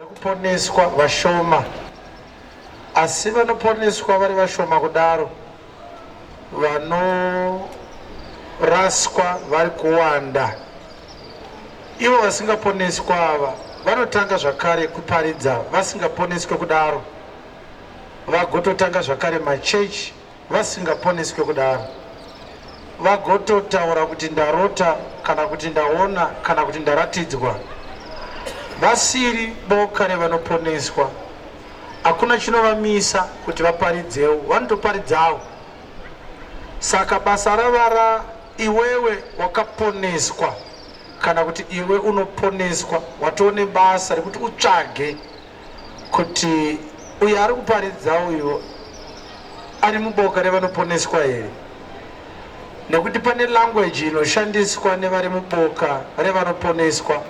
Vari kuponeswa vashoma, asi vanoponeswa vari vashoma kudaro, vanoraswa vari kuwanda. Ivo vasingaponeswa ava vanotanga zvakare kuparidza vasingaponeswe kudaro, vagototanga zvakare machechi vasingaponeswe kudaro, vagototaura kuti ndarota kana kuti ndaona kana kuti ndaratidzwa, vasiri boka revanoponeswa. Hakuna chinovamisa kuti vaparidzewo, vanotoparidzawo. Saka basa ravara iwewe wakaponeswa kana kuti iwe unoponeswa, watoo nebasa rekuti utsvage kuti uyo ari kuparidza uyu ari muboka revanoponeswa here, nekuti pane language inoshandiswa nevari muboka revanoponeswa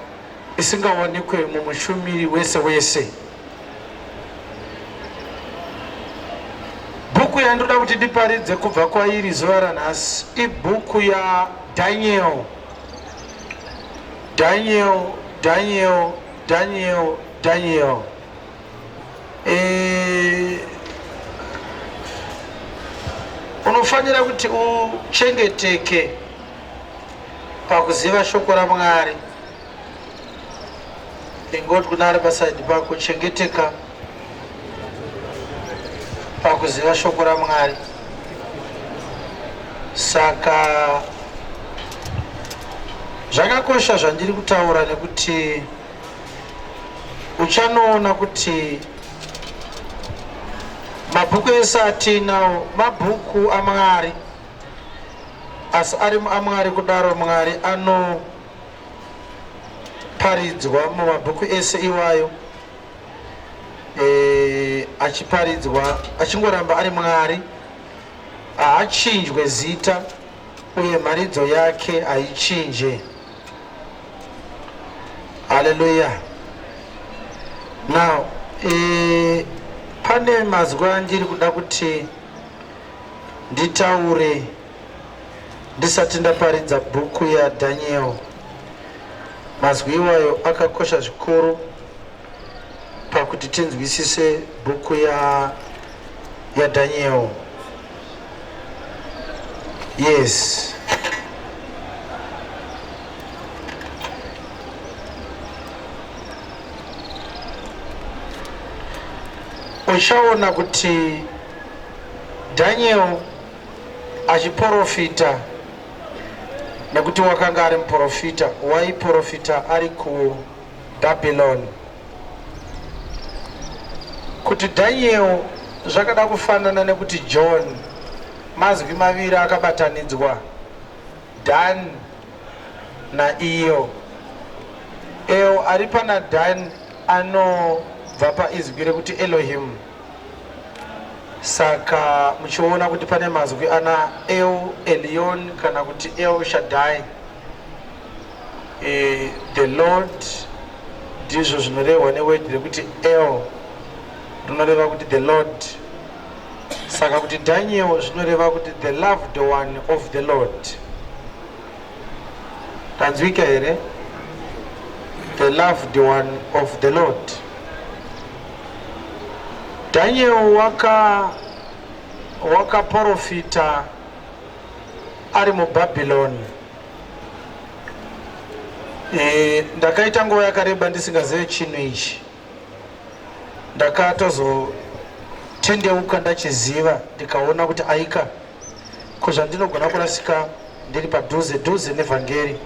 isingawanikwe mumushumiri wese wese. Bhuku yandoda kuti ndiparidze kubva kwairi zuva ranhasi ibhuku yaDaniel. Daniel, Daniel, Daniel, Daniel. Unofanira kuti uchengeteke pakuziva shoko raMwari. Ingoti kuna ari pasaidi pako, chengeteka pakuziva shoko raMwari. Saka zvakakosha zvandiri kutaura, nekuti uchanoona kuti mabhuku ese atiinawo mabhuku aMwari, asi ari aMwari kudaro, Mwari anoparidzwa mumabhuku ese iwayo, achiparidzwa achingoramba ari Mwari, haachinjwe zita uye mharidzo yake haichinje. Haleluya. Now, pane mazwi andiri kuda kuti nditaure ndisati ndaparidza bhuku yaDaniel. Mazwi iwayo akakosha zvikuru pakuti tinzwisise bhuku yaDaniel. Yes. Uchaona kuti Daniel achiprofita, nekuti wakanga ari muprofita, waiprofita ari kuBabylon. Kuti Daniel zvakada kufanana nekuti John, mazwi maviri akabatanidzwa, Dan naIyo. El ari pana Dan anobva paizwi rekuti Elohim. Saka muchiona kuti pane mazwi ana El Elyon kana kuti El Shaddai, the Lord, ndizvo zvinorehwa neword rekuti El, rinoreva kuti the Lord. Saka kuti Daniel zvinoreva kuti the loved one of the Lord. Tanzwika here? The loved one of the Lord. Daniel wakaprofita ari muBabylon. Ndakaita nguva yakareba ndisingazive chinhu ichi. Ndakatozotendeuka ndachiziva, ndikaona kuti aika, ko zvandinogona kurasika ndiri padhuze dhuze nevhangeri.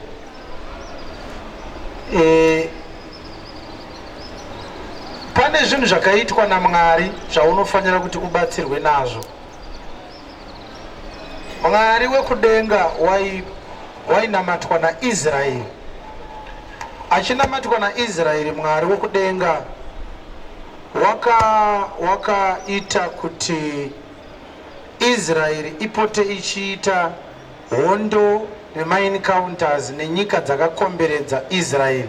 Pane zvinhu zvakaitwa naMwari zvaunofanira kuti ubatsirwe nazvo. Mwari wekudenga wainamatwa naIsraeri. Achinamatwa naIsraeri, Mwari wekudenga wakaita kuti Israeri ipote ichiita hondo nemaencounters nenyika dzakakomberedza Israeri.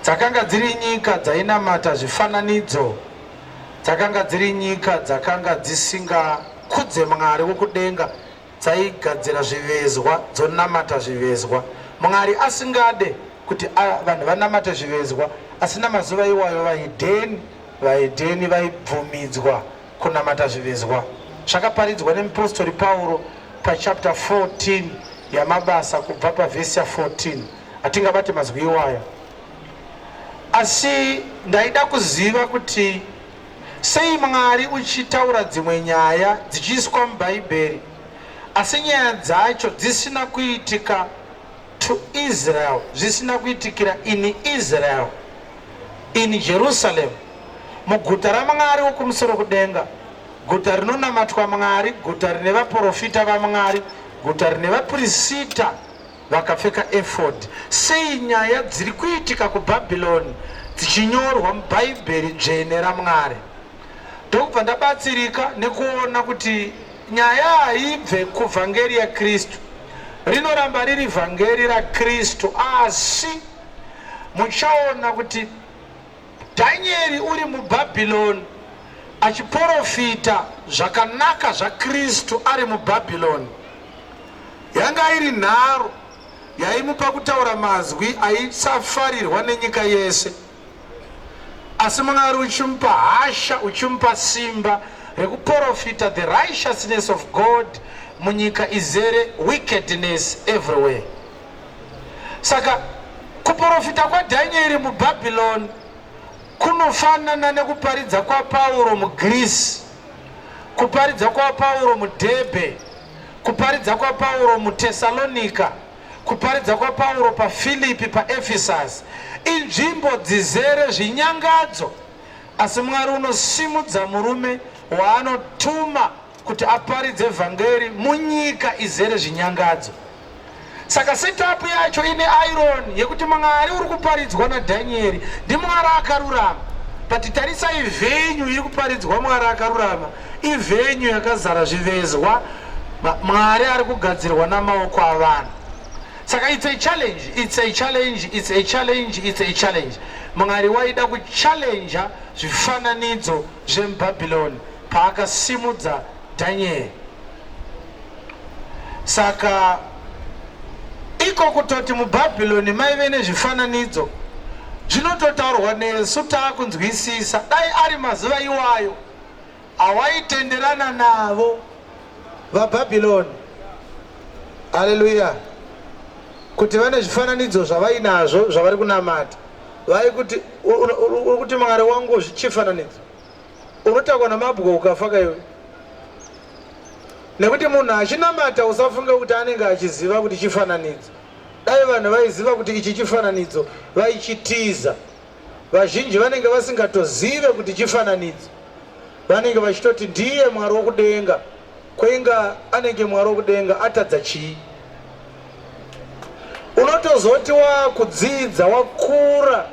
Dzakanga dziri nyika dzainamata zvifananidzo, dzakanga dziri nyika dzakanga dzisingakudze Mwari wokudenga, dzaigadzira zvivezwa dzonamata zvivezwa. Mwari asingade kuti vanhu vanamate zvivezwa. Asi namazuva iwayo vahedheni, vahedheni vaibvumidzwa kunamata zvivezwa. Zvakaparidzwa nemupostori Pauro pachapter 14 yaMabasa kubva pavhesi ya 14. Hatingabate mazwi iwayo. Asi ndaida kuziva kuti sei Mwari uchitaura dzimwe nyaya dzichiiswa muBhaibheri asi nyaya dzacho dzisina kuitika to Israel, zvisina kuitikira in Israel, in Jerusalem, muguta raMwari wokumusoro kudenga, guta rinonamatwa Mwari, guta rine vaporofita vaMwari, guta rine vapirisita vakapfeka efod. Sei nyaya dziri kuitika kuBhabhironi dzichinyorwa muBhaibheri dzvene raMwari? Ndokubva ndabatsirika nekuona kuti nyaya haibve kuvhangeri yaKristu. Rinoramba riri vhangeri raKristu, asi muchaona kuti Dhanyeri uri muBhabhironi achiporofita zvakanaka zvaKristu ari muBhabhironi. Yanga iri nharo yaimupa kutaura mazwi aisafarirwa nenyika yese. Asi Mwari uchimupa hasha, uchimupa simba rekuporofita the righteousness of God munyika izere wickedness everywhere. Saka kuporofita kwaDhanieri muBhabhironi kunofanana nekuparidza kwaPauro muGreece, kuparidza kwaPauro muDhebhe, kuparidza kwaPauro muTesalonika, kuparidza kwaPauro paFilipi, paEfisasi. Inzvimbo dzizere zvinyangadzo, asi Mwari unosimudza murume waanotuma kuti aparidze vhangeri munyika izere zvinyangadzo. Saka setup yacho ine iron yekuti Mwari uri kuparidzwa naDhanieri ndiMwari akarurama. But tarisai venue iri kuparidzwa Mwari akarurama, ivenue yakazara zvivezwa, Mwari ari kugadzirwa namaoko avanhu. Saka it's a challenge, it's a challenge, it's a challenge, it's a challenge. Mwari waida kuchallenger zvifananidzo zvemuBhabhiloni paakasimudza Dhanieri. Saka iko kutoti muBhabhiloni maive nezvifananidzo zvinototaurwa nesu taakunzwisisa. Dai ari mazuva iwayo awaitenderana navo vaBhabhiloni, haleluya, kuti vane zvifananidzo zvavainazvo zvavari kunamata, vaikuti uri kuti Mwari wangu chifananidzo unotakwa namabwe ukafa kaiwe nekuti munhu achinamata usafunge kuti anenge achiziva kuti chifananidzo. Dai vanhu vaiziva kuti ichi chifananidzo vaichitiza. Vazhinji vanenge vasingatozive kuti chifananidzo, vanenge vachitoti ndiye Mwari wokudenga. Koinga anenge Mwari wokudenga atadza chii? Unotozoti wakudzidza, wakura,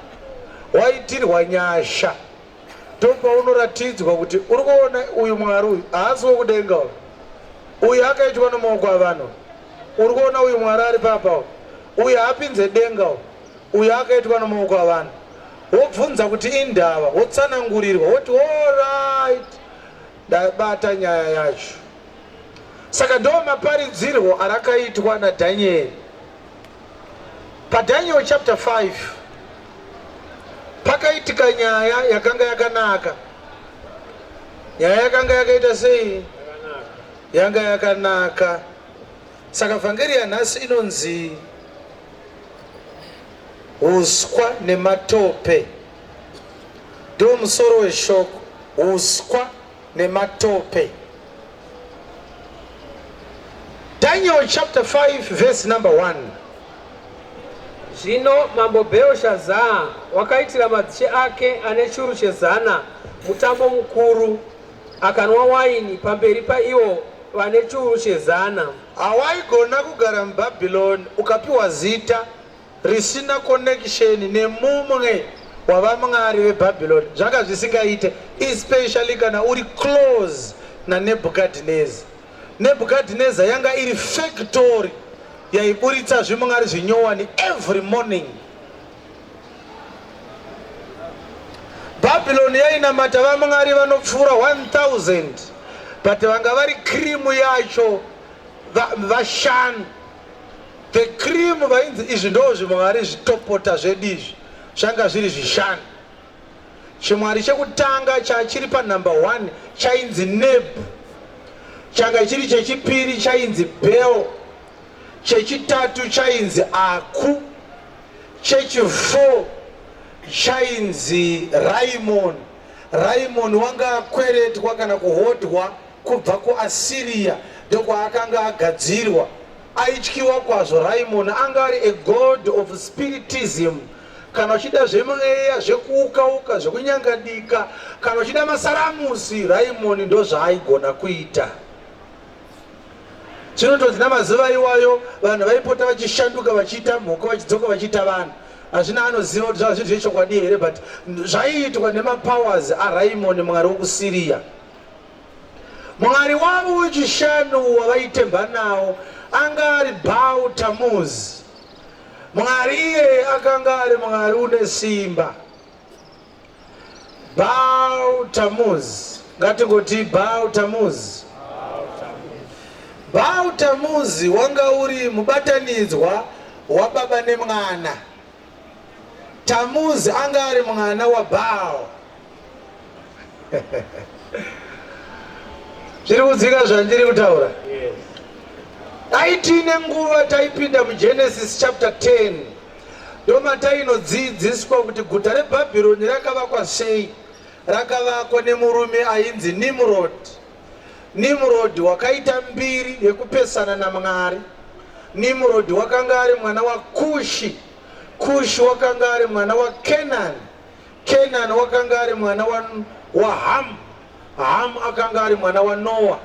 waitirwa nyasha, ndopaunoratidzwa kuti uri kuona uyu Mwari uyu haasi wokudenga uyu, uyu akaitwa nomaoko avanhu. Uri kuona uyu Mwari ari papa uyu, uyu haapinze denga uyu, uyu akaitwa nomaoko avanhu. Wobvunza kuti indava, wotsanangurirwa, woti alright, ndabata nyaya yacho. Saka ndo maparidzirwo arakaitwa naDhanieri. PaDaniel chapter 5 pakaitika nyaya yakanga yakanaka. Nyaya yakanga yakaita sei? Yanga yakanaka. Saka vhangeri yanhasi inonzi uswa nematope. Ndo musoro weshoko, uswa nematope. Daniel chapter 5 verse number 1. Zvino mambo Bheoshazaa wakaitira madzishe ake ane churu chezana mutambo mukuru, akanwa waini pamberi paivo vane churu chezana. Hawaigona kugara muBhabhiloni ukapiwa zita risina connection nemumwe wavamwari veBhabhiloni. Zvanga zvisingaite, especially kana uri close naNebhukadhineza. Nebhukadhineza yanga iri factory yaiburitsa zvimwari zvinyowani every morning. Bhabhiloni yainamata vamwari vanopfuura 1000, but vanga vari cream yacho vashanu. The cream vainzi izvi ndo zvimwari zvitopota zvedu izvi. Zvanga zviri zvishanu. Chimwari chekutanga chachiri panumber 1 chainzi Nebu. Changa chiri chechipiri chainzi Bel. Chechitatu chainzi Aku. Chechi4 chainzi Raimon. Raimon wanga akweretwa kana kuhodwa kubva kuAsiria ndokwaakanga agadzirwa. Aityiwa kwazvo Raimon anga ari a god of spiritism kana uchida zvemweya zvekuukauka zvekunyangadika kana uchida masaramusi Raimon ndozvaaigona kuita. Zvinotonzi namazuva iwayo vanhu vaipota vachishanduka vachiita mhuka vachidzoka vachiita vanhu. Hazvina anoziva kuti zvava zviri zvechokwadi here but zvaiitwa nemapowers aRaimon mwari wokuSyria. Mwari wavo wechishanu wavaitemba nawo anga ari Baal Tammuz. Mwari iyeye akanga ari mwari une simba. Baal Tammuz. Ngatingoti Baal Tammuz. Baal Tammuz wanga uri mubatanidzwa wababa nemwana. Tammuz anga ari mwana waBaal. Zviri kudzika zvandiri kutaura. Dai tiine nguva taipinda muGenesis chapter 10 ndomatainodzidziswa kuti guta reBhabhironi rakavakwa sei. Rakavakwa nemurume ainzi Nimrod. Nimrod wakaita mbiri yekupesana naMwari. Nimrod wakanga ari mwana waKushi. Kushi wakanga ari mwana waKenani. Kenani wakanga ari mwana waHamu. Hamu akanga ari mwana waNoa.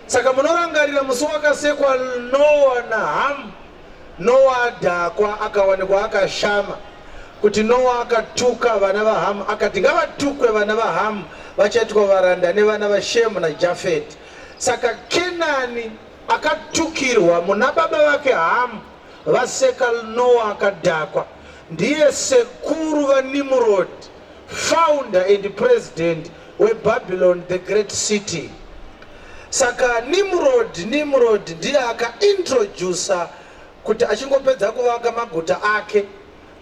Saka munorangarira musi wakasekwa Noa naHamu, Noa adhakwa akawanikwa akashama kuti Noa akatuka vana vaHamu akati ngavatukwe vana vaHamu vachaitwa varanda nevana vaShemu naJafeti. Saka Kenani akatukirwa muna baba vake Hamu vaseka Noa akadhakwa. Ndiye sekuru vaNimrod, founder and president weBabylon the great city. Saka Nimrod, Nimrod ndiye akaintroducer kuti achingopedza kuvaka maguta ake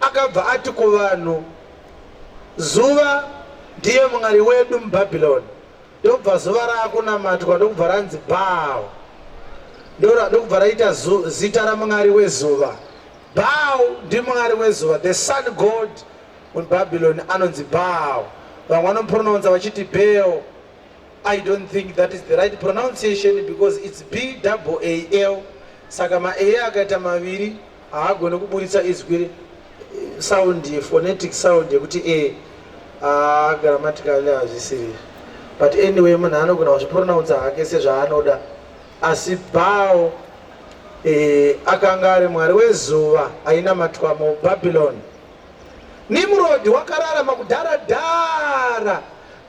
akabva ati kuvanhu zuva ndiye mwari wedu muBabylon. Ndobva zuva raakunamatwa ndokubva ranzi Baal. Ndokubva raita zita ramwari wezuva. Baal ndimwari wezuva, the sun god muBabylon anonzi Baal. Vamwe vanopronounza vachiti Bel. I don't think that is the right pronunciation because it's B double A L. Saka ma A akaita maviri haagone kuburitsa izwi sound phonetic sound yekuti a ah, grammatically hazvisiri but anyway munhu anogona kuzvipronounce hake sezvaanoda asi Baal eh, akanga ari mwari wezuva ainamatwa muBabylon. Nimrod wakararama kudhara dhara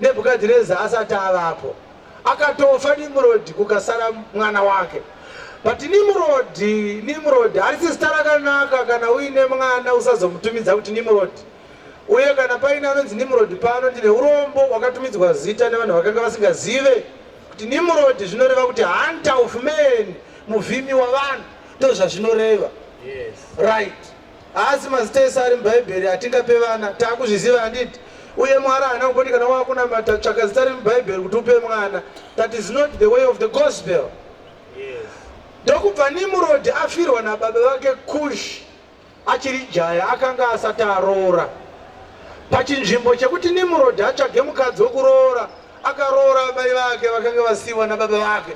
Nebhukadhineza asati avapo. Akatofa Nimrod kukasara mwana wake. But Nimrod, Nimrod harisi zita rakanaka kana uine mwana usazomutumidza kuti Nimrod. Uye kana paine anonzi Nimrod pano ndine urombo wakatumidzwa zita nevanhu vakanga vasingazive kuti Nimrod zvinoreva kuti hunter of men, muvhimi wavanhu, ndozvazvinoreva. Yes. Right. Haasi mazita ese ari muBhaibheri atingape vana, taakuzviziva handiti? Uye Mwari haana kumboti kana waakunamata tsvaka zita remuBhaibheri kuti upe mwana. That is not the way of the gospel. Yes. Ndokubva Nimrod afirwa nababa vake Kush achiri jaya akanga asati aroora. Pachinzvimbo chekuti Nimrod atsvage mukadzi wekuroora, akaroora amai vake vakanga vasiiwa nababa vake.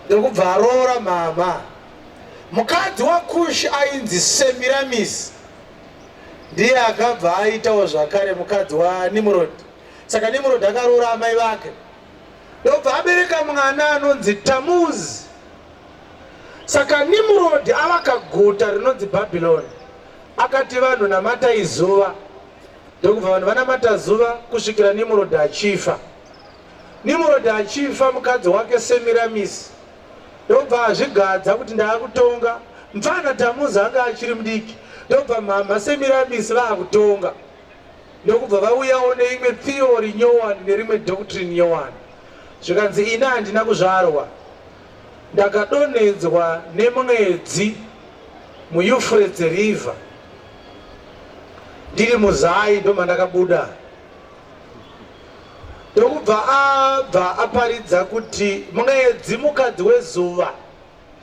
Ndokubva aroora mama. Mukadzi waKush ainzi Semiramis ndiye akabva aitawo zvakare mukadzi waNimrod. Saka Nimrod akaroora amai vake. Ndobva abereka mwana anonzi Tamuz. Saka Nimrod avaka guta rinonzi Babylon. Akati vanhu namatai zuva. Ndokubva vanhu vanamata zuva kusvikira Nimrod achifa. Nimrod achifa mukadzi wake Semiramis ndobva azvigadza kuti ndaakutonga. Mfana Tamuzi anga achiri mudiki ndobva mhamha Semiramis vaakutonga. Ndokubva vauyawo neimwe theory nyowani nerimwe doctrine nyowani. Zvikanzi ini handina kuzvarwa ndakadonhedzwa nemwedzi muEuphrates River. Ndiri muzai ndomandakabuda. Ndokubva abva aparidza kuti mwedzi mukadzi wezuva.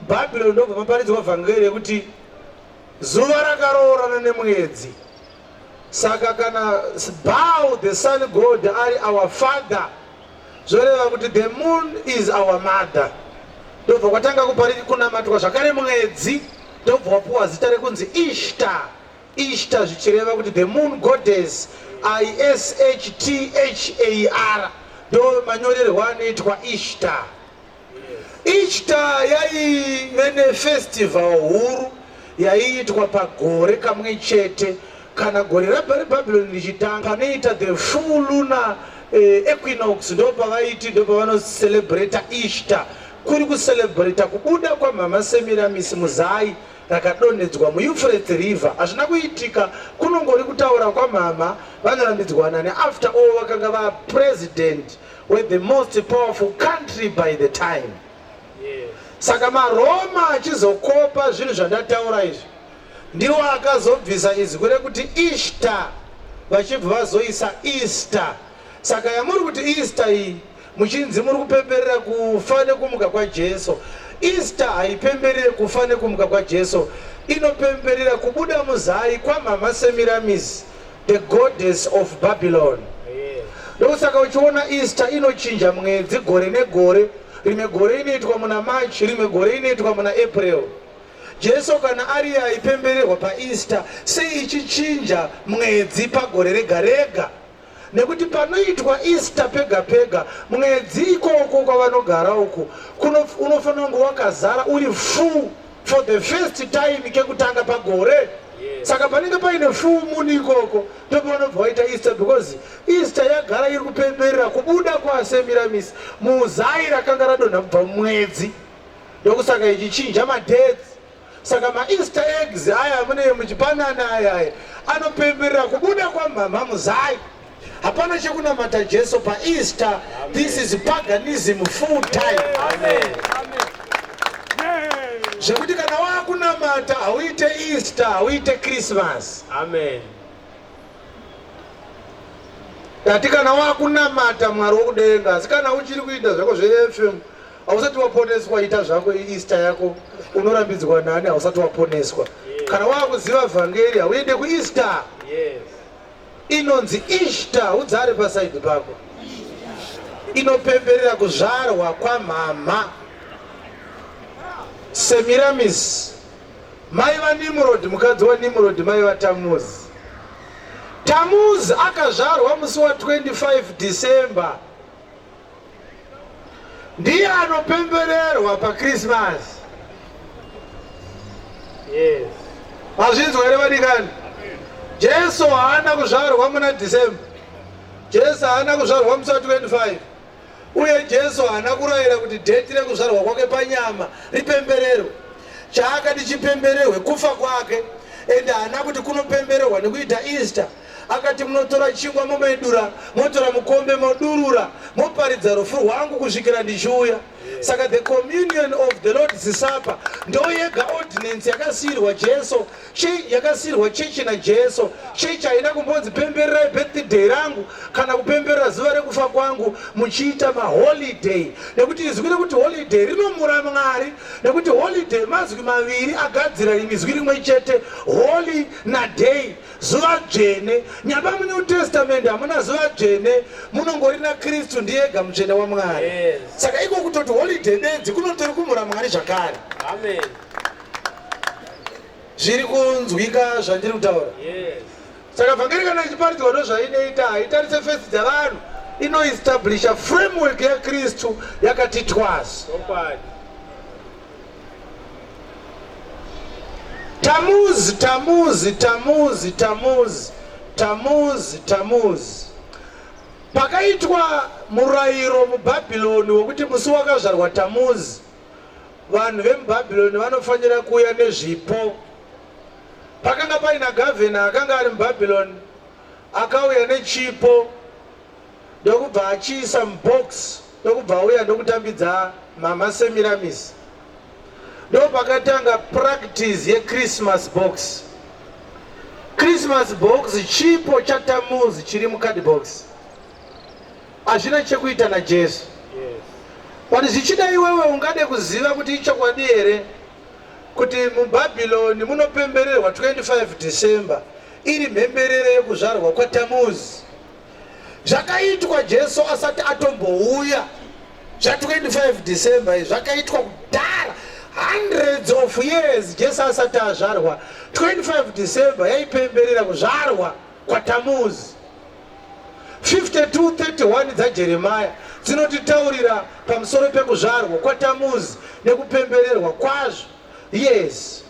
Bhabhironi ndobva maparidzwa vhangeri yekuti zuva rakaroorana nemwedzi. Saka kana Baal the sun god ari our father zvoreva kuti the moon is our mother. Ndobva kwatanga kunamatwa zvakare mwedzi ndobva wapuwa zita rekunzi Ishtar. Ishtar zvichireva kuti the moon goddess, I-S-H-T-H-A-R, ndo manyorerwo anoitwa Ishtar. Ishtar yaive nefestival huru yaiitwa pagore kamwe chete kana gore reBhabhironi richitanga panoita the full lunar eh, equinox ndo pavaiti ndo pavanocelebrata Ishtar kuri kucelebrata kubuda kwamhama Semiramis muzai rakadonhedzwa muEuphrates River. Hazvina kuitika, kunongori kutaura kwamhamha vanorambidzwa nani after all vakanga vapresident wethe most powerful country by the time. Saka maRoma achizokopa zvinhu zvandataura izvi ndiwo akazobvisa izwi rekuti Ishtar vachibva vazoisa Easter. Saka yamuri kuti Easter iyi muchinzi muri kupemberera kufa nekumuka kwaJesu. Easter haipemberere kufa nekumuka kwaJesu, inopemberera kubuda muzai kwaMhama Semiramis, the goddess of Babylon. Ndokusaka uchiona Easter inochinja mwedzi gore negore. Rimwe gore inoitwa muna March, rimwe gore inoitwa muna April. Jesu kana ariye aipembererwa paEaster, sei ichichinja mwedzi pagore rega rega? Nekuti panoitwa Easter pega pega, mwedzi ikoko kwavanogara uku unofanira kunge wakazara uri full for the first time kekutanga pagore. Saka panenge paine full moon ikoko ndopavanobva vaita Easter because Easter yagara iri kupemberera kubuda kwaSemiramis muzai rakanga radonha kubva mumwedzi. Ndokusaka ichichinja madates. Saka maEaster eggs aya amunenge muchipanana aya aya anopemberera kubuda kwamhamha muzai. Hapana chekunamata Jesu paEaster. This is paganism full time. Amen. Zvekuti kana wakunamata hauite Easter, hauite Christmas. Amen. Ndati kana wakunamata Mwari wokudenga, asi kana uchiri kuita zvako zveFM hausati waponeswa, ita zvako Easter yako, unorambidzwa nani? Hausati waponeswa. Kana wakuziva vhangeri hauende kuEaster. Yes. Inonzi Easter, udzare pasaidi pako. Inopemberera kuzvarwa kwamhamha Semiramis. Mai vaNimrod, mukadzi waNimrod mai vaTamuz. Tamuz akazvarwa musi wa 25 December. Ndiye anopembererwa paChristmas. Yes. Mazvinzwa here vadikani? Jesu haana kuzvarwa muna December. Jesu haana kuzvarwa musi wa 25. Uye Jesu haana kurayira kuti dheti rekuzvarwa kwake panyama ripembererwe. Chaakati chipembererwe kufa kwake, ende haana kuti kunopembererwa nekuita Easter. Akati munotora chingwa momedura, motora mukombe modurura, moparidza rufu rwangu kusvikira ndichiuya. Saka the communion of the Lord's Supper ndo yega ordinance yakasiirwa Jesu, yakasiirwa chechi naJesu. Chechi haina kumbonzi pembererai birthday rangu kana kupemberera zuva rekufa kwangu muchiita maholiday, nekuti izwi rekuti holiday rinomura Mwari, nekuti holiday mazwi maviri agadzira izwi rimwe chete, holy naday, zuva dzvene. Nyamba muNew Testament hamuna zuva dzvene, munongori naKristu ndiye ega mutsvene waMwari. Yes. Saka iko kutoti holiday bedzi kunotori kumura Mwari zvakare. Amen. Zviri kunzwika zvandiri kutaura? Yes. Saka vhangeri kana ichiparidzwa ndozvainoita, haitarise fesi dzavanhu, inoestablisha framework yaKristu yakati twasi. Chokwadi. Tamuzi, Tamuzi, Tamuzi, Tamuzi, Tamuzi, Tamuzi. Pakaitwa murayiro muBhabhironi wekuti musi wakazvarwa Tamuzi, vanhu vemuBhabhironi vanofanira kuuya nezvipo. Pakanga paina gavhena akanga ari muBhabhironi akauya nechipo ndokubva achiisa mubox ndokubva auya ndokutambidza mama Semiramis. Ndopakatanga practice yeChristmas box. Christmas box chipo chaTamuzi chiri mucardbox, hazvina chekuita naJesu. But zvichida iwewe ungade kuziva kuti ichokwadi here kuti muBhabhiloni munopembererwa 25 December iri mhemberero yekuzvarwa kwaTamuzi. Zvakaitwa Jesu asati atombouya. Zva 25 December izvi zvakaitwa kudhara, hundreds of years Jesu asati azvarwa. 25 December yaipemberera kuzvarwa kwaTamuzi. 52:31 dzaJeremiah dzinotitaurira pamusoro pekuzvarwa kwaTamuzi nekupembererwa kwazvo. Yes.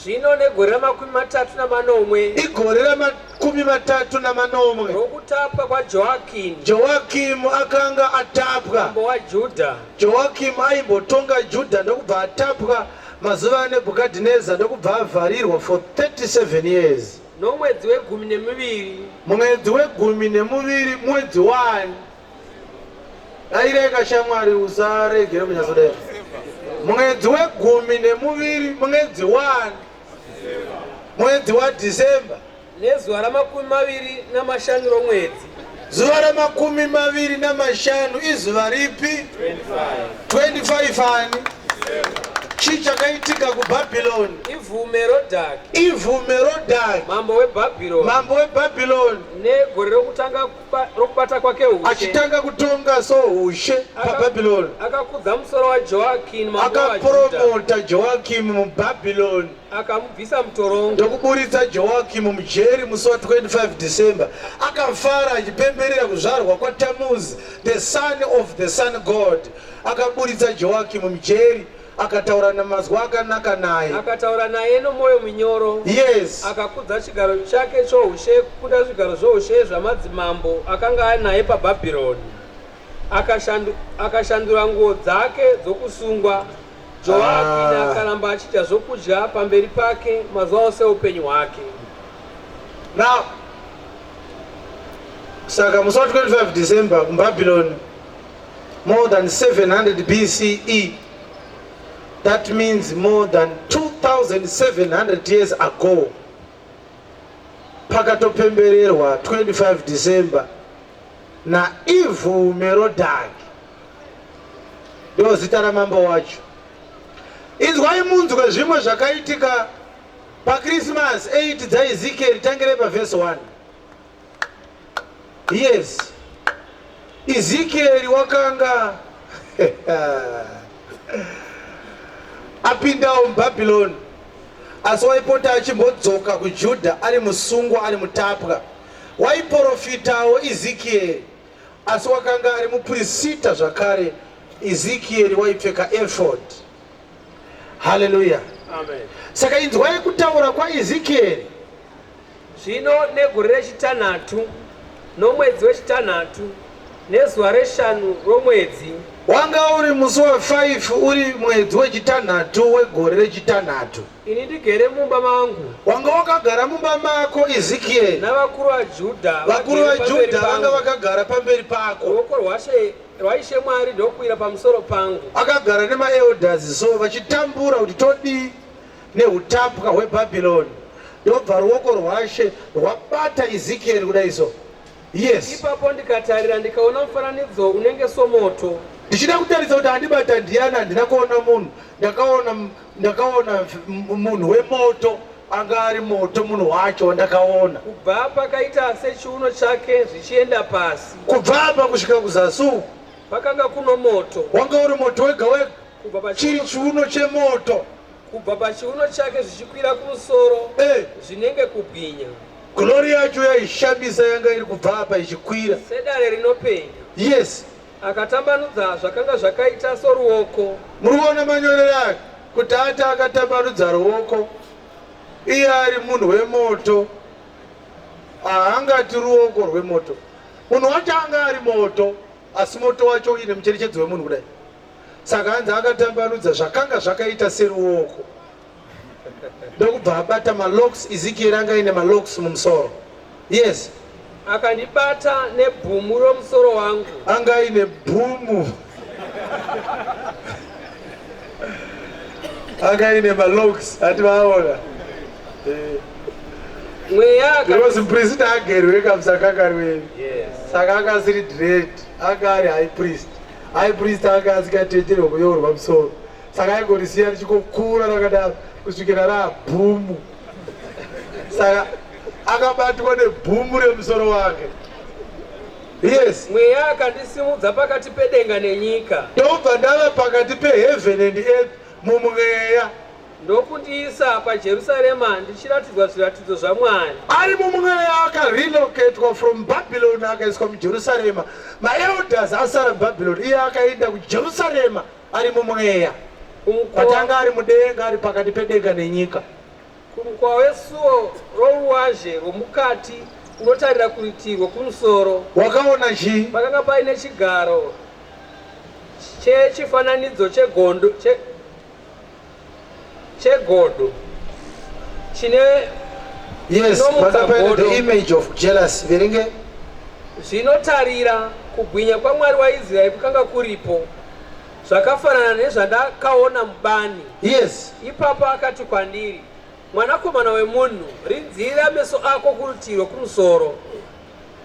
Zvino negore ramakumi matatu namanomwe. Igore ramakumi matatu namanomwe. Rokutapwa kwaJoakini. Joakimu akanga atapwa. Mambo waJudha. Joakimu aimbotonga Judha, ndokubva atapwa mazuva aNebhukadhineza, ndokubva avharirwa for 37 years. Nomwedzi wegumi nemuviri. Mwedzi wegumi nemuviri, mwedzi wani? Daireka shamwari, usaregere kunyatsodera. Mwedzi wegumi nemuviri, mwedzi wani? Mwedzi waDhisemba. Nezuva ramakumi maviri namashanu romwedzi. Zuva ramakumi maviri namashanu izuva ripi? 25 ani? Chii chakaitika kuBhabhiloni? Evhil-Merodhaki. Evhil-Merodhaki. Mambo weBhabhironi. Mambo weBhabhiloni. Negore rokutanga rokubata kwake ushe. Achitanga kutonga soushe paBhabhiloni. Akakudza musoro waJoakini mambo waJudha. Akapromota Joakimu muBhabhiloni. Akamubvisa mutorongo. Ndokuburitsa Joakimu mujeri musi wa25 December. Akafara achipemberera kuzvarwa kwaTamuzi, the son of the sun god. Akaburitsa Joakimu mujeri, akataura namazwi akanaka naye. Akataura naye nomwoyo munyoro. Akakudza chigaro chake choushe kukunda zvigaro zvoushe zvamadzimambo akanga anaye paBhabhironi. Akashandura nguo dzake dzokusungwa. Joakini akaramba achidya zvokudya pamberi pake mazuva ose eupenyu hwake. Now, saka musi wa25 December muBabylon, more than 700 BCE, that means more than 2700 years ago, pakatopembererwa 25 December naEvil-Merodaki. Ndo zita ramambo wacho. Inzwai munzwe zvimwe zvakaitika paChristmas 8 dzaEzekieri. Tangirei pavhesi 1. Yes, Ezekieri wakanga apindawo muBhabhiloni, asi waipota achimbodzoka kuJudha ari musungwa, ari mutapwa. Waiprofitawo Ezekieri, asi wakanga ari mupurisita zvakare. Ezekieri waipfeka efod. Haleluya! Amen. Saka inzwai kutaura kwaEzekieri. Zvino negore rechitanhatu, nomwedzi wechitanhatu, nezuva reshanu romwedzi. Wanga uri musi wa5, uri mwedzi wechitanhatu wegore rechitanhatu. Ini ndigere mumba mangu. Wanga wakagara mumba mako, Ezekieri. Navakuru vaJudha Vakuru vagere pamberi vaJudha vanga pangu. vakagara pamberi pako. Ruoko rwaIshe Mwari ndokuwira pamusoro pangu. Akagara nemaelders, so vachitambura kuti todii neutapwa hweBhabhironi, ndobva ruoko rwaShe rwabata Ezekieri kudai so. Yes. Ipapo ndikatarira, ndikaona mufananidzo unenge somoto. Ndichida kutarisa kuti andibata ndiani, handina kuona munhu. Ndakaona munhu wemoto. Anga ari moto munhu wacho wandakaona. Kubva pakaita sechiuno chake zvichienda pasi. Kubva apa kusvika kuzasi uku. Pakanga kuno moto. Wanga uri moto wega wega. Kubva Chiri pachiuno, chiuno chemoto. Kubva pachiuno chake zvichikwira kumusoro, zvinenge kubwinya. Glory yacho yaishamisa yanga iri kubva apa ichikwira. Sedare rinopenya. Akatambanudza zvakanga zvakaita soruoko. Muri kuona manyorero ake kuti ati akatambanudza ruoko, iye ari munhu wemoto? Haangati ruoko rwemoto. Munhu wacho anga ari moto, asi moto wacho uine mucherechedzo wemunhu kudai. Saka hanzi akatambanudza zvakanga zvakaita seruoko, ndokubva abata malocks. Ezekiel anga aine malocks mumusoro. Yes. Akandibata nebhumu romusoro wangu. Anga aine bhumu, anga aine malocks. Hati vaona. Mweya Because muprista agerwe kamusakakarweni. Saka anga asiri dread, anga ari high priest. High priest anga asikatenderwe kuyorwa musoro. Saka aingorisiya richingokura rakadaro kusvikira raabhumu. Saka akabatwa nebhumu remusoro wake. Yes. Mweya akandisimudza pakati pedenga nenyika. Ndobva ndava pakati peheaven and earth mumweya. Ndokundiisa paJerusarema ndichiratidzwa zviratidzo zvaMwari. Ari mumweya akarelocatwa from Babylon akaiswa muJerusarema. Maelders asara muBabylon, iye akaenda kuJerusarema ari mumweya. Patanga ari mudenga, ari pakati pedenga nenyika. Kumukova wesuo roruwazhe rwomukati unotarira kurutivi rwokumusoro. Wakaona chii? Pakanga paine chigaro chechifananidzo chegondo che, chegodo chine Yes, chinomutsa panga paine godo. the image of jealousy. Verenge. Zvinotarira kubwinya kwaMwari waIsraeri kukanga kuripo, zvakafanana nezvandakaona mubani. Yes. Ipapo akati kwandiri, Mwanakomana wemunhu, rinzira meso ako kurutivi rwokumusoro.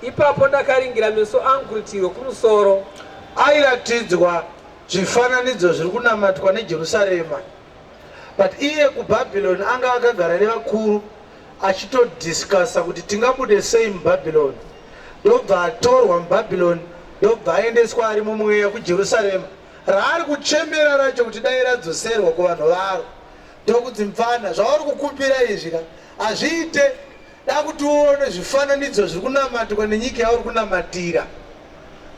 Ipapo ndakaringira meso angu kurutivi rwokumusoro. Airatidzwa zvifananidzo zviri kunamatwa neJerusarema. But iye kuBabylon anga akagara nevakuru achitodiscussa kuti tingabude sei muBabylon. Ndobva atorwa muBabylon ndobva aendeswa ari mumweya kuJerusarema raari kuchemera racho kuti dai radzoserwa kuvanhu varo. Ndokunzi mfana zvauri kukumbira izvi ka hazviite da kuti uone zvifananidzo zviri kunamatwa nenyika yauri kunamatira.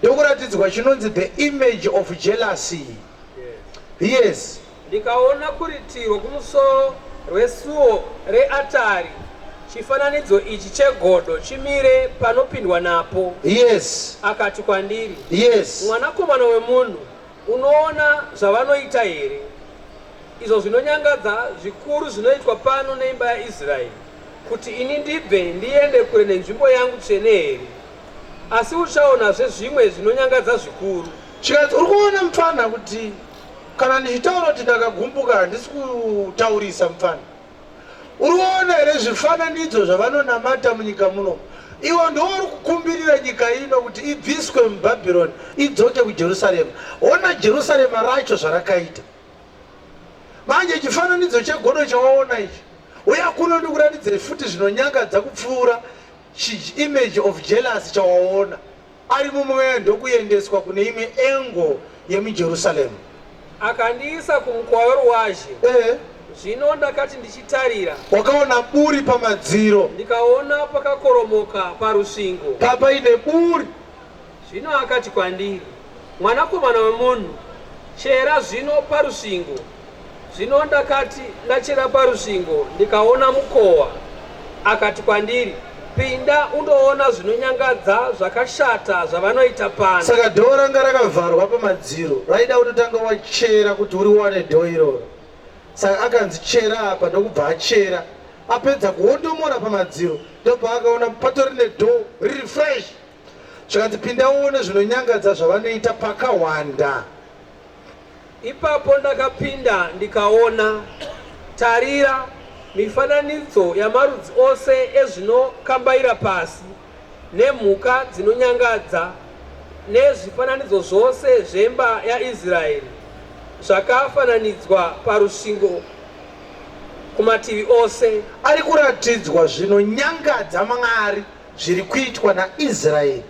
Ndokuratidzwa chinonzi the image of jealousy. Yes. Ndikaona kurutivi rwokumusoro rwesuo reatari chifananidzo ichi chegodo chimire panopindwa napo. Yes. Akati kwandiri, Yes. Mwanakomana wemunhu, unoona zvavanoita here? Izvo zvinonyangadza zvikuru zvinoitwa pano neimba yaIsraeri, kuti ini ndibve ndiende kure nenzvimbo yangu tsvene here? Asi uchaonazve zvimwe zvinonyangadza zvikuru. Chikanzi uri kuona mupfana kuti kana ndichitaura kuti ndakagumbuka handisi kutaurisa mupfana. Uri kuona here zvifananidzo zvavanonamata munyika muno? Iwe ndiwe uri kukumbirira nyika ino kuti ibviswe muBhabhironi idzoke kuJerusarema. Ona Jerusarema racho zvarakaita. Manje chifananidzo chegodo chawaona ichi, uya kuno ndikuratidze futi zvinonyangadza kupfuura chiimage of jealousy chawaona. Ari mumweya ndokuendeswa kune imwe angle yemuJerusarema. Akandiisa kumukova weruwazhe. Eh. Zvino ndakati ndichitarira. Wakaona buri pamadziro. Ndikaona pakakoromoka parusvingo. Papaine buri. Zvino akati kwandiri, Mwanakomana wemunhu, chera zvino parusvingo. Zvino ndakati ndachera parusvingo, ndikaona mukowa. Akati kwandiri, Pinda undoona zvinonyangadza zvakashata zvavanoita pano. Saka dhoo ranga rakavharwa pamadziro, raida kutotanga wachera kuti uriwane dhoo iroro. Saka akanzi chera apa ndokubva achera. Apedza kuwondomora pamadziro ndopaakaona patori nedhoo riri fresh. Zvikanzi pinda uone zvinonyangadza zvavanoita pakahwanda. Ipapo ndakapinda ndikaona, tarira, mifananidzo yamarudzi ose ezvinokambaira pasi, nemhuka dzinonyangadza, nezvifananidzo zvose zvemba yaIsraeri, zvakafananidzwa parusvingo kumativi ose. Ari kuratidzwa zvinonyangadza Mwari zviri kuitwa naIsraeri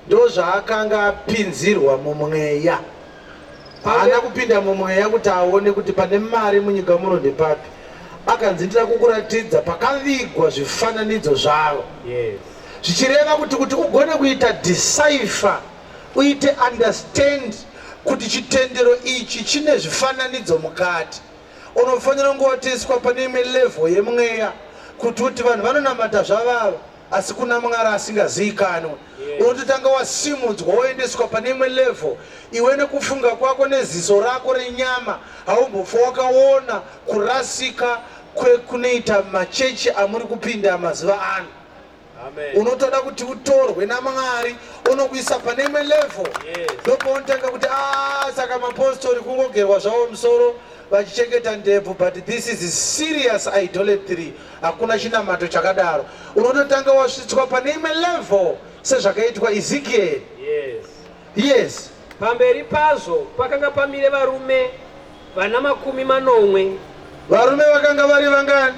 ndozvaakanga apinzirwa mumweya. Haana kupinda mumweya kuti aone kuti pane mari munyika muno ndepapi. Akanzi ndira kukuratidza pakavigwa zvifananidzo zvavo. Yes. Zvichireva kuti kuti ugone kuita decipher, uite understand kuti chitendero ichi chine zvifananidzo mukati. Unofanira kunge watoiswa pane imwe level yemweya kuti uti vanhu vanonamata zvavavo asi kuna Mwari asingaziikanwe. Unototanga wasimudzwa woendeswa pane imwe level. Iwe nekufunga kwako neziso rako renyama haumbofa wakaona kurasika kwekunoita machechi amuri kupinda mazuva ano. Unotoda kuti utorwe naMwari unokuisa pane imwe level. Ndopaunotanga kuti ah, saka mapostori kungogerwa zvavo musoro. vachichengeta ndebvu, but this is serious idolatry. Hakuna chinamato chakadaro. Unototanga wasvitswa pane imwe level sezvakaitwa Ezekiel. Yes. Yes. Pamberi pazvo pakanga pamire varume vana 70. Varume vakanga vari vangani?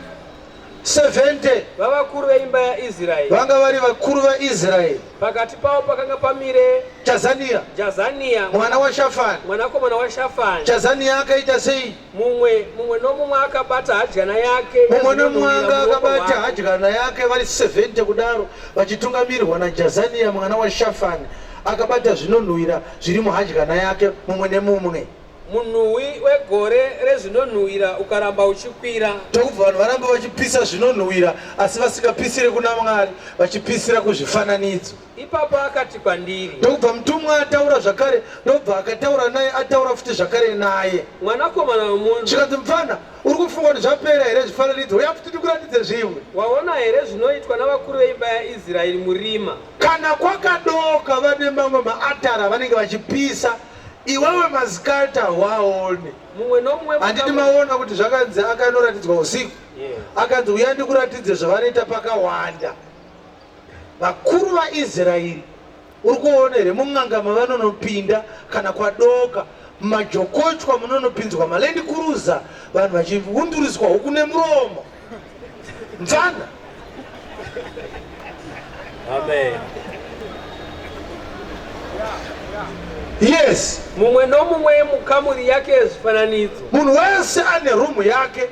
70. Vavakuru veimba yaIsraeri. Vanga vari vakuru vaIsraeri. Pakati pavo pakanga pamire Jazania, Jazania mwana waShafani. Mwanakomana waShafani. Jazania akaita sei? Mumwe nomumwe akabata hadyana yake. Mumwe nomumwe anga Muruoko akabata rwake. hadyana yake, vari 70 kudaro, vachitungamirirwa naJazania mwana waShafani, akabata zvinonhuhwira zviri muhadyana yake, mumwe nemumwe. Munhuwi wegore rezvinonhuhwira ukaramba uchikwira. Tokubva vanhu varamba vachipisa zvinonhuhwira, asi vasingapisire kuna Mwari, vachipisira kuzvifananidzo. Ipapo akati kwandiri, Ndokubva mutumwa ataura zvakare, ndobva akataura naye, ataura futi zvakare naye. Mwanakomana womunhu, Zvikanzi, mufana, uri kufunga kuti zvapera here zvifananidzo? Uya futi ndikuratidze zvimwe. Waona here zvinoitwa navakuru veimba yaIsraeri murima? Kana kwakadoka, vane mamwe maatara vanenge vachipisa. Iwewe masikati waone. Mumwe nomumwe Handiti maona kuti zvakanzi akanoratidzwa usiku? Yeah. Akanzi, uya ndikuratidze zvavanoita pakawanda vakuru vaIsraeri. Uri kuona here mun'anga mavanonopinda kana kwadoka, mumajokochwa munonopinzwa maLand Cruiser, vanhu vachiunduriswa huku nemuromo? Mfana. Amen. Yes. Mumwe nomumwe mukamuri yake yezvifananidzo. Munhu wese ane rumu yake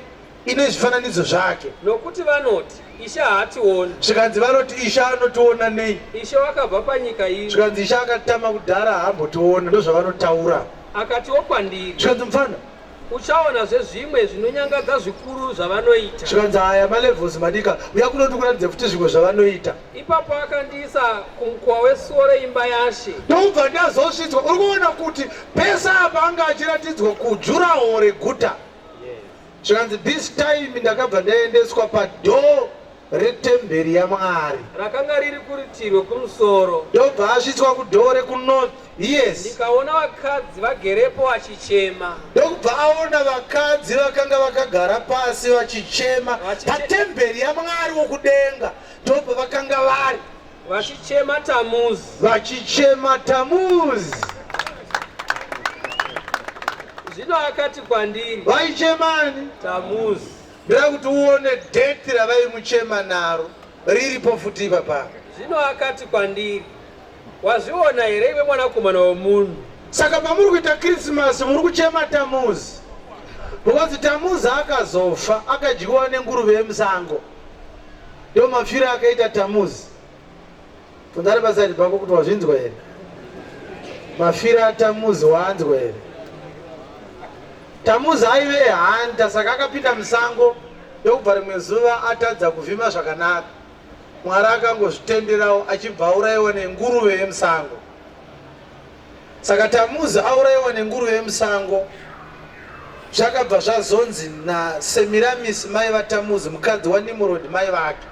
ine zvifananidzo zvake. Nokuti vanoti, Ishe haationi. Zvikanzi vanoti, Ishe anotiona nei? Ishe wakabva panyika ino. Zvikanzi Ishe akatama kudhara, haambotiona. Ndozvavanotaura. Akatiwo kwandiri, Zvikanzi, mufana, uchaonazve zvimwe zvinonyangadza zvikuru zvavanoita. Zvikanzi aya malevels madika, uya kuno ndikuratidze futi zvimwe zvavanoita. Ipapo akandiisa kumukova wesuo reimba yaShe. Ndobva ndazosvitswa. Uri kuona kuti pese apa anga achiratidzwa kudurawall reguta. Zvikanzi this time ndakabva ndaendeswa padoor retemberi yaMwari rakanga riri kurutivi rwekumusoro. Ndobva asvitswa kudoor rekunorth. Yes. Ndikaona vakadzi vagerepo vachichema. Ndokubva aona vakadzi vakanga vakagara pasi vachichema patemberi yaMwari wokudenga. Ndobva vakanga vari vachichema Tamuzi. Vachichema Tamuzi. Zvino akati kwandiri, Vaichemani? Tamuzi. Ndoda kuti uone date ravaimuchema naro, riripo futi ipapa. Zvino akati kwandiri, wazviona here, iwe mwanakomana womunhu? Saka pamuri kuita Krisimasi muri kuchema Tamuzi, because Tamuzi akazofa akadyiwa nenguruve yemusango. Ndo mafiro akaita Tamuzi. Bvunzari paside pako kuti wazvinzwa here mafiro aTamuzi. Waanzwa here? Tamuzi aive ehunter, saka akapinda musango, ndokubva rimwe zuva atadza kuvhima zvakanaka. Mwari akangozvitenderawo, achibva aurayiwa nenguruve yemusango. Saka Tamuzi aurayiwa nenguruve yemusango, zvakabva zvazonzi naSemiramisi, mai vaTamuzi, mukadzi waNimrod, mai vake,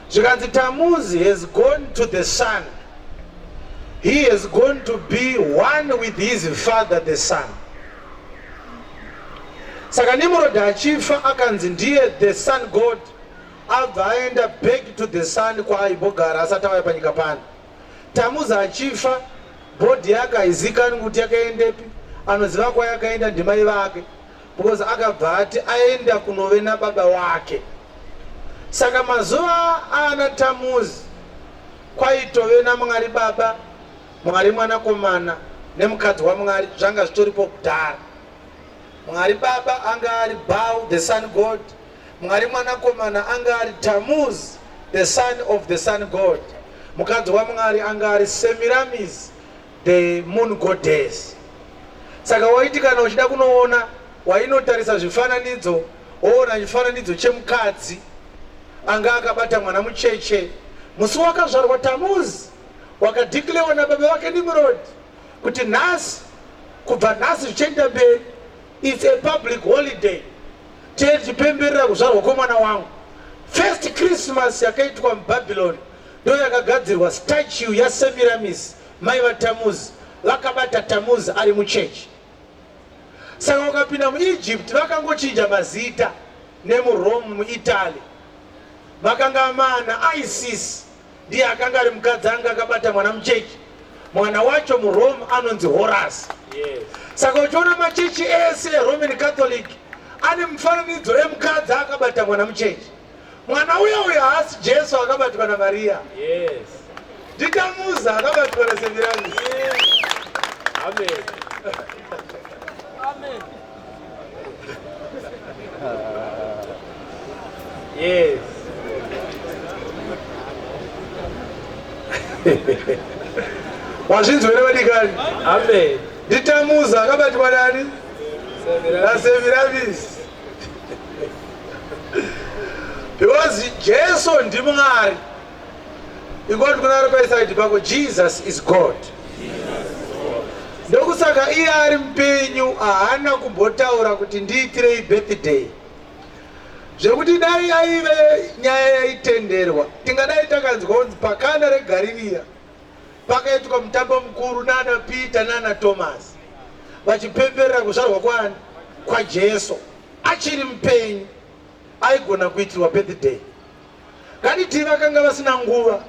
zvikanzi, "Tamuzi has gone to the sun. He has gone to be one with his father the sun." Saka Nimrod achifa akanzi ndiye the sun god, abva aenda back to the sun kwaaimbogara asati auya panyika pano. Tamuzi achifa, body yake haizikanwi kuti yakaendepi. Anoziva kwayakaenda ndimai vake, because akabva ati aenda kunove nababa wake. Saka mazuva aana Tamuzi kwaitove naMwari Baba, Mwari Mwanakomana nemukadzi waMwari. Zvanga zvitoripo kudhara. Mwari Baba anga ari Baal, the sun god. Mwari Mwanakomana anga ari Tamuz, the son of the sun god. Mukadzi waMwari anga ari Semiramis, the moon goddess. Saka waiti kana uchida kunoona, wainotarisa zvifananidzo, woona chifananidzo chemukadzi anga akabata mwana mucheche musi wakazvarwa Tamuz, wakadeclarewa nababa vake Nimrod kuti nhasi, kubva nhasi zvichienda mberi, it's a public holiday, tee tichipemberera kuzvarwa kwemwana wangu. First Christmas yakaitwa muBhabhironi ndo yakagadzirwa statue yaSemiramis, mai vaTamuzi, vakabata Tamuzi ari muchechi. Saka ukapinda muEgypt vakangochinja mazita nemuRome muItaly makanga maana Isis ndiye akanga ari mukadzi anga akabata mwana muchechi. Mwana wacho muRome anonzi Horus. Yes. Saka uchiona machechi ese eRoman Catholic ane mufananidzo emukadzi akabata mwana muchechi. Mwana uya uya haasi Jesu akabatwa naMaria. Yes. NdiTamuza akabatwa naSemiramis. Yes. Amen. Amen. Yes. Wazvinzwa here vadikani? Amen. NdiTamuza akabatwa nani? NaSemiramis. Because Jesu ndiMwari. Ingoti kuna ari pasaidi pako, Jesus is God. Ndokusaka iye ari mupenyu haana kumbotaura kuti ndiitirei birthday. Zvekuti dai aive nyaya yaitenderwa, tingadai takanzwa kunzi paKana reGarirea pakaitwa mutambo mukuru nana Peter nana Thomas vachipemberera kuzvarwa kwani kwaJesu achiri mupenyu, aigona kuitirwa birthday. Ngatitii vakanga vasina nguva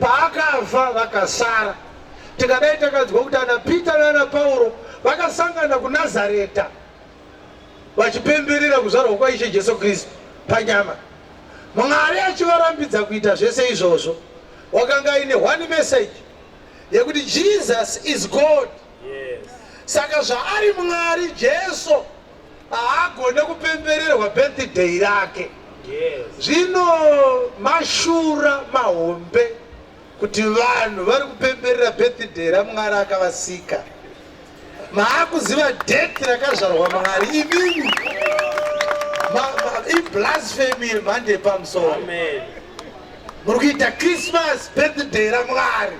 paakafa vakasara. Tingadai takanzwa kuti ana Peter nana Pauro vakasangana kuNazareta vachipemberera kuzvarwa kwaIshe Jesu Kristu panyama. Mwari achivarambidza kuita zvese izvozvo, wakanga aine one message yekuti Jesus is God. Yes. Saka zvaari Mwari, Jesu haagone kupembererwa birthday rake. Yes. Zvino mashura mahombe kuti vanhu vari kupemberera birthday raMwari akavasika. Maakuziva date rakazvarwa Mwari imimi. Iblasphemy yemhando yepamusoro. Amen. Muri kuita Christmas birthday raMwari.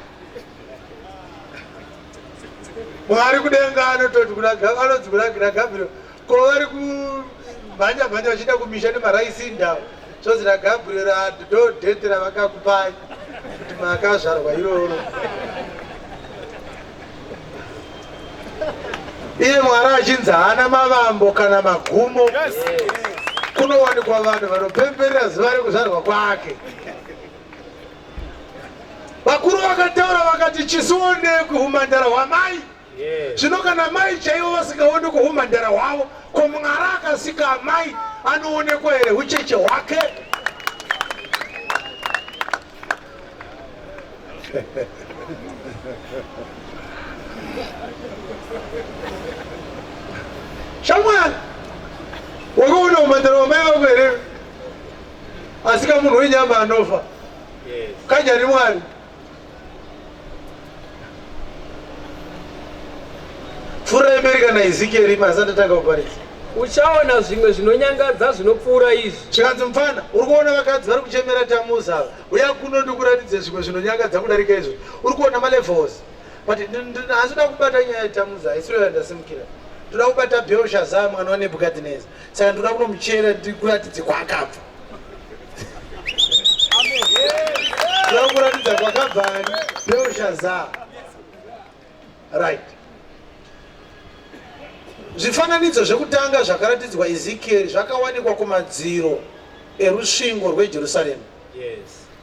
Mwari kudenga anototi kuna anonzi kuna Gabriel ko vari kumhanya mhanya vachienda kumisha nemaraisi indava zvonzi naGabriel ndo date ravakakupai kuti makazvarwa iroro. Iye Mwari achinzi haana mavambo kana magumo. Kunowanikwa vanhu vanopemberera zuva rekuzvarwa kwake. Vakuru vakataura vakati chisionekwi humhandara hwamai. Zvino kana mai chaivo vasingaonekwi humhandara hwavo, ko Mwari akasika amai anoonekwa here hucheche hwake? Shamwari, wakaona humhandara hwamai vako here? Asika munhu wenyama anofa. Yes. Kanjani Mwari? Pfuurai mberi kana Ezekiel ima asati atanga kuparidza. Uchaona zvimwe zvinonyangadza zvinopfuura izvi. Zvikanzi mupfana, uri kuona vakadzi vari kuchemera Tamuzi ava. Uya kuno ndikuratidze zvimwe zvinonyangadza kudarika izvo. Uri kuona malevels. But handisi kubata nyaya yaTamuzi, haisiro yandasimukira. Ndoda kubata Belshazzar mwana waNebukadnezar. Saka ndoda kunomuchera ndikuratidze kwaakabva. Ndoda kuratidza kwakabva ani Belshazzar. Right. Zvifananidzo zvekutanga zvakaratidzwa Ezekiel zvakawanikwa kumadziro erusvingo rweJerusarema. Yes.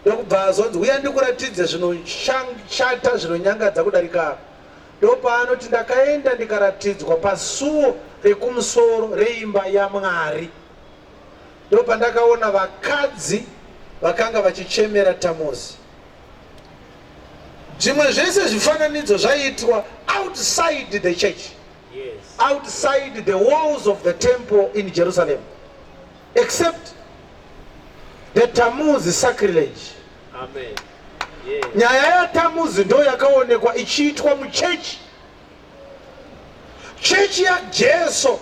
Ndokubva azonzi uya ndikuratidze zvinoshata zvinonyangadza kudarika apa. Ndopaanoti ndakaenda ndikaratidzwa pasuo rekumusoro reimba yaMwari. Ndopandakaona vakadzi vakanga vachichemera Tamuzi. Zvimwe zvese zvifananidzo zvaiitwa outside the church. Yes. Outside the walls of the temple in Jerusalem. Except the Tammuz sacrilege. Amen. Yes. Nyaya yaTamuzi ndo yakaonekwa ichiitwa muchechi. Chechi yaJesu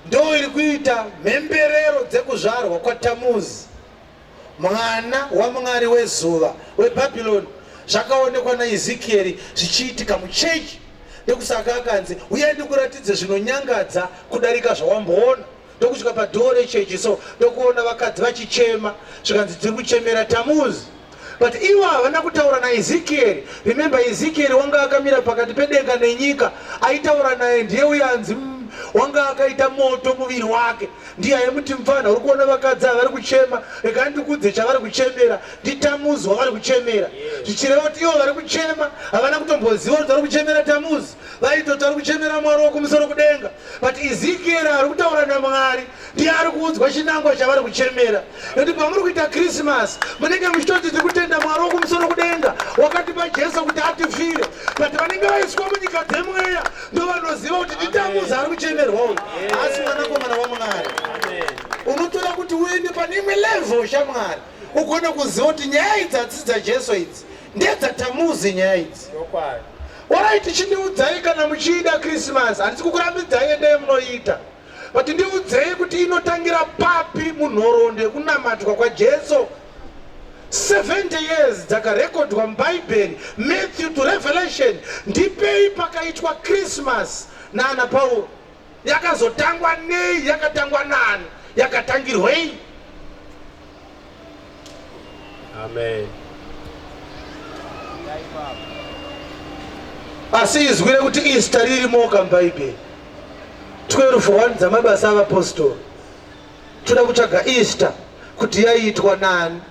ndo iri kuita mhemberero dzekuzvarwa kwaTamuzi, mwana waMwari wezuva weBhabhiloni. Zvakaonekwa naEzekieri zvichiitika muchechi. Ndokusaka akanzi, uya ndikuratidze zvinonyangadza kudarika zvawamboona. Ndokusvika padhoo rechechi so ndokuona vakadzi vachichema, zvikanzi tiri kuchemera Tamuzi. But ivo havana kutaura naEzekieri. Remember, Ezekieri wanga akamira pakati pedenga nenyika, aitaura naye ndiye uya anzi Wanga akaita moto muviri wake. Ndiye aimuti mupfanha uri kuona vakadzi ava vari kuchema, rega ndikudze chavari kuchemera, ndiTamuzi wavari kuchemera. Zvichireva kuti ivo vari kuchema havana kutomboziva kuti vari kuchemera Tamuzi, vaitoti vari kuchemera Mwari wokumusoro kudenga. But Ezekiel ari kutaura naMwari, ndiye ari kuudzwa chinangwa chavari kuchemera. Nekuti pamuri kuita Christmas munenge muchitoti tiri kutenda Mwari wokumusoro kudenga wakatipa Jesu kuti atifire, but vanenge vaiswa munyika dzemweya ndovanoziva kuti nditamuzi ari kuchemerwa uyu asi mwanakomana wamwari. Unotoda kuti uende pane imwe level shamwari, ugone kuziva kuti nyaya idzi hadzisi dzaJesu idzi, ndedzatamuzi nyaya idzi. Orit, chindiudzai kana muchiida Christmas, handisi kukurambidzai, endai munoita, but ndiudzei kuti inotangira papi munhoroondo yekunamatwa kwaJesu. 70 years dzakarekodwa muBhaibheri, Matthew to Revelation, ndipei pakaitwa Christmas naana Pauro. Yakazotangwa nei? Yakatangwa nani? Yakatangirwei? Amen. Asi izwi rekuti Easter ririmoka muBhaibheri 12:1 dzamabasa avapostori. Toda kutsvaga Easter kuti yaiitwa nani.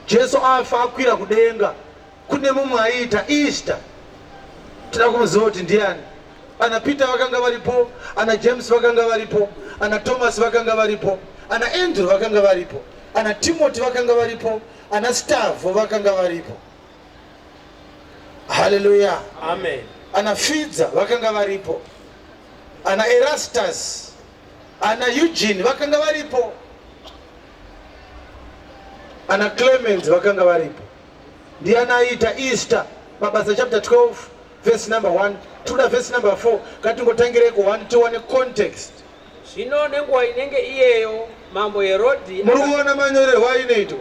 Jesu afa akwira kudenga, kune mumwe aiita Easter. Toda kumuziva kuti ndiani. Ana Peter vakanga varipo, ana James vakanga varipo, ana Thomas vakanga varipo, ana Andrew vakanga varipo, ana Timothy vakanga varipo, ana Stavo vakanga varipo. Haleluya. Amen. Ana Fidza vakanga varipo, ana Erastus, ana Eugene vakanga varipo, ana Clemens vakanga varipo. Ndiani aiita Easter? Mabasa chapter 12 verse number 1 toda verse number 4. Ngatingotangirei ku 1 tiwane context. Zvino nenguva inenge iyeyo mambo Herodhi Muri kuona manyorerwo ainoitwa?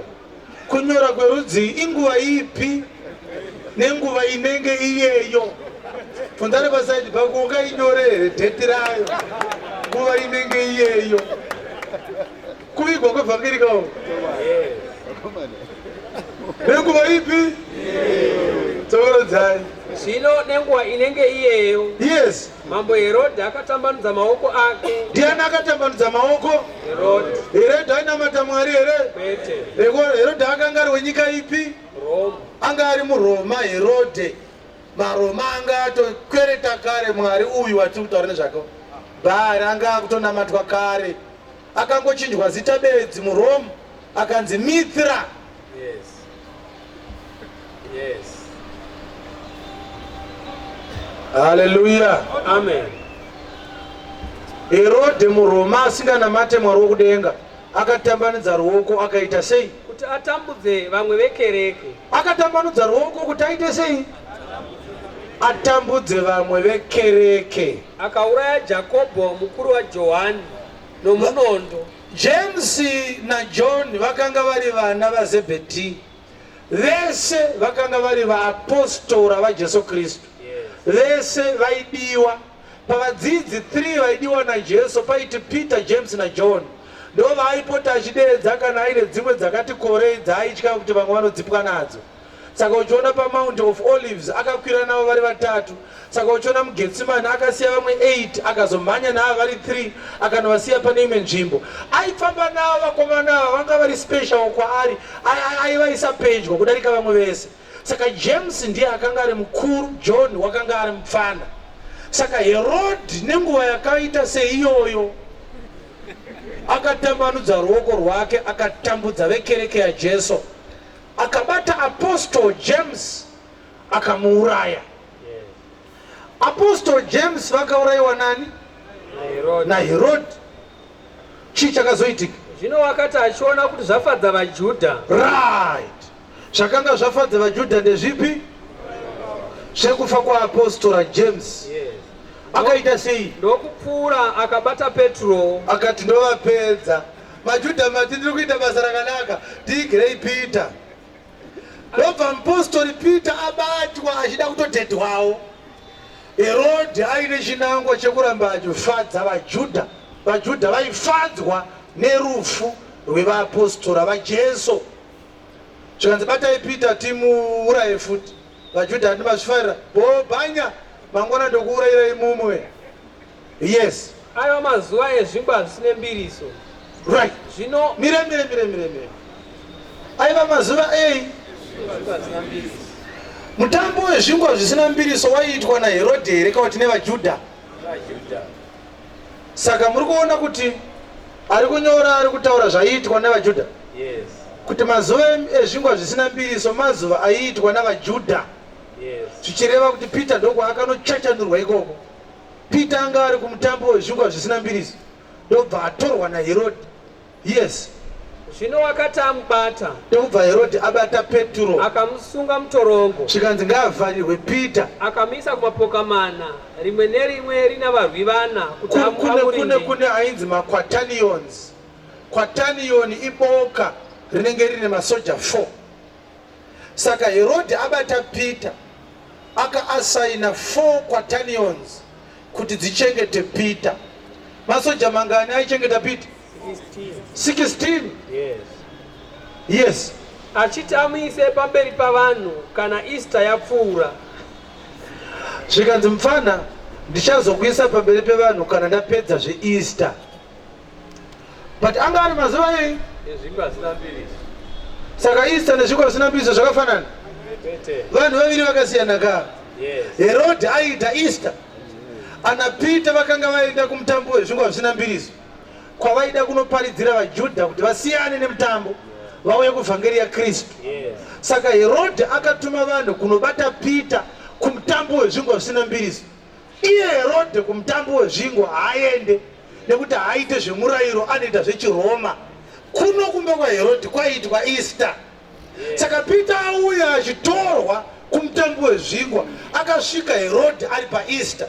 Kunyora kwerudzii? Inguva ipi? Nenguva inenge iyeyo. Bvunzani pasaidi pako, ungainyore here dheti rayo? Nguva inenge iyeyo. Kuvigwa kwevhangeri kawo. Nenguva ipi? Tsokorodzai. Zvino nenguva inenge iyeyo Yes. mambo Herodhi akatambanudza maoko ake. Ndiani akatambanudza maoko? Herodhi. Herodhi ainamata Mwari here? Kwete. Herodhi akanga ari wenyika ipi? Roma. Anga ari muRoma Herodhe. MaRoma anga atokwereta kare Mwari uyu watiri kutaura nezvake. Bhaari anga akutonamatwa kare. Akangochinjwa zita bedzi muRome akanzi Mithra. Yes. Yes. Haleluya. Amen. Herodhe muRoma asinganamate Mwari wokudenga akatambanudza ruoko akaita sei? Kuti atambudze vamwe vekereke. Akatambanudza ruoko kuti aite sei? Atambudze vamwe vekereke. Akauraya Jakobho mukuru waJohani nomunondo. James naJohn vakanga vari vana vaZebhedhi. Vese vakanga vari vaapostora vaJesu Kristu. Vese vaidiwa. Pavadzidzi 3 vaidiwa naJesu paiti Peter, James naJohn. Ndo vaaipota achideedza kana aine dzimwe dzakati korei dzaaitya kuti vamwe vanodzipwa nadzo. Saka uchiona paMount of Olives akakwira navo vari vatatu. Saka uchiona muGetsemane akasiya vamwe 8 akazomhanya navo vari 3 akanovasiya pane imwe nzvimbo. Aifamba navo vakomana ava vanga vari special kwaari, aivaisa pedyo kudarika vamwe vese. Saka James ndiye akanga ari mukuru, John wakanga ari mupfana. Saka Herod nenguva yakaita seiyoyo akatambanudza ruoko rwake akatambudza vekereke yaJesu. Akabata Apostle James akamuuraya. Apostle James vakaurayiwa nani? NaHerod. Chii chakazoitika? Zvino wakati achiona kuti zvafadza vaJudha. Right. Zvakanga zvafadza vaJudha ndezvipi? Zvekufa kwaApostora James. Yes. Akaita sei? Ndokupfuura akabata Petro. Akati ndovapedza. MaJudha mati ndiri kuita basa rakanaka, ndiigirei Peter. Ndobva mupostori Peter abatwa achida kutotedwawo. Herodhi aine chinangwa chekuramba achifadza vaJudha. VaJudha vaifadzwa nerufu rwevaapostora vaJesu. Zvikanzi batai Peter timuuraye futi. VaJudha handimazvifarira. Bhobhanya mangwana ndokuurayirai mumwe. Yes. Aiva mazuva ezvingwa zvisine mbiriso. Right. Zvino Mire, mire, mire, mire, mire. Aiva mazuva ei? Zvingwa zvisina mbiriso. Mutambo wezvingwa zvisina mbiriso waiitwa naHerodhe here kana kuti nevaJudha? VaJudha. Saka muri kuona kuti ari kunyora ari kutaura zvaiitwa nevaJudha? Yes. Kuti mazuva ezvingwa zvisina mbiriso mazuva aiitwa navaJudha. Yes. Zvichireva kuti Peter ndokwaakanocachanurwa ikoko. Peter anga ari kumutambo wezvingwa zvisina mbiriso ndobva atorwa naHerodhi. Yes. Zvino wakati amubata, Ndokubva Herodhi abata Peturo. Akamusunga mutorongo. Zvikanzi ngaavharirwe Peter. Akamuisa kumapoka mana, rimwe nerimwe rina varwi vana, kuti Kune kune amurinde. kune ainzi maquaternions. Quaternion iboka rinenge rine masoja 4. Saka Herodhi abata Peter akaasaina 4 quaternions kuti dzichengete Peter. Masoja mangani aichengeta Peter? 16. 16. Yes. Yes. Achiti amuise pamberi pavanhu kana Easter yapfuura. Zvikanzi mufana ndichazokuisa pamberi pevanhu kana ndapedza zveEaster. But anga ari mazuva ei? Ezvingwa zvisina mbiriso. Saka Easter nezvingwa zvisina mbiriso zvakafanana? Kwete. Vanhu vaviri vakasiyana ka. Yes. Herod aiita Easter. Ana Peter vakanga vaenda kumutambo wezvingwa zvisina mbiriso kwavaida kunoparidzira vaJudha kuti vasiyane nemutambo vauye kuvhangeri yaKristu. Yes. Saka Herod akatuma vanhu kunobata Peter kumutambo wezvingwa zvisina mbiriso. Iye Herode kumutambo wezvingwa haaende nekuti haaite zvemurayiro, anoita zvechiRoma. Kuno kumba kwaHerode kwaiitwa Easter. Saka Peter auya achitorwa kumutambo wezvingwa, akasvika Herode ari paEaster.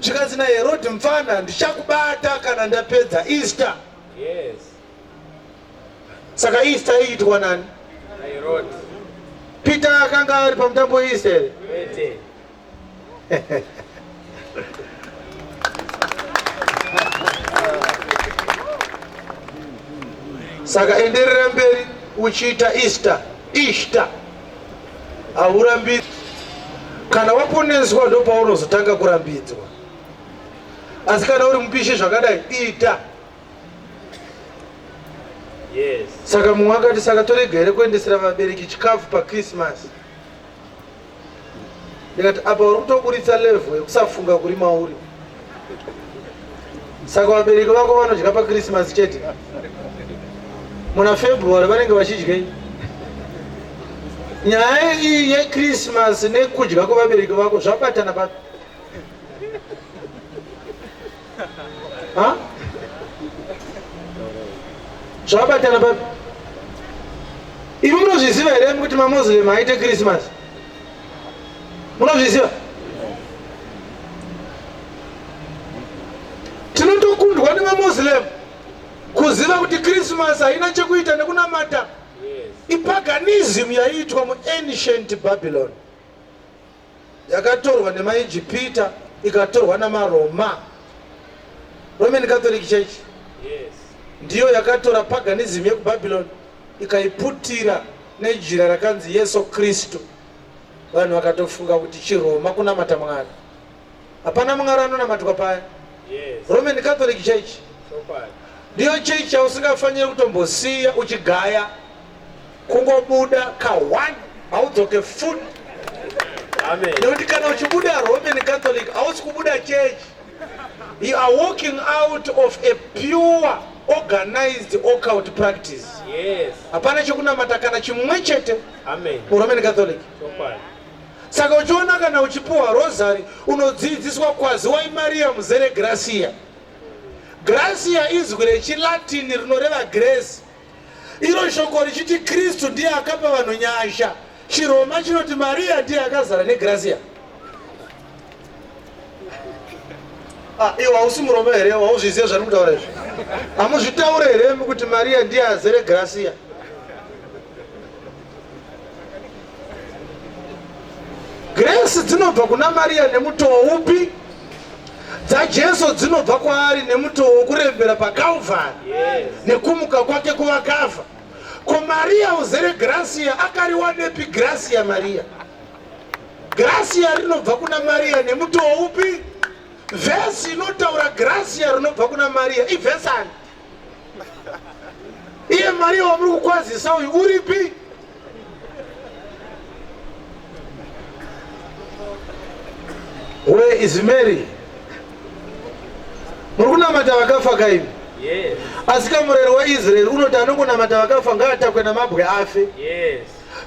Zvikanzi naHerode, mfana ndichakubata kana ndapedza Easter. Yes. Saka Easter yaiitwa nani? NaHerode. Peter akanga ari pamutambo weEaster here? Kwete. Saka enderera mberi uchiita Easter. Easter haurambidzwi. Kana waponeswa ndopaunozotanga kurambidzwa, asi kana uri mupishi zvakadai ita. Yes. Saka mumwe akati saka torega here kuendesera vabereki chikafu paChristmas? Ndikati apa uri kutoburitsa level yekusafunga kuri mauri. Saka vabereki vako vanodya paChristmas chete, muna February vanenge vachidyei? Nyaya iyi yeChristmas nekudya kwevabereki vako zvabatana papi? Ha? Zvabatana papi? Imi munozviziva here kuti maMuslim aite Christmas? Munozviziva? Tinotokundwa nemaMuslim kuziva kuti Christmas haina chekuita nekunamata. Yes. Ipaganism yaiitwa muancient Babylon, yakatorwa nemaIjipita ikatorwa namaRoma. Roman Catholic Church Yes. ndiyo yakatora paganism yekuBabylon ikaiputira nejira rakanzi Yesu Kristu. Vanhu vakatofunga kuti chiRoma kunamata Mwari. Hapana Mwari anonamatwa paya. Yes. Roman Catholic Church Chokwadi. ndiyo chechi yausingafaniri kutombosiya uchigaya. Kungobuda ka1 haudzoke futi. Amen. Nekuti kana uchibuda Roman Catholic hausi kubuda church. You are walking out of a pure organized occult practice. Yes. Hapana chekunamata kana chimwe chete Amen. muRoman Catholic. Chokwadi. Saka uchiona kana uchipuwa rosary unodzidziswa kwaziwai Maria muzere gracia. Gracia izwi rechiLatin rinoreva grace. Iro shoko richiti Kristu ndiye akapa vanhu nyasha. ChiRoma chinoti Maria ndiye akazara negracia. Ah, iwe hausi muRoma here? Hauzvizive zvandiri kutaura izvi? Hamuzvitaure here kuti Maria ndiye azere gracia? Grace dzinobva kuna Maria nemutoo upi? DzaJesu dzinobva kwaari nemutoo wokurembera paCalvary Yes. nekumuka kwake kuvakafa. Ko Maria uzere gracia akariwanepi gracia Maria? Gracia rinobva kuna Maria nemutoo upi? Vhesi inotaura gracia rinobva kuna Maria ivhesi ani? Iye Maria wamuri kukwazisa uyu uripi? Where is Mary? Muri kunamata vakafa kaimi? Yes. Asi kamurayiro waIsraeri unoti anongonamata vakafa ngaatakwe namabwe afe. Yes.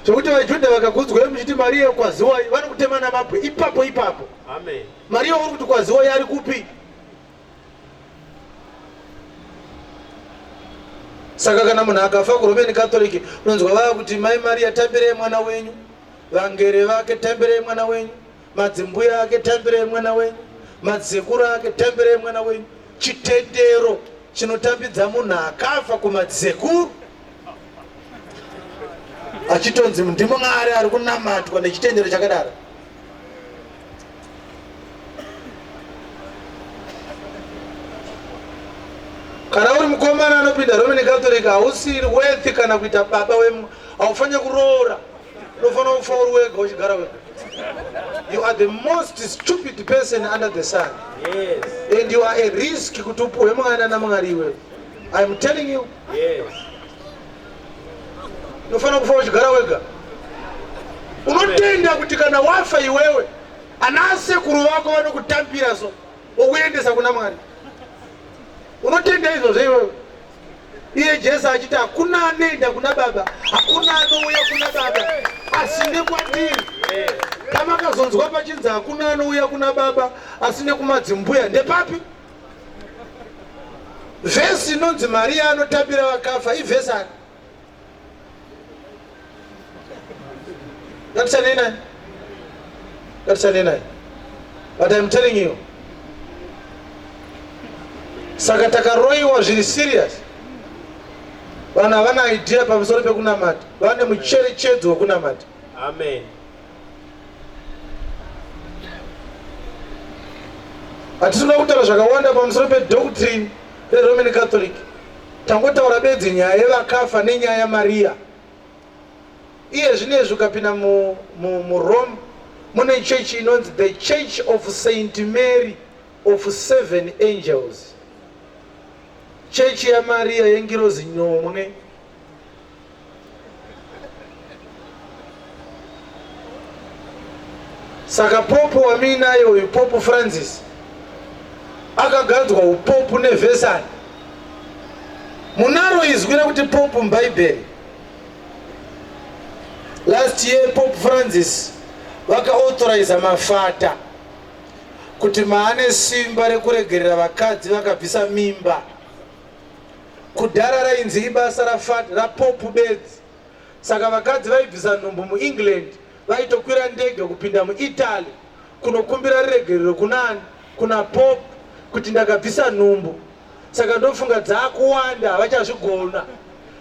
Zvekuti vaJudha vakakudzwai muchiti Maria kwaziwai vanokutema namabwe ipapo ipapo. Amen. Maria uri kuti kwaziwai ari kupi? Saka kana munhu akafa kuRoman Catholic unonzwa vava kuti Mai Maria tambirei mwana wenyu, vangere vake tambirei mwana wenyu, madzimbuya ake tambirei mwana wenyu, madzisekuru ake tambirei mwana wenyu. Chitendero chinotambidza munhu akafa kumadzisekuru achitonzi ndimwari ari kunamatwa nechitendero chakadaro. Kana uri mukomana anopinda Roman Catholic hausiri worthy kana kuita baba wemu, haufanire kuroora, unofanira kufa uri wega uchigara wega. You are the most stupid person under the sun. Yes. And you are a risk kuti upuhwe mwana naMwari iwewe. I am telling you. Yes. Unofanira kufa uchigara wega. Unotenda kuti kana wafa iwewe ana asekuru vako vanokutambira so wokuendesa kuna Mwari. Unotenda izvozvo iwewe? Iye Jesu achiti hakuna anoenda kuna baba, hakuna anouya kuna baba asi nekwandiri. Pamakazonzwa pachinzi hakuna anouya kuna baba asi nekumadzimbuya ndepapi? Vhesi inonzi Maria anotambira vakafa ivhesi ani? Ngatichanei naye. Ngatichanei naye. But I'm telling you. Saka takaroiwa zviri serious. Vanhu havana idea pamusoro pekunamata. Vane mucherechedzo wekunamata. Amen. Hatisi kuda kutaura zvakawanda pamusoro pedoctrine reRoman Catholic. Tangotaura bedzi nyaya yevakafa nenyaya yaMaria. Iye zvino izvi ukapinda muRome mune chechi inonzi the Church of Saint Mary of Seven Angels. Chechi yaMaria yengirozi nomwe. Saka Pope wamuinaye uyu Pope Francis akagadzwa upopu nevhesani. Munaro izwi rekuti Pope muBhaibheri. Last year Pope Francis vakaauthoriza mafata kuti maane simba rekuregerera vakadzi vakabvisa mimba. Kudhara rainzi ibasa raPope bedzi. Saka vakadzi vaibvisa nhumbu muEngland vaitokwira ndege kupinda muItaly kunokumbira ruregerero kunani? Kuna Pope kuti ndakabvisa nhumbu. Saka ndofunga dzakuwanda havachazvigona.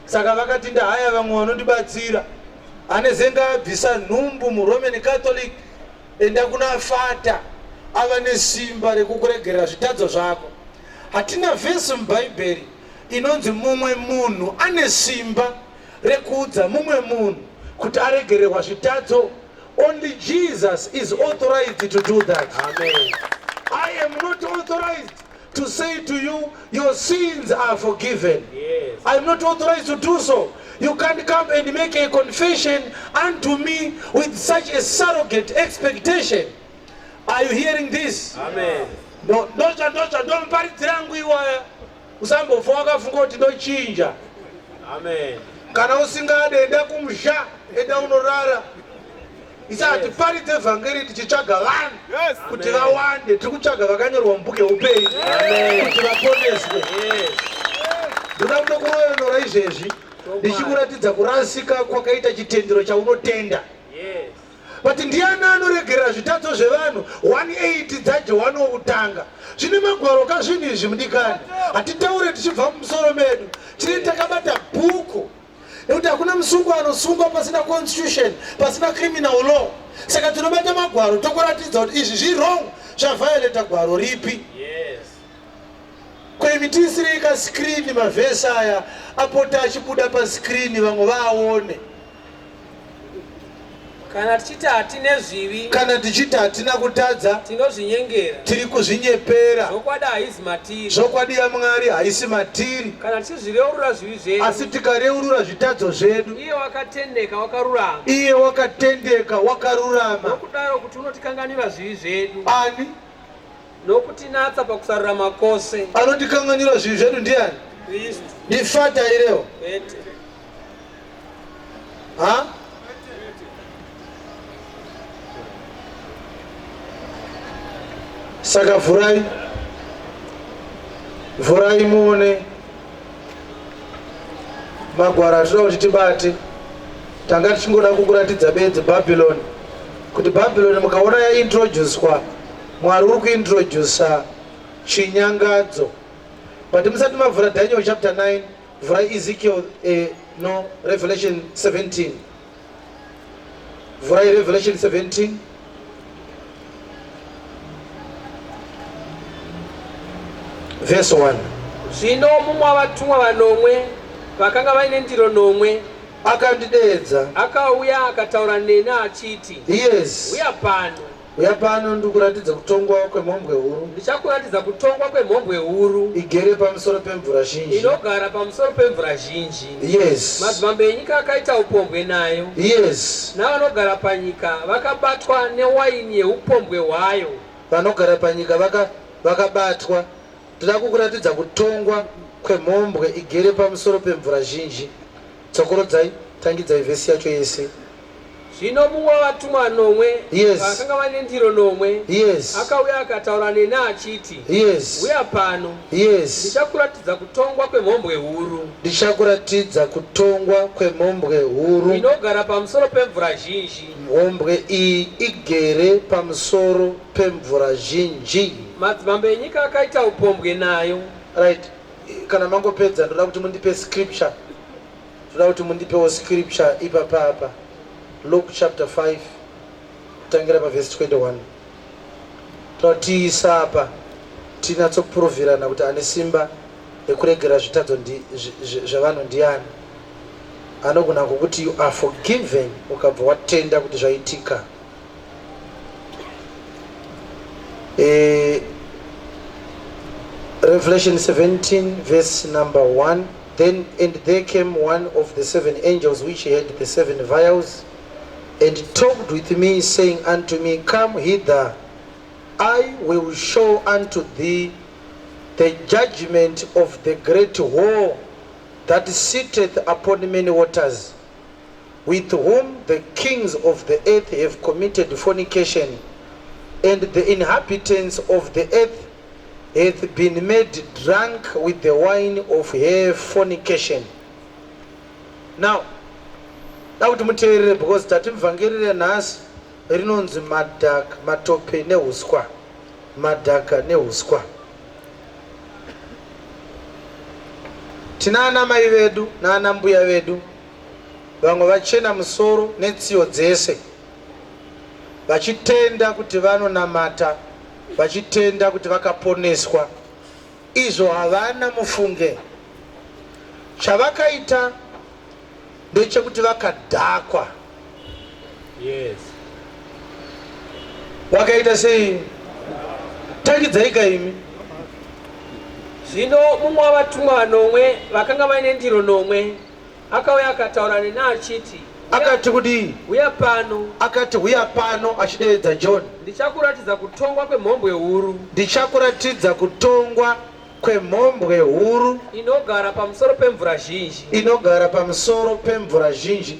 Saka vakati ndahaya vamwe vanondibatsira. Ane zenge abvisa nhumbu muRoman Catholic enda kuna Fata ava nesimba rekukuregerera zvitadzo zvako. Hatina vhesi muBhaibheri inonzi mumwe munhu ane simba rekuudza mumwe munhu kuti aregererwa zvitadzo. Only Jesus is authorized to do that. Amen. I am not authorized to say to you your sins are forgiven. Yes. I am not authorized to do so. You can't come and make a confession unto me with such a surrogate expectation. Are you hearing this? Amen. Ndocha ndocha ndomuparidzira angu iwaya. Usambofa wakafunga kuti ndochinja. Amen. Kana usingade enda kumusha, enda unorara. Isa hatiparidze vhangeri tichitsvaga vanhu Yes. kuti vawande. Tiri kutsvaga vakanyorwa mubhuku yeupenyu kuti vaponeswe. Yes. Ndoda kutokuroyonora izvezvi ndichikuratidza kurasika kwakaita chitendero chaunotenda. Yes. But ndiani anoregerera zvitadzo zvevanhu 180 dzaJohani wokutanga? Zvine magwaro ka zvinhu izvi mudikani. Hatitaure tichibva mumusoro medu. Tiri takabata bhuku. Nekuti hakuna musungwa anosungwa pasina constitution, pasina criminal law. Saka tinobata magwaro tokuratidza kuti izvi zviri wrong, zvaviolata gwaro ripi. Yes. Ko imi tiisirei ka screen mavhesi aya apote achibuda pa screen vamwe vaaone. Kana tichiti hatine zvivi, Kana tichiti hatina kutadza, tinozvinyengera, tiri kuzvinyepera. Zvokwadi haizi matiri. Zvokwadi yaMwari haisi matiri. Kana tichizvireurura zvivi zvedu, Asi tikareurura zvitadzo zvedu, iye wakatendeka wakarurama, iye wakatendeka wakarurama. Nokudaro kuti unotikanganwira zvivi zvedu. Ani? Nokutinatsa pakusarurama kwose. Anotikanganwira zvivi zvedu ndiani? Kristu. NdiFata irewo? Kwete. Ha? Saka vhurai, vhurai muone magwaro atinoda kuti tibate. Tanga tichingoda kukuratidza bedzi Babylon, kuti Babylon mukaona yaintroducwa, Mwari uri kuintrodusa chinyangadzo. But musati mavhura Daniel chapter 9, vhurai Ezekiel, no, Revelation 17. Vhurai Revelation 17. Verse 1. Zvino mumwe wavatumwa vanomwe vakanga vaine ndiro nomwe akandideedza, akauya akataura neni achiti, Yes. Uya pano, Uya pano, ndikuratidza kutongwa kwemhombwe huru. Ndichakuratidza kutongwa kwemhombwe huru. Igere pamusoro pemvura zhinji. Inogara pamusoro pemvura zhinji. Yes. Madzimambo enyika akaita upombwe nayo. Yes. Navanogara panyika vakabatwa newaini yeupombwe hwayo. Vanogara panyika vakabatwa. Ndoda kukuratidza kutongwa kwemhombwe igere pamusoro pemvura zhinji. Dzokorodzai, tangidzai vhesi yacho yese. Zvino mumwe wavatumwa nomwe vakanga vane ndiro nomwe akauya akataura neni achiti, Uya pano, ndichakuratidza kutongwa kwemhombwe huru. Ndichakuratidza kutongwa kwemhombwe huru. Inogara pamusoro pemvura zhinji. Mhombwe iyi igere pamusoro pemvura zhinji. Madzimambo enyika akaita upombwe nayo. Right, kana mangopedza ndoda kuti mundipe scripture. Ndoda kuti mundipewo scripture ipapapa. Luke chapter 5 kutangira pavhesi 21. Toda tiisa apa tinyatsopuruvirana kuti ane simba rekuregera zvitadzo zvevanhu ndiani. Anogona kukuti you are forgiven ukabva watenda kuti zvaitika. Revelation 17 verse number 1. Then and there came one of the seven angels which had the seven vials, and talked with me, saying unto me, Come hither, I will show unto thee the judgment of the great whore that sitteth upon many waters, with whom the kings of the earth have committed fornication, and the inhabitants of the earth hath been made drunk with the wine of her fornication. Now, da kuti muteerere because tati muvhangeri renhasi rinonzi madhaka, matope neuswa. Madhaka neuswa. Tina ana mai vedu naana mbuya vedu, vamwe vachena musoro netsiyo dzese, vachitenda kuti vanonamata, vachitenda kuti vakaponeswa, izvo havana. Mufunge, chavakaita ndechekuti vakadhakwa. Vakaita sei? Tangidzai kaimi. Zvino mumwe wavatumwa vanomwe vakanga vaine ndiro nomwe akauya akataura neni achiti, Akati kudii? Uya pano. Akati huya pano, achideedza John. Ndichakuratidza kutongwa kwemhombwe huru. Ndichakuratidza kutongwa kwemhombwe huru. Inogara pamusoro pemvura zhinji. Inogara pamusoro pemvura zhinji.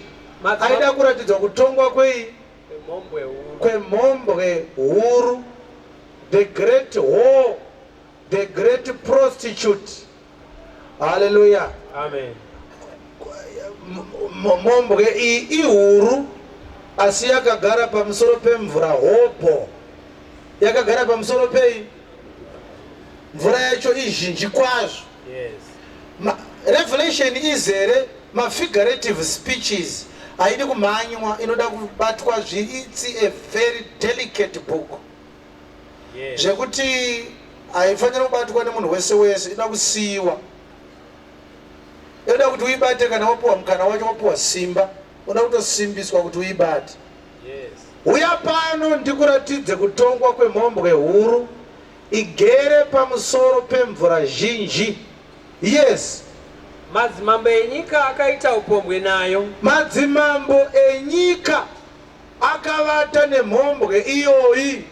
Aida kuratidzwa kutongwa kwei? Kwemhombwe huru. Kwemhombwe huru. The great whore, the great prostitute. Hallelujah. Amen. Mhombwe iyi ihuru, asi yakagara pamusoro pemvura hobho. Yakagara pamusoro pei? Mvura yacho izhinji kwazvo. Revelation izere mafigurative speeches, haidi kumhanywa, inoda kubatwa. It's a very delicate book zvekuti haifaniri kubatwa nemunhu wese wese. Inoda kusiyiwa, inoda kuti uibate kana wapiwa mukana wacho, wapiwa simba, unoda kutosimbiswa kuti uibate. Uya pano ndikuratidze kutongwa kwemhombwe huru igere pamusoro pemvura zhinji. Yes. Madzimambo enyika akaita upombwe nayo. Madzimambo enyika akavata nemhombwe iyoyi.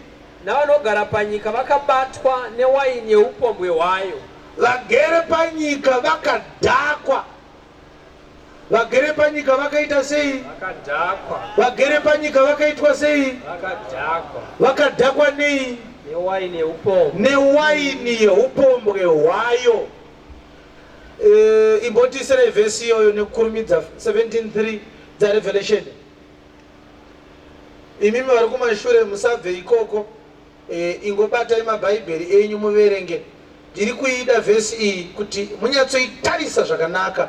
Navanogara panyika vakabatwa newaini yeupombwe hwayo. Vagere panyika vakadhakwa. Vagere panyika vakaita sei? Vakadhakwa. Vagere panyika vakaitwa sei? Vakadhakwa. Vakadhakwa nei? Newaini yeupombwe. Newaini yeupombwe hwayo. E, imbotiisirai vhesi iyoyo nekukurumidza 17:3 dzaRevelation. Imimi vari kumashure musabve ikoko. E, ingobatai mabhaibheri enyu muverenge. Ndiri kuida vhesi iyi kuti munyatsoitarisa zvakanaka,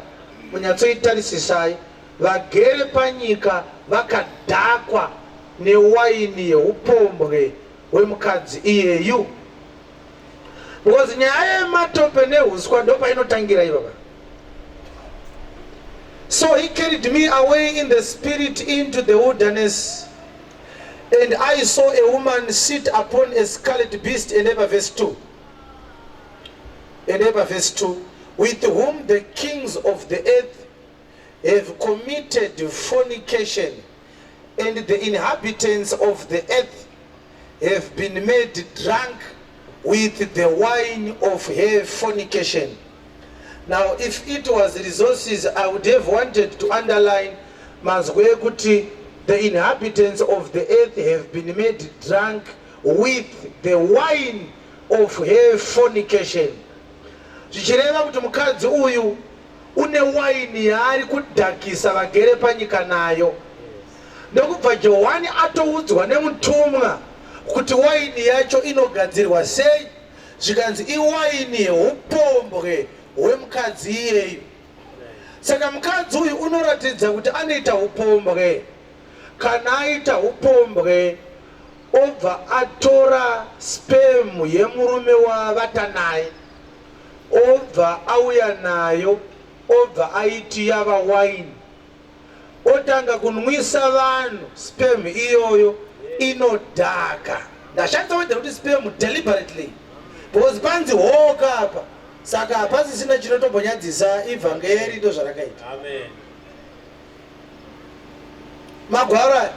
munyatsoitarisisai. Vagere panyika vakadhakwa newaini yeupombwe hwemukadzi iyeyu. Because nyaya yematope nehuswa ndopainotangira ipapa. So he carried me away in the spirit into the wilderness and I saw a woman sit upon a scarlet beast and ever verse 2 and ever verse 2 with whom the kings of the earth have committed fornication and the inhabitants of the earth have been made drunk with the wine of her fornication. Now if it was resources I would have wanted to underline mazwi ekuti the inhabitants of the earth have been made drunk with the wine of her fornication. Zvichireva kuti mukadzi uyu une waini yaari kudhakisa vagere panyika nayo. Ndokubva Johani atoudzwa nemutumwa kuti waini yacho inogadzirwa sei, zvikanzi iwaini yeupombwe hwemukadzi iyeyu. Saka mukadzi uyu unoratidza kuti anoita upombwe. Kana aita upombwe obva atora sperm yemurume waavata naye obva auya nayo obva aiti yava waini otanga kunwisa vanhu sperm iyoyo inodhaka. Ndashandisa word rekuti sperm deliberately because panzi hoka apa, saka hapasisina chinotombonyadzisa ivhangeri ndozvarakaita. Amen. Magwaro aya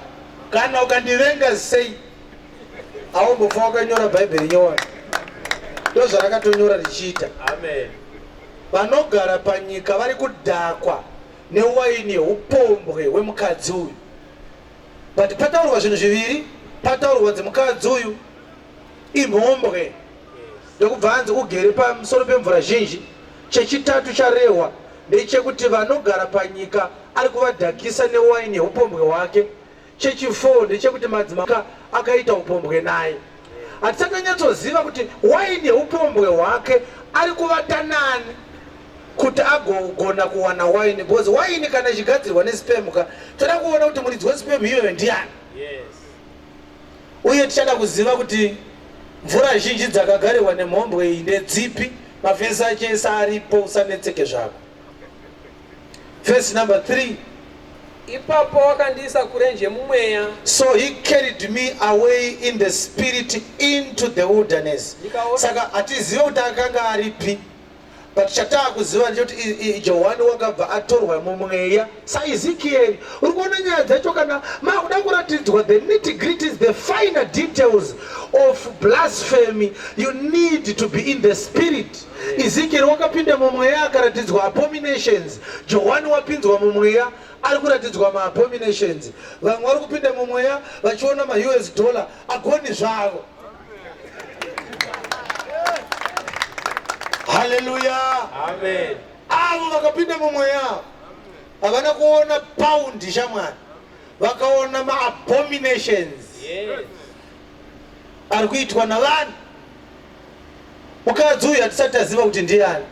kana ukandivenga sei aumbofa wakanyora bhaibheri nyowani ndozvarakatonyora richiita. Amen. Vanogara panyika vari kudhakwa newaini yeupombwe hwemukadzi uyu. But pataurwa zvinhu zviviri, pataurwa kunzi mukadzi uyu imhombwe, ndokubva anzi ugere pamusoro pemvura zhinji. Chechitatu charehwa ndechekuti vanogara panyika ari kuvadhakisa newaini yeupombwe hwake. Chechi4 ndechekuti madzimambo akaita upombwe naye. Hatisati tanyatsoziva kuti waini yeupombwe hwake ari kuvata nani kuti agogona kuwana waini, because waini kana ichigadzirwa nesperm ka, toda kuona kuti muridzi wesperm iyoyo ndiani. Yes. Uye tichada kuziva kuti mvura zhinji dzakagarirwa nemhombwe iyi ndedzipi. Mafesi acho ese aripo, usanetseke zvako. Verse number 3. Ipapo wakandiisa kurenje mumweya. So he carried me away in the spirit into the wilderness. Ndikaona- Saka hatizive kuti akanga aripi, but chataakuziva ndechekuti Johani wakabva atorwa mumweya saEzekieri. Uri kuona nyaya dzacho kana makuda kuratidzwa the nitty gritties, the finer details of blasphemy, you need to be in the spirit. Ezekieri wakapinda mumweya akaratidzwa abominations. Johani wapinzwa mumweya ari kuratidzwa maabominations. Vamwe vari kupinda mumweya vachiona maUS dollar agoni zvavo. Haleluya. Amen. Avo vakapinda mumweya havana kuona paundi shamwari, vakaona maabominations Yes. ari kuitwa navanhu. Mukadzi uyu hatisati taziva kuti ndiani,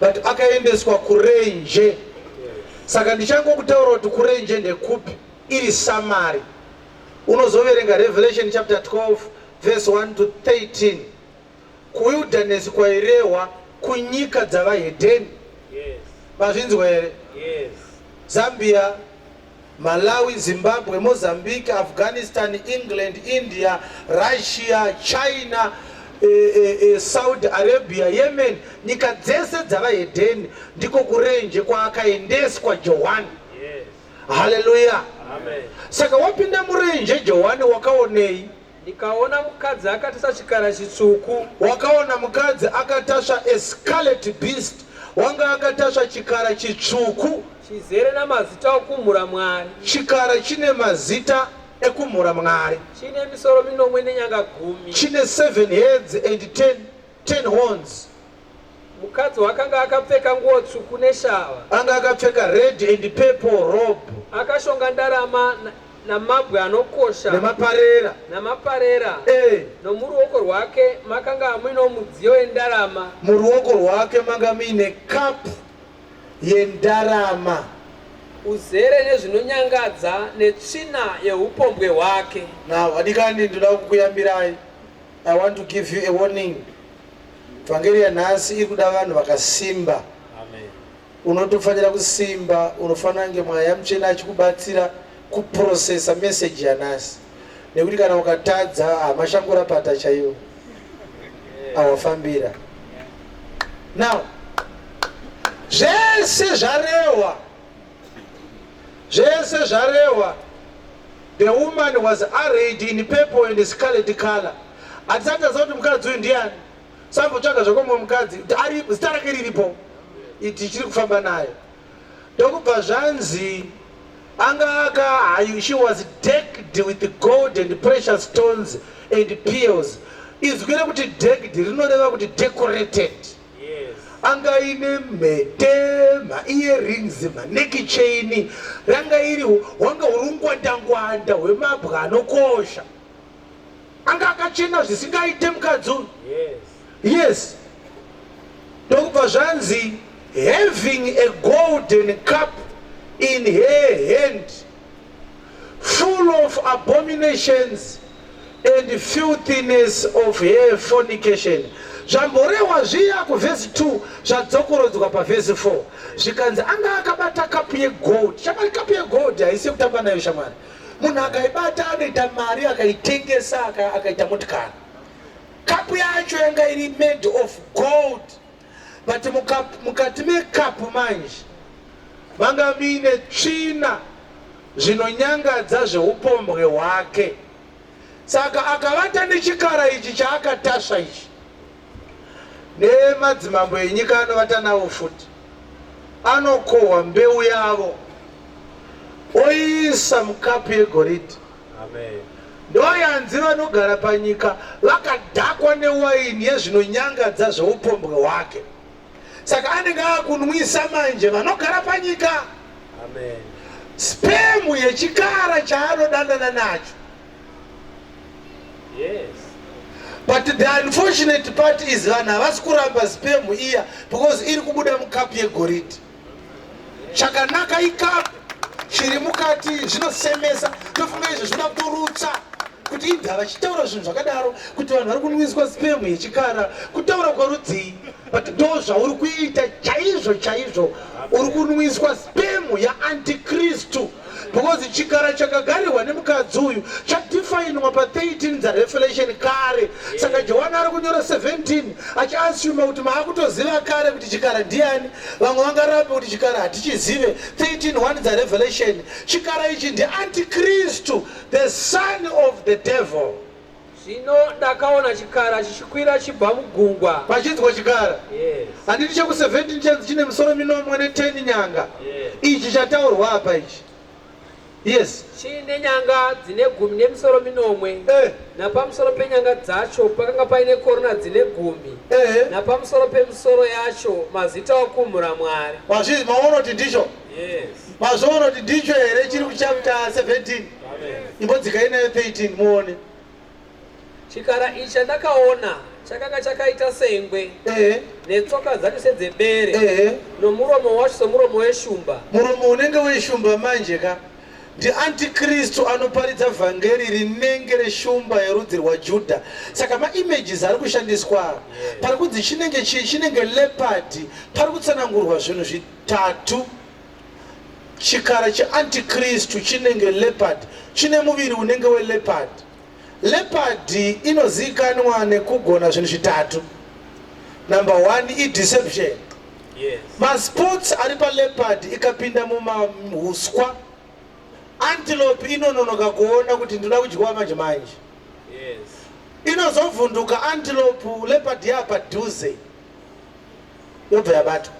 but akaendeswa kurenje. Saka ndichangokutaura kuti kurenje ndekupi, iri samari. Unozoverenga Revelation chapter 12 verse 1 to 13. Kuwilderness kwairehwa kunyika dzavahedheni. Yes. Mazvinzwa here? Yes. Zambia, Malawi, Zimbabwe, Mozambique, Afghanistan, England, India, Russia, China, e, e, e, Saudi Arabia, Yemen, nyika dzese dzavahedheni ndiko kurenje kwaakaendeswa Johani. Yes. Haleluya! Amen. Saka wapinda murenje Johani wakaonei? Ndikaona mukadzi akatasva chikara chitsvuku. Wakaona mukadzi akatasva a scarlet beast, wanga akatasva chikara chitsvuku. Chizere namazita okumhura Mwari. Chikara chine mazita ekumhura Mwari. Chine misoro minomwe nenyanga gumi. Chine 7 heads and 10 horns. Mukadzi wakanga akapfeka nguo tsvuku neshava. Anga akapfeka red and purple robe. Akashonga ndarama namabwe anokosha. Nemaparera. Namaparera. Eh. Nomuruoko rwake makanga muino mudziyo yendarama. Muruoko rwake manga muine cup yendarama. Uzere nezvinonyangadza netsvina yeupombwe hwake. Now, vadikani, ndoda kukuyambirai. I want to give you a warning. Vhangeri yanhasi iri kuda vanhu vakasimba. Unotofanira kusimba, unofanira kunge Mweya Mutsvene achikubatsira kuprocessa message yanhasi. Nekuti kana ukatadza hamashangurapata chaiwo awafambira. Now, zvese zvarehwa, zvese zvarehwa. The woman was arrayed in purple and scarlet color. Hatisati taziva kuti mukadzi uyu ndiani. Sambotsvaga zvako mumwe mukadzi kuti ari zita rake riripo. Tichiri kufamba naye. Ndokubva zvanzi anga aka she was decked with gold and precious stones and pearls. Izwi rekuti decked rinoreva kuti decorated. Anga ine mhete, maearrings, maneck chain, ranga iri hwanga huri ungwandangwanda hwemabwa anokosha. Anga akachena zvisingaite mukadzi uyu. Yes. Ndokubva zvanzi having a golden cup in her hand full of abominations and filthiness of her fornication. Zvamborehwa zviya kuvhesi 2 zvadzokorodzwa pavhesi 4 zvikanzi anga akabata kapu yegold. Shamwari, kapu yegold haisi yekutamba nayo shamwari. Munhu akaibata anoita mari, akaitengesa akaita motikari. Kapu yacho yanga iri made of gold, but mukati mekapu manje manga muine tsvina, zvinonyangadza zveupombwe hwake. Saka akavata nechikara ichi chaakatasva ichi, nemadzimambo enyika anovata navo futi, anokohwa mbeu yavo oiisa mukapu yegoridhe. Ndoyanzi vanogara panyika vakadhakwa newaini yezvinonyangadza zveupombwe hwake. Saka anenge akunwisa manje vanogara panyika sperm yechikara chaanodanana nacho. But the unfortunate part is vanhu havasi kuramba sperm iya because iri kubuda mukapu yegoridhe. Chakanaka ikapu, chiri mukati zvinosemesa. Tofunga izvo zvinoda kutorutsa kuti indava vachitaura zvinhu zvakadaro, kuti vanhu vari kunwiswa sperm yechikara, kutaura kwerudzii? But ndo zvauri kuita chaizvo chaizvo, uri kunwiswa sperm yaantikristu, because chikara chakagarirwa nemukadzi uyu chadefinwa pa13 dzaRevelation kare. Saka Johani ari kunyora 17 achiasuma kuti maakutoziva kare kuti chikara ndiani. Vamwe vangarambe kuti chikara hatichizive. 13:1 dzaRevelation, chikara ichi ndiantikristu, the son of the devil. Zvino ndakaona chikara chichikwira chibva mugungwa. Pachinzwa chikara. Yes. Handiti cheku17 chanzi chine misoro minomwe ne10 nyanga? Yes. Ichi chataurwa apa ichi. Yes. Chiine nyanga dzine gumi nemisoro minomwe. Napamusoro penyanga dzacho pakanga paine korona dzine gumi. Napamusoro pemisoro yacho mazita okumhura Mwari. Mazvizi maona kuti ndicho? Yes. Mazviona kuti ndicho here chiri kuchapter 17? Amen. Imbodzikai nayo 13 muone. Chikara ichi chandakaona chakanga chakaita sengwe, netsoka dzacho sedzebere, nomuromo wacho somuromo weshumba. Muromo unenge weshumba manje ka ndiantikristu anoparidza vhangeri rinenge reshumba yerudzi rwaJudha. Saka maimages ari kushandiswa pari kunzi chinenge chii, chinenge leopard, pari kutsanangurwa zvinhu zvitatu. Chikara cheantikristu chinenge leopard, chine muviri unenge weleopard. Leopard inozivikanwa nekugona zvinhu zvitatu. Number one ideception. Yes. Masports ari paleopard ikapinda mumahuswa, antelope inononoka kuona kuti ndinoda kudyiwa manje manje. Yes. Inozovhunduka antelope, leopard yapadhuze yobva yabatwa.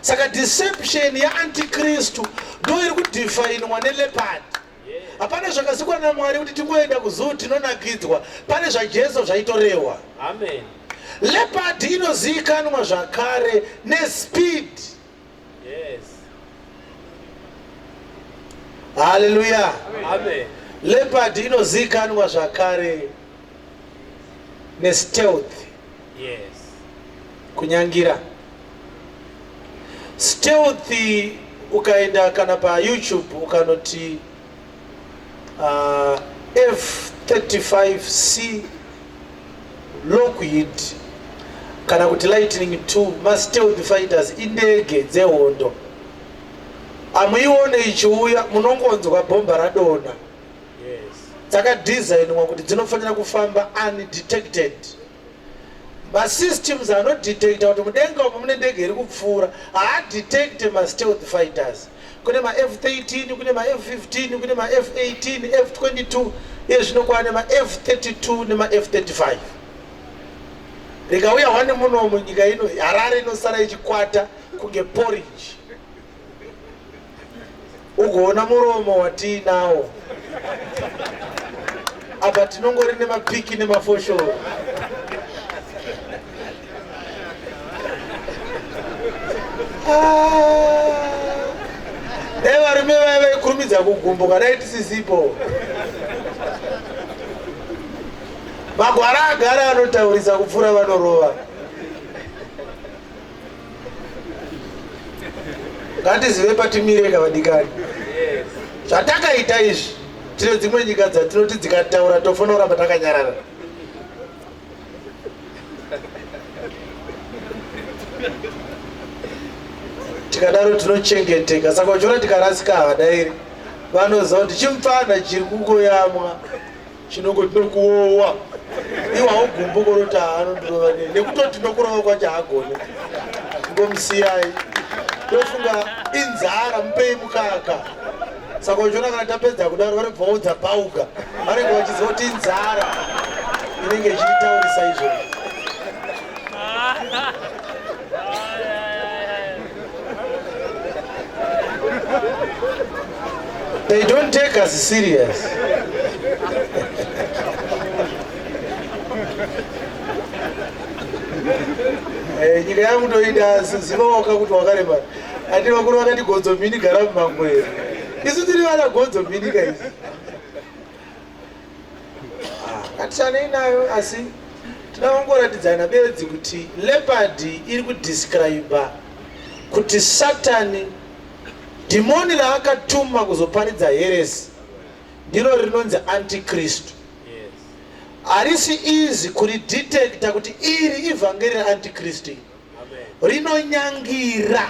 Saka deception yaantikristu ndo iri kudefinwa neleopard. Hapana zvakasikwa naMwari kuti tingoenda kuzoo tinonakidzwa. Pane zvaJesu zvaitorehwa. Amen. Leopard inozivikanwa zvakare nespeed. Yes. Haleluya. Amen. Leopard inozivikanwa zvakare nestealth. Yes. Kunyangira. Stealth ukaenda kana paYouTube ukanoti F35C Lockheed kana kuti Lightning 2 mastealth fighters indege dzehondo. Amuione ichiuya munongonzwa bhomba radonha. Yes. Dzakadesignwa kuti dzinofanira kufamba undetected. Masystems anodetecta kuti mudenga umu mune ndege iri kupfuura haadetecte mastealth fighters. Kune maF-13, kune maF-15, kune maF-18, F-22, iye zvino kwaane maF-32 nemaF-35. Rikauya one muno munyika ino, Harare inosara ichikwata kunge porridge. Ugoona muromo watiinawo apa tinongori nemapiki nemafoshoro. Dai varume vaya vaikurumidza kugumbuka dai tisisipo. Magwara agara anotaurisa kupfuura vanorova. Ngatizive patimire kavadikani. Zvatakaita izvi tine dzimwe nyika dzatinoti dzikataura tofanira kuramba takanyarara. Tikadaro tinochengeteka. Saka uchiona tikarasika havadairi, vanoziva kuti chimupfana chiri kungoyamwa chinongoti nokuowa iwe haugumbuko unoti haanondirova nei nekutoti nokurova kwacho haagone ngomusiyai tofunga inzara mupei mukaka saka uchiona kana tapedza kudaro vanobva vaudza bauga vanenge vachiziva kuti inzara inenge ichitaurisa izvozvo. They don't take us serious. Eh, nyika yangu toida ziva waka kuti wakaremara. Ati vakuru vakati godzo mhini gara mumangwere. Isu tiri vana godzo mhini ka isu. Ngatishanei nayo asi tinoda kungoratidzana bedzi kuti leopard iri kudescribe kuti Satani dhimoni raakatuma kuzoparidza heresi ndiro rinonzi antikristu. Harisi easy kuridetecta kuti iri ivhangeri raantikristu iri. Rinonyangira.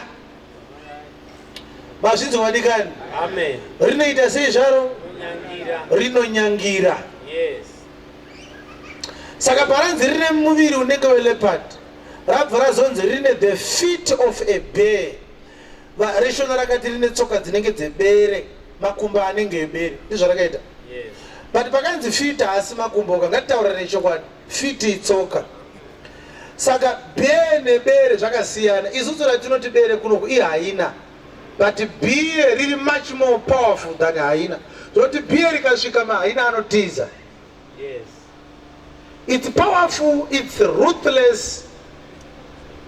Mazvinzwa vadikani? Amen. Rinoita sei zvaro? Rinonyangira. Rinonyangira. Yes. Saka paranzi rine muviri unenge weleopard, rabva razonzi rine the feet of a bear. Rishona rakati rine tsoka dzinenge dzebere, makumbo anenge ebere. Ndizvo rakaita. Yes. But pakanzi feet haasi makumbo ka, ngatitaurane chokwadi. Feet itsoka. Saka bear nebere zvakasiyana. Isusu ratinoti bere kunoku ihaina. But bear riri much more powerful than haina. Zvokuti bear rikasvika mahaina anotiza. Yes. It's powerful, it's ruthless.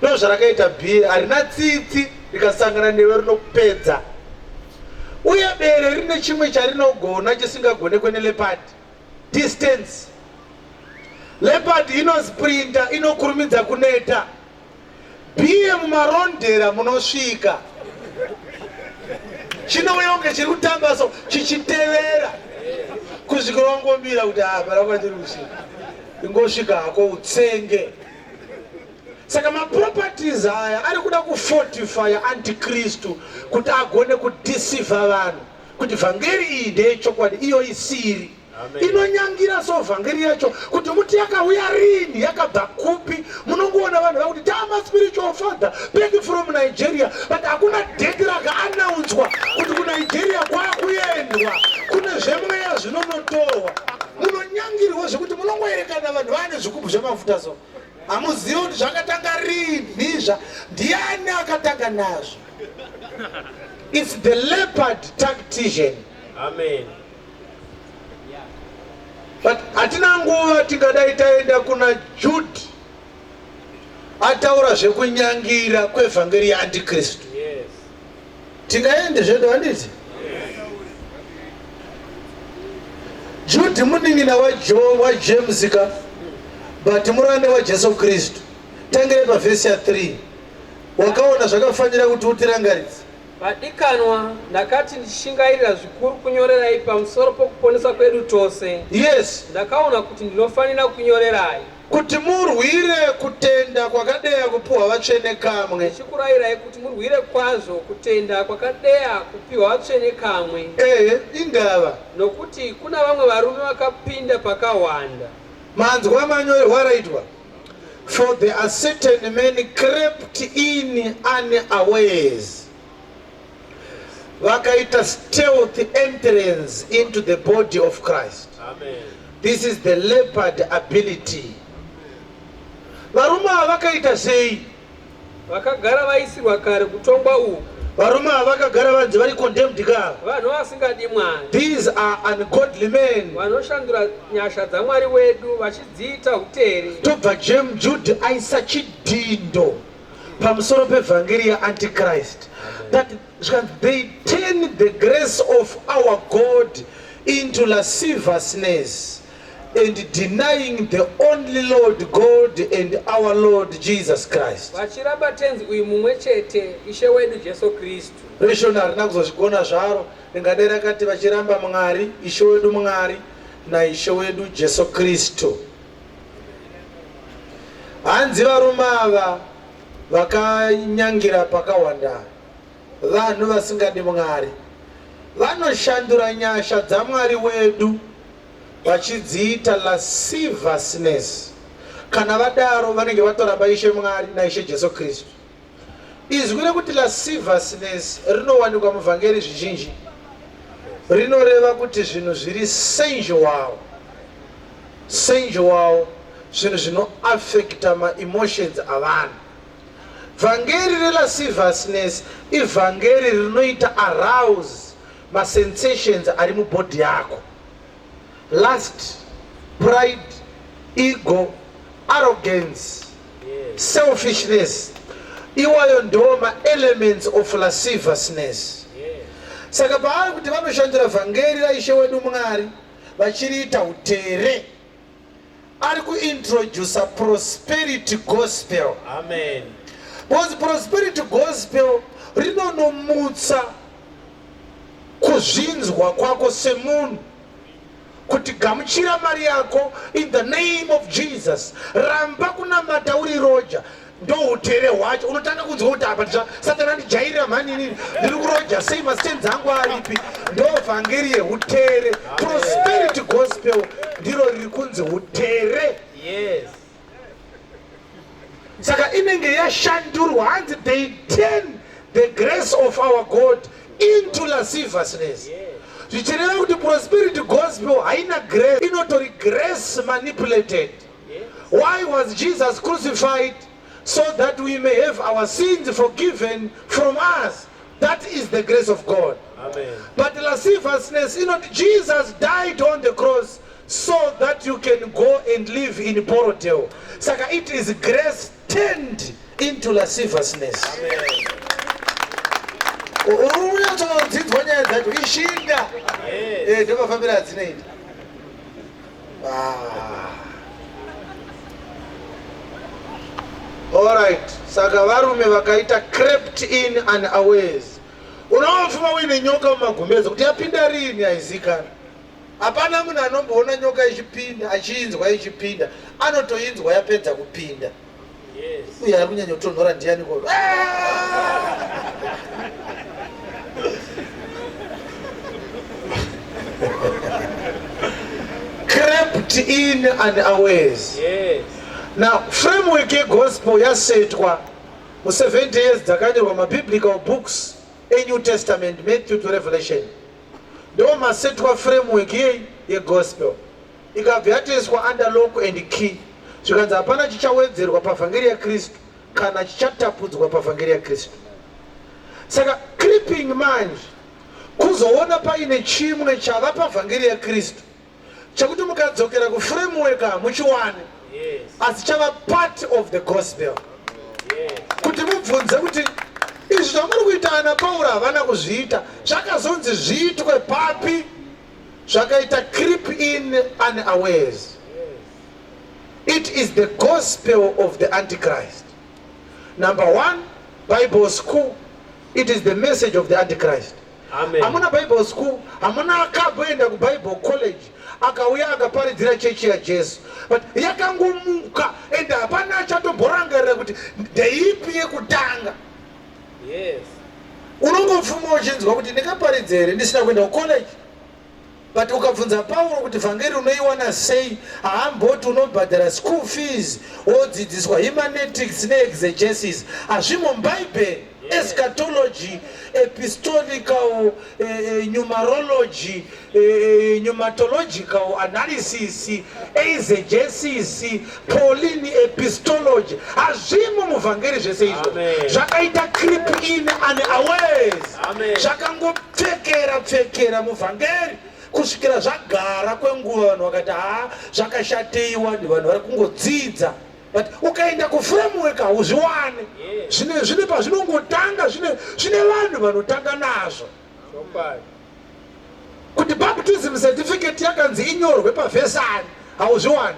Ndozvarakaita bear, harina tsitsi, rikasangana newe rinokupedza. Uye bere rine chimwe charinogona chisingagonekwe neleopard. Distance. Leopard inosprinta, inokurumidza kuneta. Bear mumarondera munosvika. Chinouya kunge chiri kutamba so chichitevera kusvikira wangomira kuti apa ranga chiri kusvika. Ingosvika hako utsenge. Saka maproperties aya ari kuda kufortifya antikristu kuti agone kudeceiva vanhu kuti vhangeri iyi ndeyechokwadi, iyo isiri. Inonyangira so vhangeri yacho kuti muti yakauya rini, yakabva kupi. Munongoona vanhu vakuti tama spiritual father back from Nigeria, but hakuna date rakaanaunswa kuti kuNigeria kwakuendwa kune zvemweya zvinonotorwa. Munonyangirwa zvekuti munongoerekana vanhu vaane zvigubhu zvemafuta, so hamuzivi kuti zvakatanga rini, zva ndiani akatanga nazvo. It's the leopard tactician. Amen. But hatina nguva, tingadai taenda kuna Jude ataura zvekunyangira kwevhangeri yaantikristu. Tingaende zvedu, handiti? Jude munin'ina waJames ka, but muranda waJesu Kristu. Tangire pavhesi ya3. Wakaona zvakafanira kuti utirangaridze. Vadikanwa, ndakati ndichishingairira zvikuru kunyorerai pamusoro pokuponeswa kwedu tose, ndakaona kuti ndinofanira kunyorerai kuti murwire kutenda kwakadeya kupiwa vatsvene kamwe. Ndichikurayirai kuti murwire kwazvo kutenda kwakadeya kupiwa vatsvene kamwe. Ehe, indava? Nokuti kuna vamwe varume vakapinda pakahwanda. Manzwa manyorerwo araitwa? For there are certain men crept in unawares, vakaita stealth entrance into the body of Christ. Amen. This is the leopard ability. Varume ava vakaita sei? Vakagara vaisirwa kare kutongwa uku. Varume ava vakagara vanzi vari condemned ka. Vanhu vasingadi Mwari. These are ungodly men. Vanoshandura nyasha dzaMwari wedu vachidziita utere. Tobva James Jude aisa chidhindo pamusoro pevhangeri yaantichrist that zvikanzi they turn the grace of our God into lasciviousness and denying the only Lord God and our Lord Jesus Christ. Vachiramba Tenzi uyu mumwe chete, Ishe wedu Jesu Kristu. Rishona harina kuzozvigona zvaro, ringadai rakati vachiramba Mwari, Ishe wedu Mwari naIshe wedu Jesu Kristu. Hanzi varume ava vakanyangira pakawanda, vanhu vasingadi Mwari, vanoshandura nyasha dzaMwari wedu vachidziita lasciviousness. Kana vadaro vanenge vatoramba Ishe Mwari naIshe Jesu Kristu. Izwi rekuti lasciviousness rinowanikwa muvhangeri zvizhinji. Rinoreva kuti zvinhu zviri sensual, sensual, zvinhu zvinoaffecta maemotions avanhu. Vhangeri relasciviousness ivhangeri rinoita arouse masensations ari mubhodhi yako. Lust, pride, ego, arrogance, selfishness, iwayo ndo maelements of lasciviousness. Saka paari kuti vanoshandura vhangeri raIshe wedu Mwari vachiriita utere, ari kuintroduca prosperity gospel. Amen. Because prosperity gospel rinonomutsa kuzvinzwa kwako semunhu kuti gamuchira mari yako in the name of Jesus, ramba kunamata uri roja. Ndo utere hwacho. Unotanga kunzwa kuti apa Satani andijairira mhani, inini ndiri kuroja sei, mastenzi angu aripi? Ndo vhangeri yeutere. Prosperity gospel ndiro riri kunzi utere. Saka inenge yashandurwa. Hanzi they turn the grace of our God into lasciviousness, zvichireva kuti prosperity gospel haina grace, inotori grace manipulated. Why was Jesus crucified? So that we may have our sins forgiven from us. That is the grace of God. Amen. But lasciviousness, Jesus died on the cross so that you can go and live in Borrowdale. Saka it is grace turned into lasciviousness. Uri kunyatsodzidzwa nyaya dzacho, ishinda. Ndomafambiro adzinoita. Ah. Alright, saka varume vakaita crept in unawares. Unoofuma uine nyoka mumagumbeze, kuti yapinda rini haizikanwi. Hapana munhu anomboona nyoka ichipinda achiinzwa ichipinda, anotoinzwa yapedza kupinda. Uye ari kunyanya kutonhora ndiyani ko? Crept in unawares. Yes. Now, framework yegospel yasetwa mu70 years dzakanyorwa mabiblical books eNew Testament, Matthew to Revelation. Ndo masetwa framework yei yegospel. Ikabva yatoiswa under lock and key. Zvikanzi hapana chichawedzerwa pavhangeri yaKristu kana chichatapudzwa pavhangeri yaKristu. Saka creeping manje kuzoona paine chimwe chava pavhangeri yaKristu chekuti mukadzokera kuframework hamuchiwane, asi chava part of the gospel. Kuti mubvunze kuti izvi zvamuri kuita ana Pauro havana kuzviita, zvakazonzi zviitwe papi? Zvakaita creep in unawares. It is the gospel of the Antichrist. Number one, Bible school, it is the message of the Antichrist. Amen. Hamuna Bible school, hamuna akamboenda kuBible college akauya akaparidzira chechi yaJesu, but yakangomuka and hapana achatomborangarira kuti ndeipi yekutanga. Yes. Unongopfuma uchinzwa kuti ndingaparidze here ndisina kuenda kucollege, but ukabvunza Pauro kuti vhangeri unoiwana sei, haamboti unobhadhara school fees wodzidziswa hermeneutics neexegesis. Hazvimo muBhaibheri. Eschatology, epistolical numerology, pneumatological analysis, exegesis, Pauline epistology, hazvimo muvhangeri zvese izvo. Amen. Zvakaita creep in unawares. Amen. Zvakangopfekera pfekera muvhangeri kusvikira zvagara kwenguva, vanhu vakati ha, zvakashateiwa, vanhu vari kungodzidza. But ukaenda kuframework hauzviwane. Zvine pazvinongotanga, zvine vanhu vanotanga nazvo. Chokwadi. Kuti baptism certificate yakanzi inyorwe pavhesani, hauzviwani.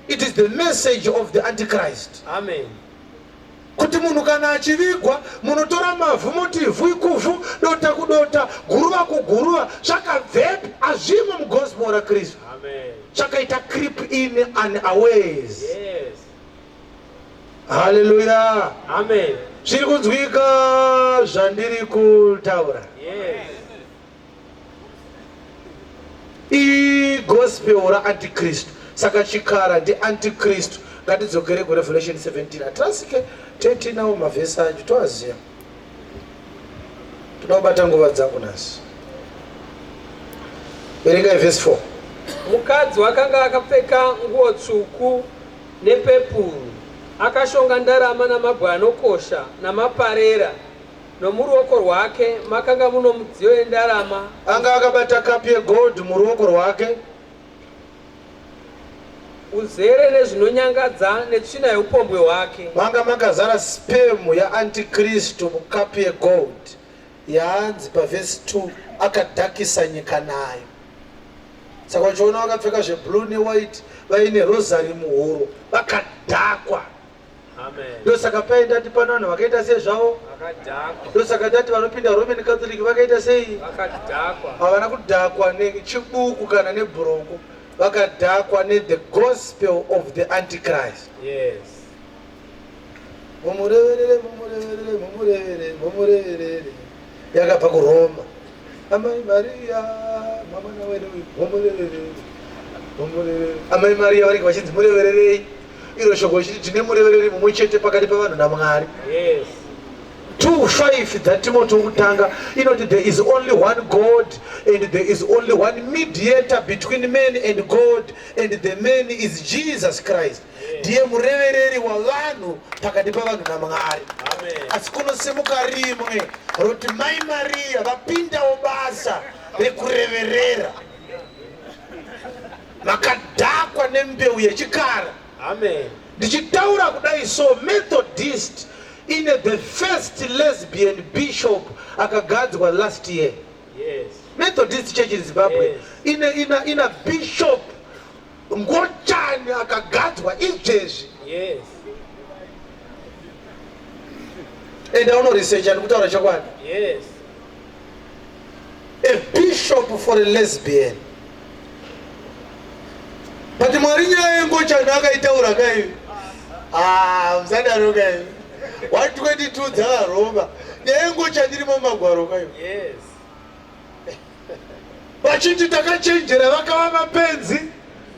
It is the message of the Antichrist. Amen. Kuti munhu kana achivigwa munotora mavhu moti ivhu ikuvhu, dota kudota, guruva kuguruva, zvakabvepi? Hazvimo mugospel raKristu. Amen. Chakaita creep in unawares. Yes. Haleluya. Amen. Zviri kunzwika zvandiri kutaura? Yes. Igospel raantikristu. Saka chikara ndiantikristu. Ngatidzokere kuRevelation 17, hatirasike, tetinawo mavhesi acho toaziva. Toda kubata nguva dzangu nhasi. Verengai vhesi 4. Mukadzi wakanga akapfeka nguo tsvuku nepepuru, akashonga ndarama namabwe anokosha namaparera, nomuruoko rwake makanga muno mudziyo yendarama. Anga akabata kapu yegold muruoko rwake. Uzere nezvinonyangadza netsvina yeupombwe hwake. Manga makazara sperm yaantikristu mukapu yegold yaanzi pavhesi 2 akadhakisa nyika nayo. Saka uchiona vakapfeka zveblue newhite, vaine rosary muhuro, vakadhakwa. Amen. Ndosaka pai ndati pano vanhu vakaita sei zvavo. Vakadhakwa. Ndosaka ndati vanopinda Roman Catholic vakaita sei? Vakadhakwa. Havana kudhakwa nechibuku kana nebhurongo, vakadhakwa nethe gospel of the Antichrist. Yes. Mumureverere, mumureverere, mumureverere, mumureverere, yakabva kuRoma. Amai Maria, mwamwana wedu, mumureverere, mumureverere. Amai Maria vanenge vachinzi murevererei, iro shoko richiti tine murevereri mumwe chete pakati pavanhu naMwari. Yes. 2:5 dzaTimoti wokutanga inoti there is only one God and there is only one mediator between man and God, and the man is Jesus Christ. Ndiye murevereri wavanhu pakati pavanhu naMwari. Amen. Asi kunosimuka rimwe roti Mai Maria vapindawo basa rekureverera. Makadhakwa nembeu yechikara. Amen. Ndichitaura kudai so, Methodist ine the first lesbian bishop akagadzwa last year. Yes. Methodist Church in Zimbabwe Yes. ina bishop ngochani akagadzwa izvezvi. Yes. Enda unoresearcha, ndikutaura chokwadi. Yes. A bishop for a lesbian. But Mwari nyaya yengochani akaitaura kaivi. Ah, musadaro kai. 122 dzavaroma. Nyaya yengochani irimo mumagwaro kayo. Yes. Vachiti takachenjera vakava mapenzi.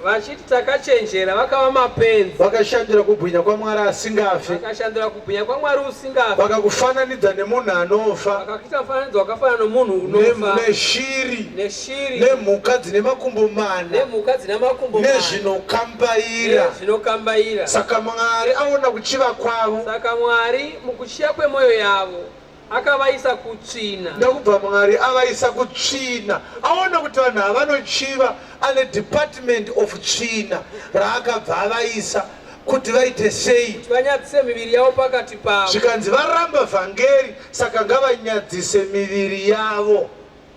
Vachiti takachenjera vakava mapenzi. Vakashandira kubwinya kwaMwari asingafi. Vakashandira kubwinya kwaMwari usingafi. Vakakufananidza nemunhu anofa. Vakakuita mufananidzo wakafanana nomunhu unofa. Neshiri. Neshiri. Nemhuka dzine makumbo mana. Nemhuka dzine makumbo mana. Nezvinokambaira. Nezvinokambaira. Saka Mwari aona kuchiva kwavo. Saka Mwari mukuchiya kwemwoyo yavo Akavaisa kutsvina. Ndokubva Mwari avaisa kutsvina. Aona kuti vanhu ava vanochiva, ane department of tsvina raakabva avaisa kuti vaite sei? Kuti vanyadzise miviri yavo pakati pavo. Zvikanzi varamba vhangeri, saka ngavanyadzise miviri yavo.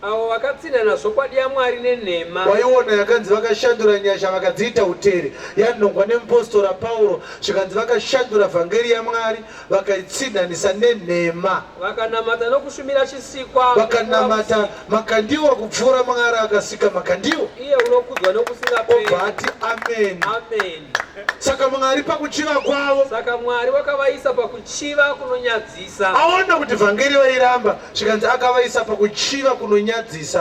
Avo vakatsinhana zvokwadi yaMwari nenhema. Waiona yakanzi vakashandura nyasha vakadziita utere yanhongwa nemupostora Pauro zvikanzi vakashandura vhangeri yaMwari vakaitsinhanisa nenhema. Vakanamata nokushumira chisikwa. Vakanamata makandiwa kupfuura Mwari akasika makandiwa. Iye unokudzwa nokusingaperi. Obva ati ameni. Ameni. Saka Mwari pakuchiva kwavo. Saka Mwari wakavaisa pakuchiva kunonyadzisa. Aona kuti vhangeri vairamba zvikanzi akavaisa pakuchiva kunonyadzisa.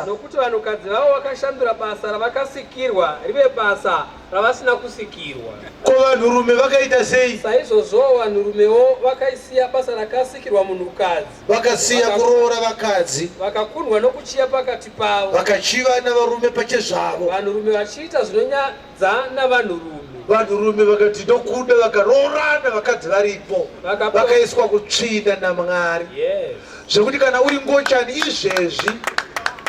Nokuti vanhukadzi vavo vakashandura basa ravakasikirwa rive basa ravasina kusikirwa. Ko vanhurume vakaita sei? Saizvozvowo vanhurumewo vakaisiya basa rakasikirwa munhukadzi. Vakasiya kuroora vakadzi. Vakakundwa nokuchiya pakati pavo. Vakachiva navarume pachezvavo. Vanhurume vachiita zvinonyadza navanhurume. Vanhurume vakati ndokuda vakaroorana vakadzi varipo. Vakaiswa kutsvina naMwari. Yes. Zvekuti kana uri ngochani izvezvi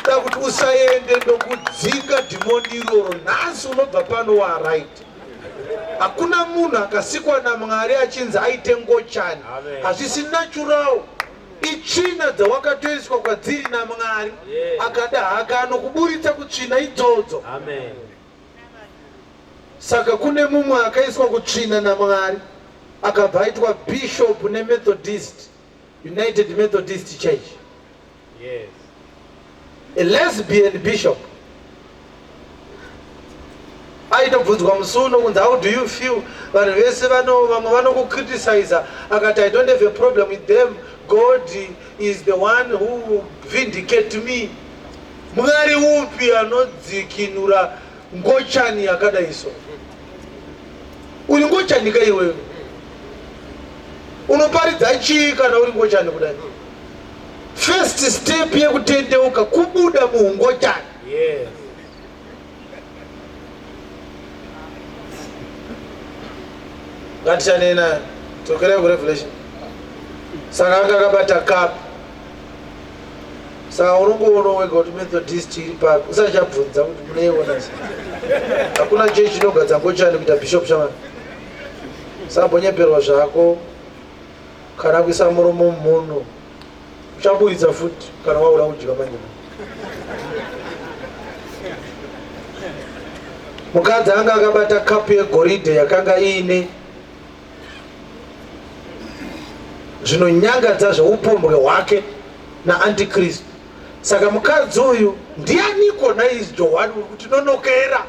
da kuti usaende ndokudzinga dhimoni iroro nhasi unobva pano waright. Hakuna munhu akasikwa naMwari achinzi aite ngochani. Hazvisi natural. Itsvina dzawakatoiswa kwadziri naMwari. Akada hake anokuburitsa kutsvina idzodzo. Amen. Saka kune mumwe akaiswa kutsvina naMwari akabva aitwa bishop neMethodist, United Methodist Church. Yes. A lesbian bishop. Aitobvunzwa musi uno kunzi how do you feel vanhu vese vano vamwe vanokucriticiza akati I don't have a problem with them God is the one who will vindicate me. Mwari upi anodzikinura ngochani yakadai so? Uri ngochani ka iwewe? Unoparidza chii kana uri ngochani kudai? First step yekutendeuka kubuda muungochani. Yes. Ngatichanei nayo. Dzokerai kuRevelation. Saka anga akabata cup. Saka unongoona wega kuti Methodist iri papi. Usachabvunza kuti munoiona sei. Hakuna chechi inogadza ngochani kuita bishop shamani. Usambonyeperwa zvako kana kuisa muromo mumunhu. Uchaburitsa futi kana waura kudya manje. Mukadzi anga akabata kapu yegoridhe yakanga iine zvinonyangadza zveupombwe hwake naantikristu. Saka mukadzi uyu ndianiko nhai Johani uri kutinonokera?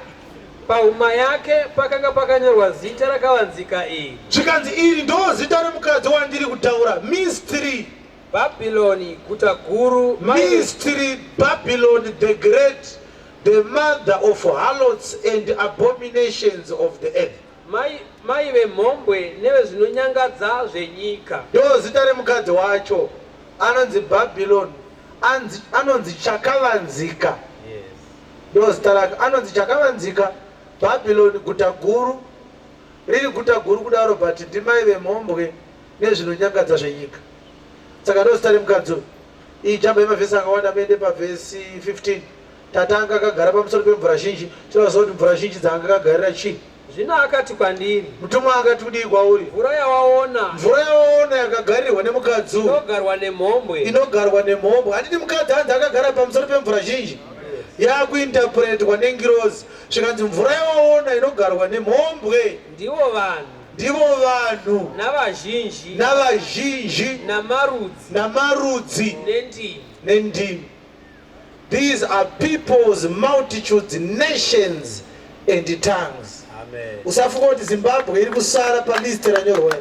Pahuma yake pakanga pakanyorwa zita rakavanzika iri. Zvikanzi iri ndo zita remukadzi wandiri kutaura, mystery. Bhabhironi, guta guru, Mystery Babylon the Great, the mother of harlots and abominations of the earth. Mai, mai vemhombwe nevezvinonyangadza zvenyika. Ndo zita remukadzi wacho anonzi Babylon, anzi, anonzi chakavanzika. Yes. Ndo zita rake anonzi chakavanzika Babylon, guta guru. Riri guta guru kudaro but ndimai vemhombwe nezvinonyangadza zvenyika. Saka ndo zita remukadzi uyu. Iyi jamba yemavhesi akawanda muende pavhesi 15. Tata anga akagara pamusoro pemvura zhinji. Tinoziva kuti mvura zhinji dzaanga akagarira chii? Zvino akati kwandiri, Mutumwa akati kudii kwauri? Mvura yawaona Mvura yawaona yakagarirwa nemukadzi uyu inogarwa nemhombwe inogarwa nemhombwe. Handiti mukadzi hanzi akagara pamusoro pemvura zhinji yakuinterpretwa nengirozi zvikanzi mvura yawaona inogarwa nemhombwe ndivo vanhu ndivo vanhu navazhinji navazhinji namarudzi namarudzi nendimi. nendimi. These are peoples, multitudes, nations and tongues. Amen. Usafunga kuti Zimbabwe iri kusara palist ranyorwa.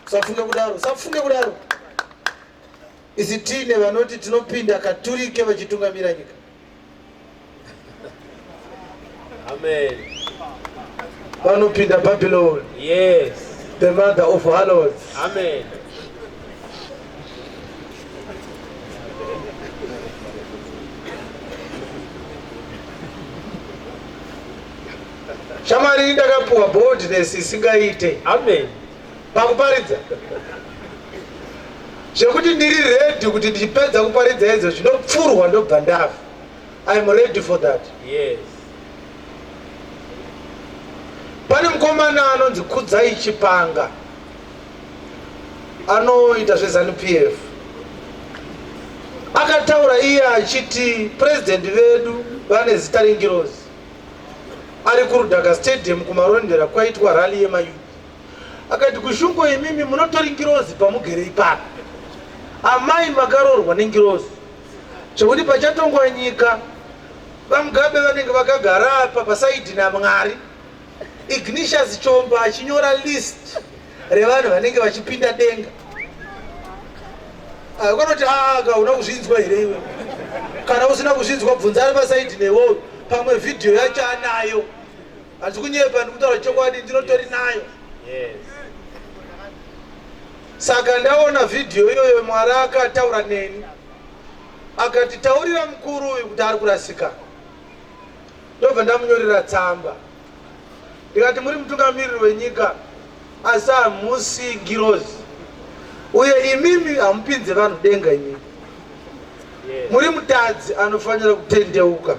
Usafunge kudaro, usafunge kudaro. Isi tine vanoti tinopinda katurike vachitungamira nyika. Amen. Vanopinda Babylon. Yes. The mother of harlots. Amen. Shamwari ndakapuwa boldness isingaite. Amen. Pakuparidza. Zvekuti ndiri ready kuti ndichipedza kuparidza izvo zvinopfurwa ndobva ndafa. I'm ready for that. Yes. Pane mukomana anonzi Kudzai Chipanga anoita zveZanu PF akataura iye achiti president vedu vane zita rengirozi ari kuRudhaka Stadium kuMarondera kwaitwa rally yemayouth akati kushungo imimi munotori ngirozi pamugere ipapo amai makaroorwa nengirozi zvekuti pachatongwa nyika VaMugabe vanenge vakagara apa pasaidhi naMwari Ignatius Chombo achinyora list revanhu vanenge vachipinda denga. Ukanoti ah, ka una kuzvinzwa here iwe? Kana usina kuzvinzwa bvunza ari pasaidhi newewo, pamwe vhidhiyo yacho anayo. Handisi kunyepa, ndikutaura chokwadi, ndinotori nayo. Yes. Saka ndaona vhidhiyo iyoyo, Mwari akataura neni akati taurira mukuru uyu kuti ari kurasika. Ndobva ndamunyorera tsamba ndikati muri mutungamiriri wenyika asi hamusi ngirozi uye imimi hamupinze vanhu denga imimi muri mutadzi anofanira kutendeuka.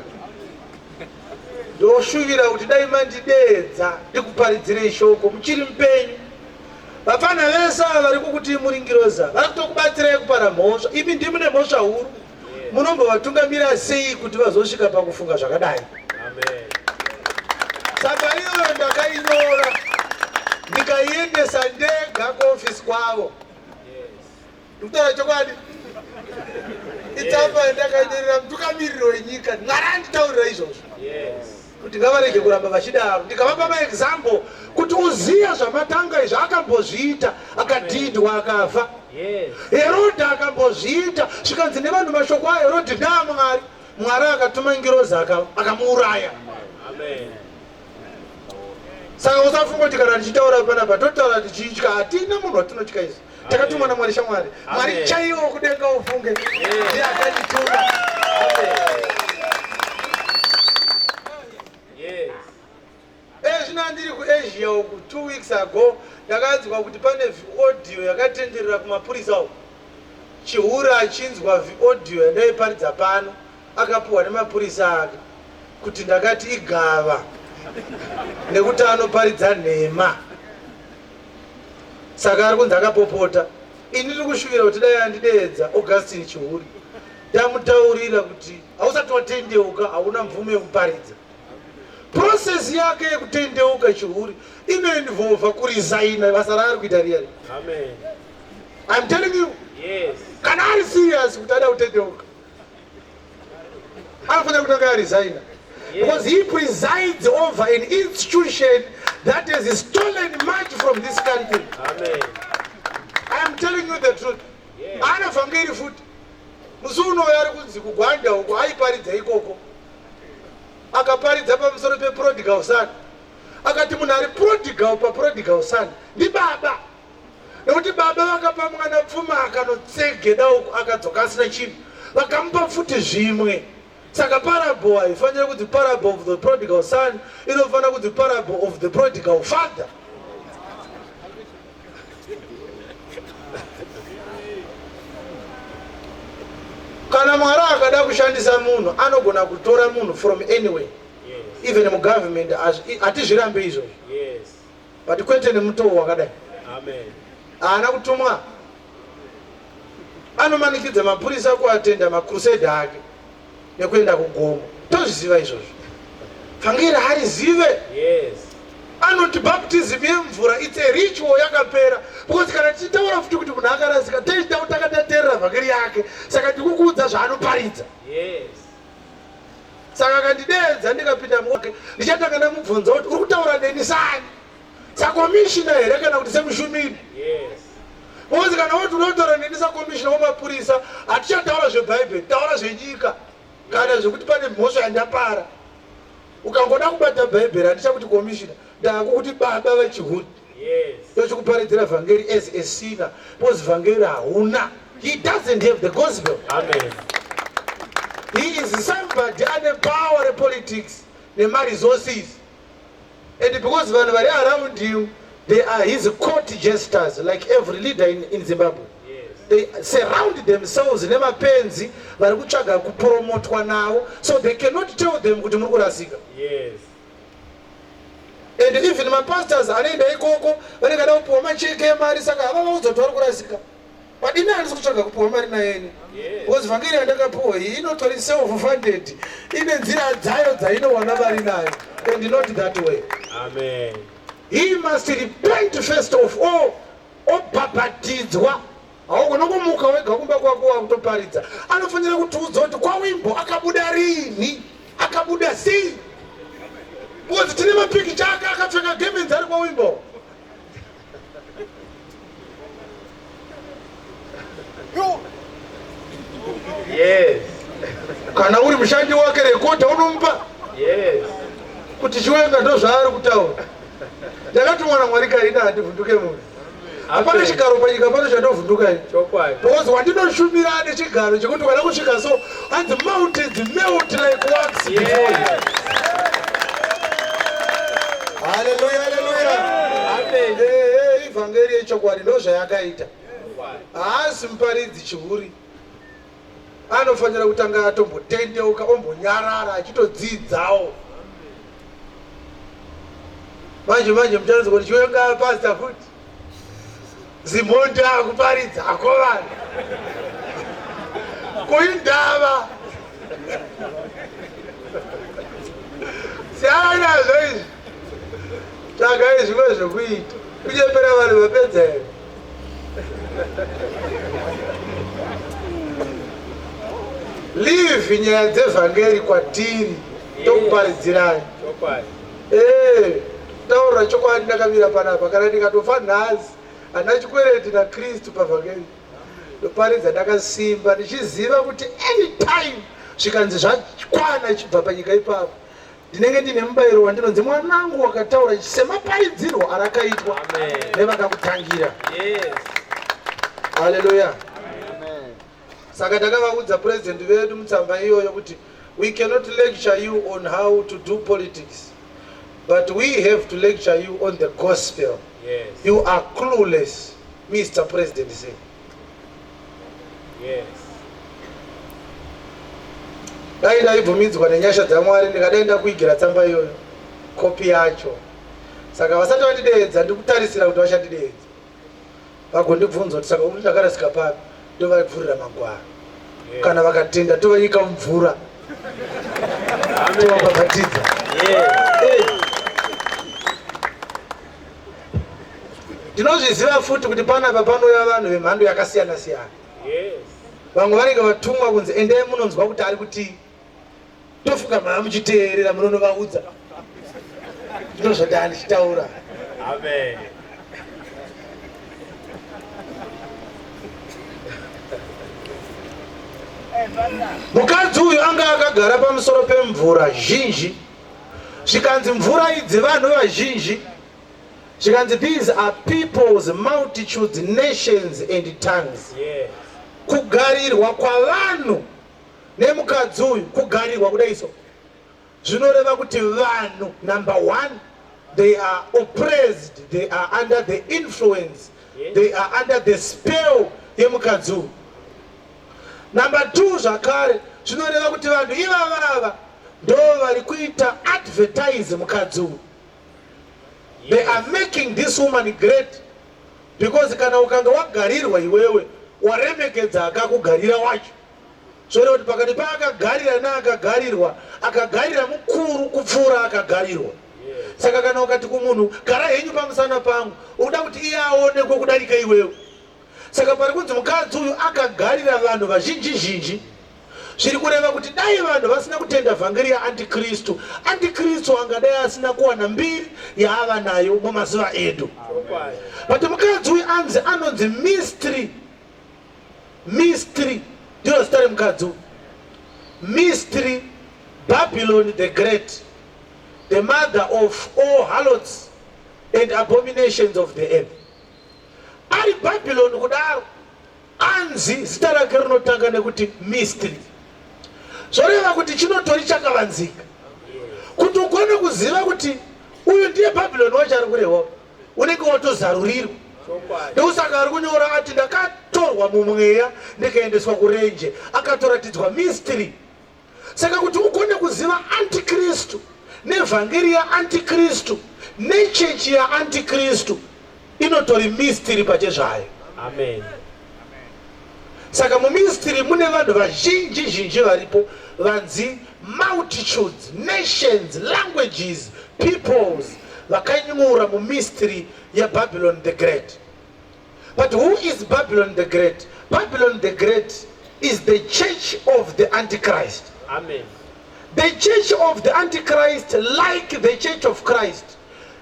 Ndoshuvira kuti dai mandideedza ndikuparidzirei shoko muchiri mupenyu. Vapfana vese ava vari kukuti muri ngirozi ava vari kutokubatsirai kupara mhosva. Imi ndimi mune mhosva huru. Munombovatungamira sei kuti vazosvika pakufunga zvakadai? Amen. Tsamba iyoyo ndakainyora ndikaiendesa ndega kuofisi kwavo. Ndikutaura chokwadi. Itsamba yandakanyorera mutungamiriri wenyika. Mwari anditaurira izvozvo. Yes. Kuti ngavarege kuramba vachidaro. Ndikavapa maexample kuti Uziya zvamatanga izvi akambozviita akadhindwa akafa. Yes. Herodhi akambozviita zvikanzi nevanhu mashoko aHerodhi ndeaMwari. Mwari akatuma ngirozi akamuuraya. Amen. Saka usafunga kuti kana tichitaura panapa totaura tichitya. Hatina munhu watinotya isu. Takatumwa naMwari shamwari. Mwari chaiwo kudenga ufunge. Ndiye akatituma. Yes. Ezvino andiri kuAsia uku 2 weeks ago ndakanzwa kuti pane audio yakatenderera kumapurisa uku. Chihura achinzwa audio yandaiparidza pano akapuwa nemapurisa ake kuti ndakati igava nekuti anoparidza nhema. Saka ari kunzi akapopota. Ini ndiri kushuvira kuti dai andideedza Augustine Chihuri ndamutaurira kuti hausati watendeuka hauna mvumo yekuparidza. Process yake yekutendeuka Chihuri inoinvolva kuresigna basa raari kuita riya riya. Amen. I'm telling you. Yes. Kana ari serious kuti ada kutendeuka anofanira kutanga aresigna. Yes. Because he presides over an institution that has stolen much from this country. Amen. I am telling you the truth. Yes. Haana vhangeri futi. Musi unoyo ari kunzi kuGwanda uko aiparidza ikoko. Akaparidza pamusoro peprodigal son. Akati munhu ari prodigal paprodigal son ndibaba. Nekuti baba vakapa mwana pfuma akanotsegeda uko akadzoka asina chinhu. Vakamupa futi zvimwe. Saka parable haifaniri kunzi parable of the prodigal son, inofanira kunzi parable of the prodigal father. Kana Mwari akada kushandisa munhu anogona kutora munhu from anywhere. Yes. Even mugovernment hatizvirambe izvozvo. Yes. But kwete nemutoo wakadai. Amen. Haana kutumwa. Anomanikidza mapurisa kuatenda macrusade ake nekuenda kugomo. Tozviziva izvozvo. Vhangeri harizive. Yes. Anoti baptism yemvura it's a ritual yakapera. Because kana tichitaura futi kuti munhu akarasika tichida kuti takataterera vhangeri yake. Saka ndikukuudza zvaanoparidza. Yes. Saka akandideedza ndikapinda muwake, ndichatanga ndamubvunza kuti uri kutaura neni sani? Sakomishina here kana kuti semushumiri? Yes. Because kana woti unotaura neni sakomishina wemapurisa, hatichataura zvebhaibheri, taura zvenyika kana zvekuti pane mhosva yandapara. Ukangoda kubata bhaibheri handichakuti komishina, ndakukuti baba vechihuri. Yes. Ndochikuparidzira vhangeri as a sinner because vhangeri hauna. He doesn't have the gospel. Amen. He is somebody ane power repolitics nemaresources. And because vanhu vari around him, they are his court jesters like every leader in, in Zimbabwe. Yes. They surround themselves nemapenzi vari kutsvaga kupromotwa navo so they cannot tell them kuti muri kurasika. Yes. And even mapastors anoenda ikoko vanenge vada kupiwa macheke emari saka havavaudza kuti vari kurasika. But ini handisi kutsvaga kupiwa mari naye ini. Because vhangeri yandakapiwa iyi inotori self funded. Ine nzira dzayo dzainowana mari nayo and not that way. Amen. He must repent first of all obhabhatidzwa. Haugona kumuka wega kumba kwako wakutoparidza. Anofanira kutiudza kuti kwawimbo akabuda riini, akabuda sei. Because tine mapikicha ake akapfeka gemenzi ari kwawimbo. Yes. Kana uri mushandi wake rekodha unomupa. Yes. Kuti Chiwenga ndozvaari kutaura. Ndakatumwa naMwari kaina handivhunduke munhu. Hapana chigaro panyika pano chandovhunduka ini. Chokwadi. Because wandinoshumira ane chigaro chekuti kana kusvika so hanzi mountains melt like wax before you. Yes. Hallelujah, hallelujah. Amen. Eh, eh, ivhangeri yechokwadi ndozvayakaita. Haasi muparidzi chihuri. Anofanira kutanga atombotendeuka ombonyarara achitodzidzawo. Manje manje muchanzwa kuti Chiwenga pastor futi. Zimhondi akuparidza akovana. Kuindava. Siyana nazvo izvi. Tsvagai zvimwe zvekuita. Kunyepera vanhu vapedza here? Leave nyaya dzevhangeri kwatiri tokuparidzirai. Chokwadi. Eh, taura chokwadi ndakamira panapa kana ndikatofa nhasi handina chikwereti naKristu pavhangeri. Ndoparidza ndakasimba ndichiziva kuti anytime zvikanzi zvakwana chibva panyika ipapo ndinenge ndine mubayiro wandinonzi mwanangu wakataura semaparidzirwo arakaitwa nevakakutangira. Yes. Haleluya. Saka takavaudza president vedu mutsamba iyoyo kuti we cannot lecture you on how to do politics but we have to lecture you on the gospel. Yes. You are clueless, Mr. President say. Yes. Dai ndaibvumidzwa nenyasha dzaMwari ndikadai ndakuigira tsamba iyoyo kopi yacho. Saka vasati vandideedza ndikutarisira kuti vachandideedza. Vagondibvunza kuti saka ndakarasika papi ndovavhurira magwaro. Yes. Kana vakatenda tovanyika mumvura tovabhabhatidza. Yes. Hey. Ndinozviziva futi kuti panapa panouya vanhu vemhando yakasiyana siyana. Yes. Vamwe vanenge vatumwa kunzi endai munonzwa kuti ari kuti tofuka mhaa muchiteerera munonovaudza. Ndozvandaa ndichitaura. Amen. Mukadzi uyu anga akagara pamusoro pemvura zhinji. Zvikanzi mvura idzi vanhu vazhinji. Zvikanzi these are peoples, multitudes, nations and tongues. Yes. Kugarirwa kwavanhu nemukadzi uyu, kugarirwa kudai so, zvinoreva kuti vanhu number one, they are oppressed, they are under the influence, Yes. they are under the spell yemukadzi uyu. Number two zvakare zvinoreva kuti vanhu ivava ava ndo vari kuita advertise mukadzi uyu. They are making this woman great because kana ukanga wagarirwa iwewe waremekedza akakugarira wacho. Zvoreva kuti pakati paakagarira neakagarirwa, akagarira mukuru kupfuura akagarirwa. Saka kana ukati kumunhu gara henyu pamusana pangu, ukuda kuti iye aonekwe kudarika iwewe. Saka pari kunzi mukadzi uyu akagarira vanhu vazhinji zhinji. Zviri kureva kuti dai vanhu vasina kutenda vhangeri yaantikristu, antikristu angadai asina kuwana mbiri yaava nayo mumazuva edu. But mukadzi uyu anzi anonzi mystery. Mystery ndiro zita remukadzi uyu. Mystery Babylon the Great, the mother of all harlots and abominations of the earth. Ari Babylon kudaro anzi zita rake rinotanga nekuti mystery. Zvoreva kuti chinotori chakavanzika. Kuti ugone kuziva kuti uyu ndiye Babylon wacho ari kurehwa unenge watozarurirwa. Ndokusaka ari kunyora ati ndakatorwa mumweya ndikaendeswa kurenje, akatoratidzwa mystery. Saka kuti ugone kuziva antikristu nevhangeri yaantikristu nechechi yaantikristu inotori mystery pachezvayo. Amen. Saka mumystery mune vanhu vazhinji zhinji varipo vanzi multitudes, nations, languages, peoples vakanyura mumystery yeBabylon the Great. But who is Babylon the Great? Babylon the Great is the church of the Antichrist. Amen. The church of the Antichrist, like the church of Christ,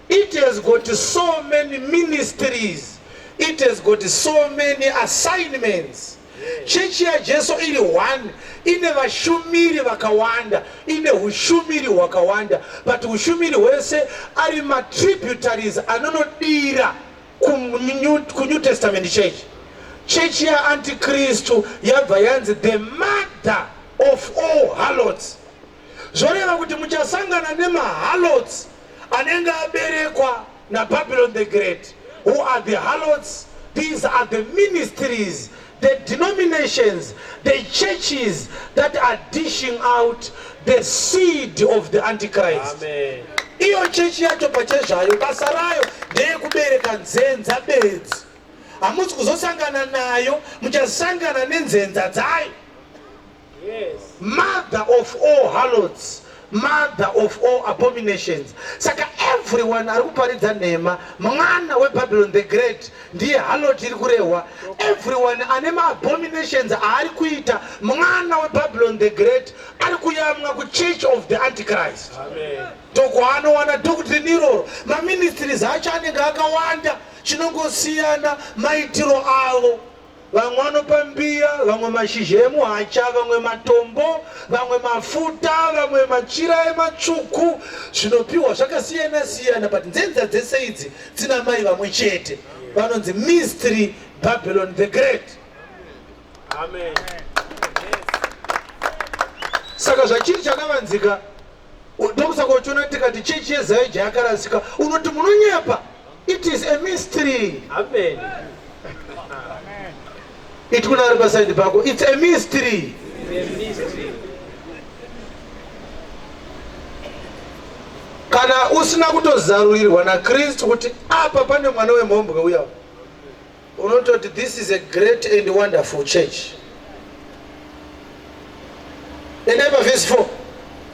it has got so many ministries. It has got so many assignments. Chechi yaJesu iri one, ine vashumiri vakawanda, ine hushumiri hwakawanda, but hushumiri hwese ari matributaries anonodira kuNew Testament Church. Chechi yaAntikristu yabva yanzi the mother of all harlots. Zvoreva kuti muchasangana nemaharlots anenge aberekwa naBabylon the Great. Who are the harlots? These are the ministries, the denominations, the churches that are dishing out the seed of the Antichrist. Amen. Iyo chechi yacho pachezvayo basa rayo ndeyekubereka nzenza bedzi. Hamusi kuzosangana nayo, muchasangana nenzenza dzayo. Yes. Mother of all harlots, mother of all abominations. Saka everyone ari kuparidza nhema, mwana weBabylon the Great ndiye harlot iri kurehwa. Everyone ane maabominations aari kuita, mwana weBabylon the Great ari kuyamwa kuchurch of the Antichrist. Amen. Ndokwaanowana doctrine iroro. Maministries acho anenge akawanda, chinongosiyana maitiro avo. Vamwe vanopa mbiya, vamwe mashizha emuhacha, vamwe matombo, vamwe mafuta, vamwe machira ematsvuku. Zvinopiwa zvakasiyana siyana, but nzenza dzese idzi dzina mai vamwe chete vanonzi Mystery Babylon the Great. Amen. Saka zvachiri chakavanzika, ndokusaka uchiona tikati chechi yeZaija yakarasika, unoti munonyepa. It is a mystery. Amen. Iti kuna ari pasaidi pako, it's a mystery. It's a mystery. Kana usina kutozarurirwa naKristu kuti apa pane mwana wemhombwe uya, unototi this is a great and wonderful church. Endai pavhesi 4,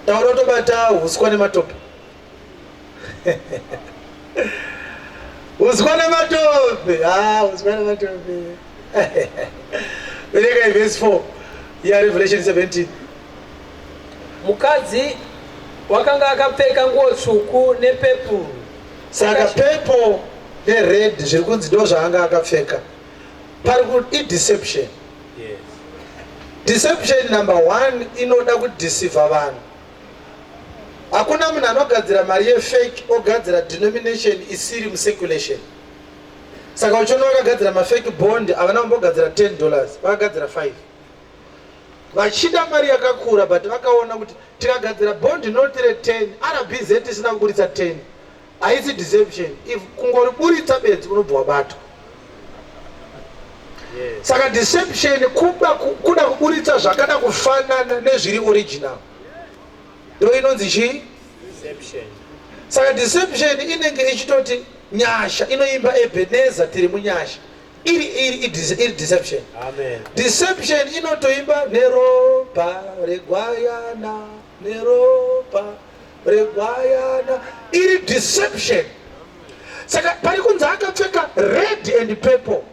taura tobata huswa nematope. Uswa nematope. Ah, uswa nematope. Verengai verse 4 ya Revelation 17. Mukadzi wakanga akapfeka nguo tsvuku nepepuru. Saka purple nered zviri kunzi ndo zvaanga akapfeka. Pari ku i deception. Yes. Deception number 1 inoda kudeceive vanhu. Hakuna munhu anogadzira mari yefake ogadzira denomination isiri mucirculation. Saka uchiona vakagadzira mafake bond havana kumbogadzira 10 dollars, vakagadzira 5. Vachida mari yakakura but vakaona kuti tikagadzira bond note re 10 RBZ isina kuburitsa 10 haisi deception, if kungoriburitsa bedzi unobva wabatwa. Yes. Saka deception kuda kuburitsa zvakada kufanana nezviri original. Ndo inonzi chii? Deception. Saka deception inenge ichitoti nyasha inoimba Ebenezer tiri munyasha. Iri deception. Amen. Deception inotoimba neropa regwayana, neropa regwayana. Iri deception. Saka pari kunzi akapfeka red and purple.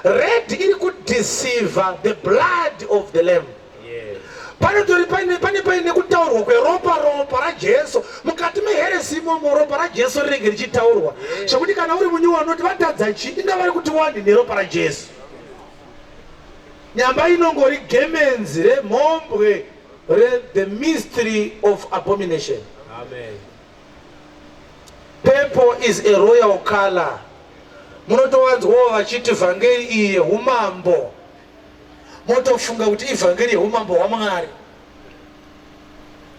Red iri kudeceive the blood of the lamb. Yes. Panotori paine pane paine kutaurwa kweropa ropa raJesu mukati meheresi imomo ropa raJesu rinenge richitaurwa zvekuti kana uri munyuwa unoti vatadza chii inga vari kuti wani neropa raJesu. Nyamba inongori gemenzi remhombwe re the mystery of abomination. Amen. Purple is a royal color. Munotowanzwawo vachiti vhangeri iyi yehumambo. Motofunga kuti ivhangeri yehumambo hwaMwari.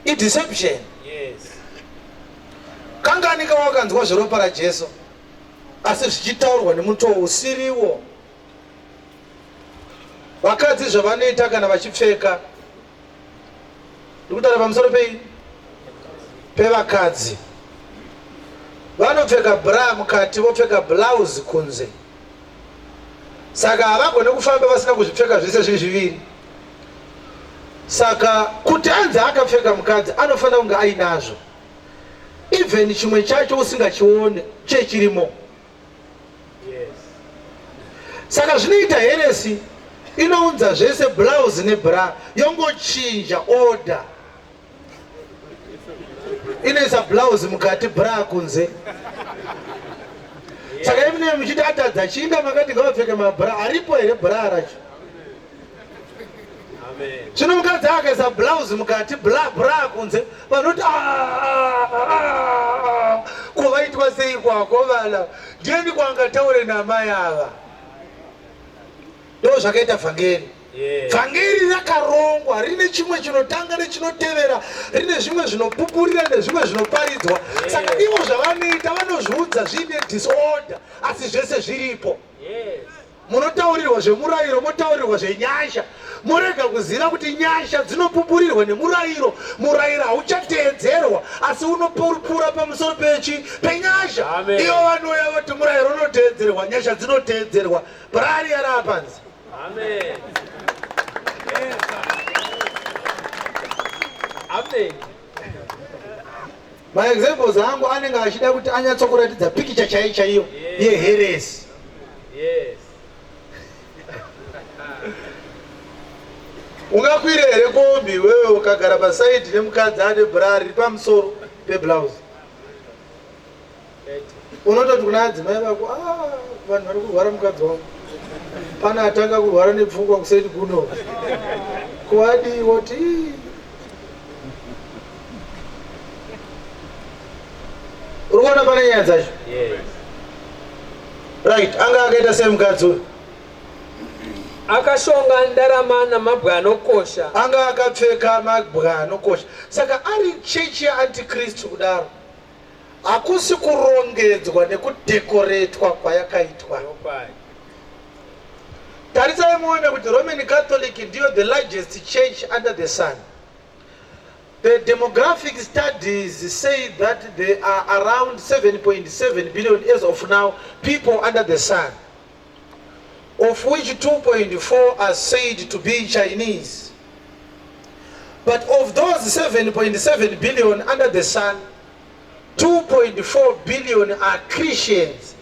Ideception. Yes. Kangani kawakanzwa zveropa raJesu asi zvichitaurwa nemutoo usiriwo? Vakadzi zvavanoita kana vachipfeka, ndikutaura pamusoro pei? Pevakadzi. Vanopfeka bra mukati vopfeka blouse kunze, saka havagone kufamba vasina kuzvipfeka zvese zviri zviviri. Saka kuti anzi akapfeka mukadzi anofanira kunge ainazvo, even chimwe chacho usingachione chechirimo. Saka zvinoita heresi inounza zvese blouse nebra yongochinja order, inoisa blouse mukati bra kunze. Saka imine muchiti atadza chinga makati ngavapfeke mabra, aripo here bra racho? Zvino mukadzi akaisa blouse mukati bra bra kunze, vanoti ah, ah, ah, ko vaitwa sei kwako vana ndiani kwangataure namai ava? Ndo zvakaita vhangeri. Vhangeri rakarongwa, rine chimwe chinotanga nechinotevera, rine zvimwe zvinopupurira nezvimwe zvinoparidzwa. Saka ivo zvavanoita vanozviudza zviine disorder, asi zvese zviripo. Munotaurirwa zvemurayiro, motaurirwa zvenyasha, morega kuziva kuti nyasha dzinopupurirwa nemurayiro. Murayiro hauchateedzerwa, asi unopupura pamusoro pechi penyasha. Ivo vanouya voti murayiro unoteedzerwa, nyasha dzinoteedzerwa. Brari yarapanzi. Amen. Amen. Maexamples angu anenge achida kuti anyatsokuratidza pikicha chaiyo chaiyo yeheresi. Yes. Ungakwire here kombi wewe ukagara pasaidi nemukadzi ane bra riri pamusoro peblouse? Unototi kuna adzimai vako, ah, vanhu vari kurwara mukadzi wangu. Pane atanga kurwara nepfungwa kuseri kuno. Kuwadii woti uri kuona pane nyaya dzacho? Yes. Right, anga akaita sei mukadzi uyu? Akashonga ndarama namabwe anokosha. Anga akapfeka mabwe anokosha. Saka ari chechi yaantikristu kudaro. Hakusi kurongedzwa nekudekoretwa kwayakaitwa. Tarisai muone kuti Roman Catholic ndiyo the largest church under the sun. The demographic studies say that there are around 7.7 billion as of now people under the sun, of which 2.4 are said to be Chinese. But of those 7.7 billion under the sun, 2.4 billion are Christians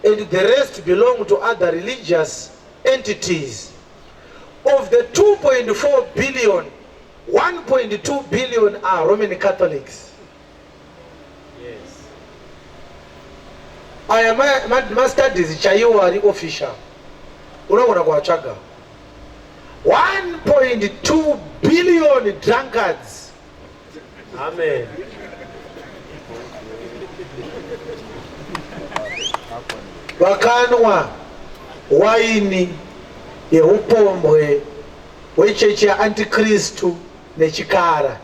and the rest belong to other religious entities. Of the 2.4 billion, 1.2 billion are Roman Catholics. Yes. Aya mastudies chaiwo ari official, unogona kuvatsvaga. 1.2 billion drunkards. Amen. Vakanwa waini yeupombwe hwechechi yaantikristu nechikara.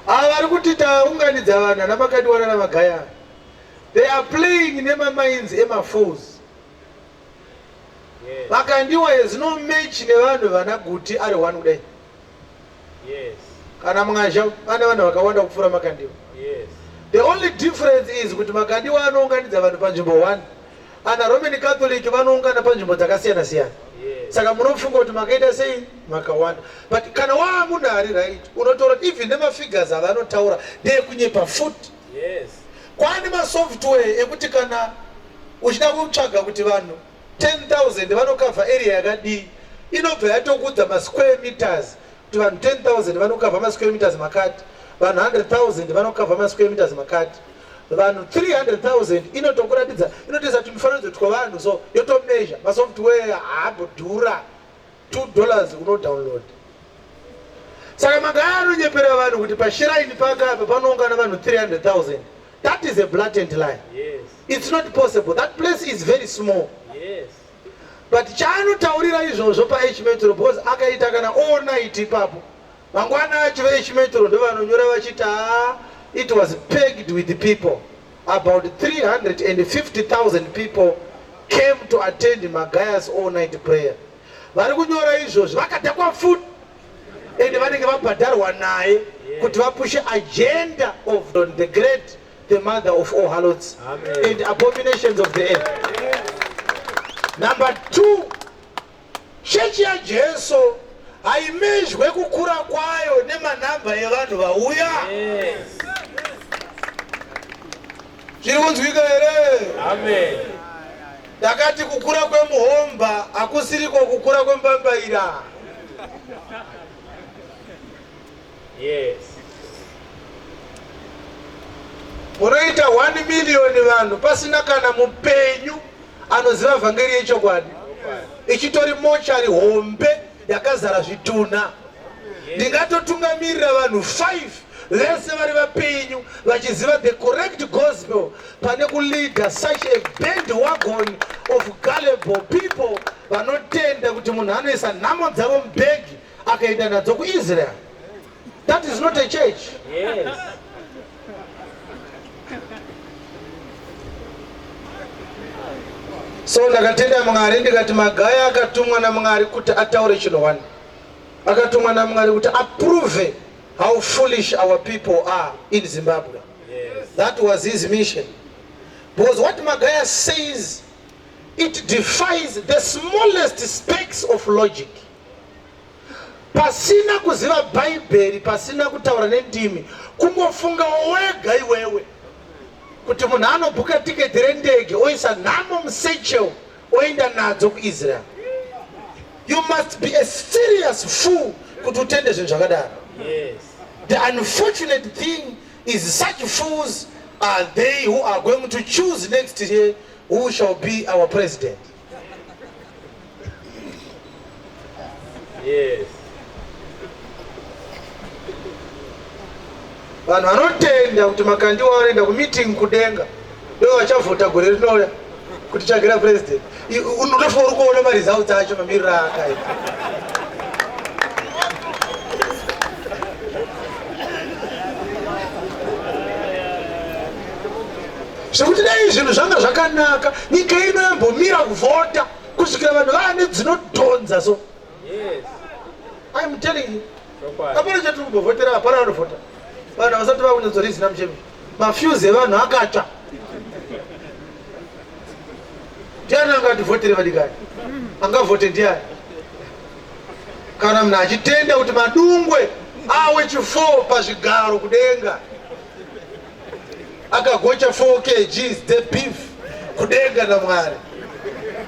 Ava vari kuti taunganidza vanhu ana makadiwana namagaya, they are playing nemamainds emafools. Makandiwa has no match nevanhu vana Guti ari one kudai. Yes. Kana Mwazha vane vanhu vakawanda kupfuura Makandiwa. Yes. The only difference is kuti Makandiwa anounganidza vanhu panzvimbo one. Ana Roman Catholic vanoungana panzvimbo dzakasiyana siyana. Yes. Saka munofunga kuti makaita sei makawanda. But kana waa munhu ari right unotaura even nemafigures avanotaura ndeekunyepa futi. Yes. Kwaane masoftware ekuti kana uchida kutsvaga kuti vanhu 10,000 vanokavha area yakadii, inobva yatokudza masquare meters. kuti vanhu 10,000 vanokavha masquare meters makati, vanhu 100,000 vanokavha masquare meters makati, vanhu 300,000. Inotokuratidza, inotoisa tumifananidzo twavanhu, so yotomeasure. Masoftware haambodhura, $2 unodownload. Saka Magaya anonyepera vanhu kuti pashrine pakapa panoungana vanhu 300,000. That is a blatant lie. It's not possible. That place is very small. But chaanotaurira izvozvo paH-Metro, because akaita kana all night ipapo, mangwana acho veH-Metro ndo vanonyora vachiti, "Ha, it was packed with people. About 350,000 people came to attend Magaya's all night prayer." Vari kunyora izvozvo vakadhakwa futi, ende vanenge vabhadharwa naye kuti vapushe agenda of the great, the mother of all harlots Amen. And abominations of the earth. Number two, chechi yaJesu haimezhwe kukura kwayo nemanhamba evanhu vauya. Zviri kunzwika here? Amen. Ndakati kukura kwemuhomba hakusiriko kukura kwembambaira. Munoita 1 million vanhu pasina kana mupenyu anoziva vhangeri yechokwadi, ichitori mochari hombe yakazara zvitunha. Ndingatotungamirira vanhu 5 vese vari vapenyu vachiziva the correct gospel pane kuleader such a bandwagon of gullible people vanotenda kuti munhu anoisa nhamo dzavo mubhegi akaenda nadzo kuIsrael. That is not a church. So ndakatenda Mwari, ndikati Magaya akatumwa naMwari kuti ataure chinhu one. Akatumwa naMwari kuti aprove how foolish our people are in Zimbabwe. That was his mission, because what Magaya says, it defies the smallest specks of logic. Pasina kuziva Bhaibheri, pasina kutaura nendimi, kungofungawo wega iwewe kuti munhu anobhuka tiketi rendege, oisa nhamo musatchel, oenda nadzo kuIsrael, you must be a serious fool kuti utende zvinhu zvakadaro. The unfortunate thing is, such fools are they who are going to choose next year who shall be our president. Vanhu vanotenda kuti Makandiwa vanoenda kumeeting kudenga ndo vachavhota gore rinouya kuti tsvagira president. Unotofa uri kuona maresults acho, mamiriro aakaita. Zvekuti dai zvinhu zvanga zvakanaka, nyika ino yambomira kuvhota kusvikira vanhu vaane dzinodhonza. So I'm telling you, Chokwadi. hapana chatiri kumbovhotera, hapana vanovhota. Vanhu havasati vakunyatsorizina muchemi, mafuse evanhu akatsva. Ndiani angativhotere, vadikani? Angavhote ndiani kana munhu achitenda kuti Madungwe awe chi4 pazvigaro kudenga, akagocha 4 kgs dzebeef kudenga naMwari?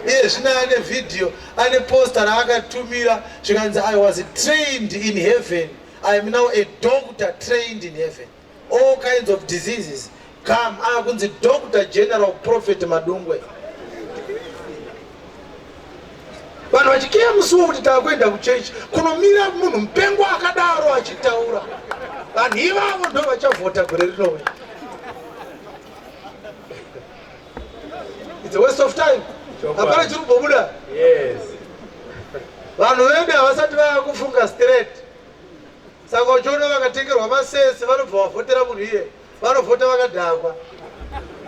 Iye zvino ane vhidhiyo, ane poster raakatumira, zvikanzi, "I was trained in heaven. I am now a doctor trained in heaven. All kinds of diseases come." Akunzi Doctor General Prophet Madungwe. Vanhu vachikiya musuwo kuti taakuenda kuchechi kunomira munhu mupengo akadaro achitaura. Vanhu ivavo ndo vachavhota gore rinouya. It's a waste of time. Chokwadi. Hapana chiri kumbobuda. Vanhu vedu havasati vaakufunga straight. Saka uchiona vakatengerwa masese, vanobva vavhotera munhu iye. Vanovhota vakadhakwa,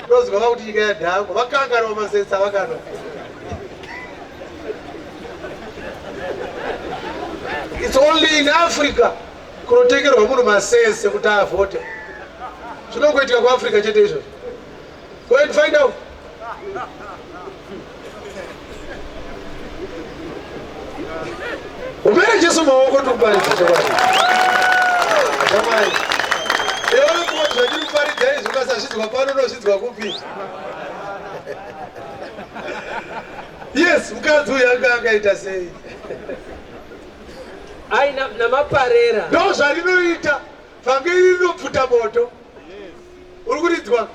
unozwa vakuti nyika yadhakwa, vakanganwa masese avakanwa. It's only in Africa kunotengerwa munhu masese kuti avhote. Zvinongoitika kuAfrica chete izvozvo. Go and find out. Umere Jesu maoko, tikuparidza chokwadi. Shamwari, iwe kuwa zvandiri kuparidza izvi, ukasazvidzwa pano, unozvidzwa kupi? Yes, mukadzi uyu anga akaita sei? Ai namaparera. Ndo zvarinoita. Vhangeri rinopfuta moto. Uri kuridzwa?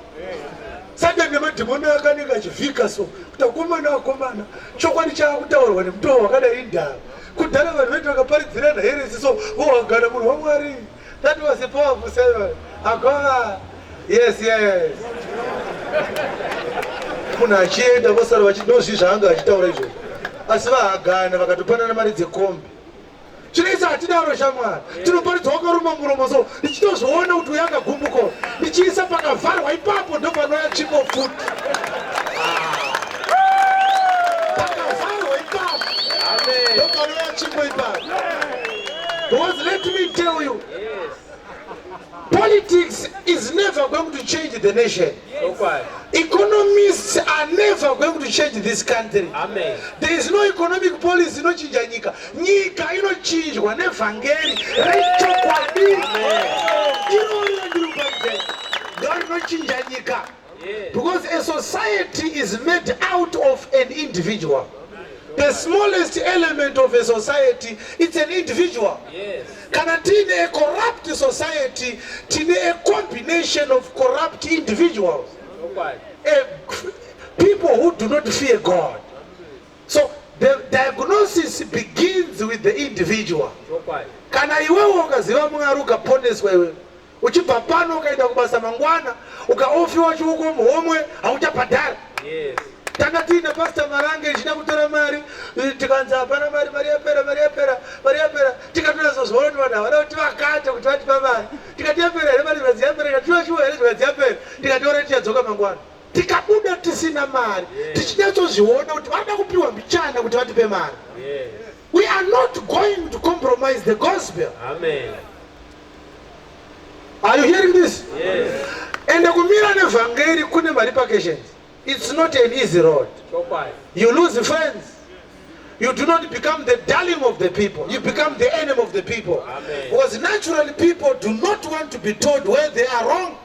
Satani nemadhimoni akanenge achivhika so kuti akomana akomana chokwadi chaakutaurwa nemutoo wakadai indava. Kudhara vanhu vaiti vakaparidzirana heresi so vohagana munhu waMwari. That was a powerful sermon. Agova. Yes, yes. Munhu achienda vosara vachidozvi zvaanga achitaura izvozvo. Asi vahagana vakatopanana mari dzekombi. Chinoisa hatidaro shamwari. Tinoparidza wakaruma muromo so ndichitozviona kuti uyo akagumbuka. Ndichiisa pakavharwa ipapo ndopanouya tsvimbo futi. Ah. Pakavharwa ipapo. Amen. Ndopanouya tsvimbo ipapo. Because let me tell you, Yes. politics is never going to change the nation. Chokwadi. Economists are never going to change this country. Amen. There is no economic policy inochinja nyika. Nyika inochinjwa nevhangeri rechokwadi. Iroro ndiri kuparidza. Ndo rinochinja nyika. Yes. Because a society is made out of an individual. The smallest element of a society it's an individual. Yes. Kana tiine a corrupt society, tine a combination of corrupt individuals. Chokwadi. People who do not fear God. So the diagnosis begins with the individual. Chokwadi. Kana iwewe ukaziva Mwari ukaponeswa iwewe, uchibva pano ukaenda kubasa mangwana, ukaofiwa chiuko muhomwe, hauchabhadhara. Yes. Tanga tiine Pastor Marange ichida kutora mari, tikanzi hapana mari, mari yapera, mari yapera, mari yapera. Tikatozozviona kuti vanhu havana kuti vakate kuti vatipa mari. Tikati yapera here mari, zvikanzi yapera, tikati shuwa here zvikanzi yapera. Tikati ora tichadzoka mangwana. Tikabuda tisina mari, tichinyatsozviona kuti vanoda kupiwa mbichana kuti vatipe mari. Yes. We are not going to compromise the gospel. Amen. Are you hearing this? Yes. Ende kumira nevhangeri kune marepercussions. It's not an easy road. Chokwadi. You lose friends. You do not become the darling of the people. You become the enemy of the people. Amen. Because naturally people do not want to be told where they are wrong.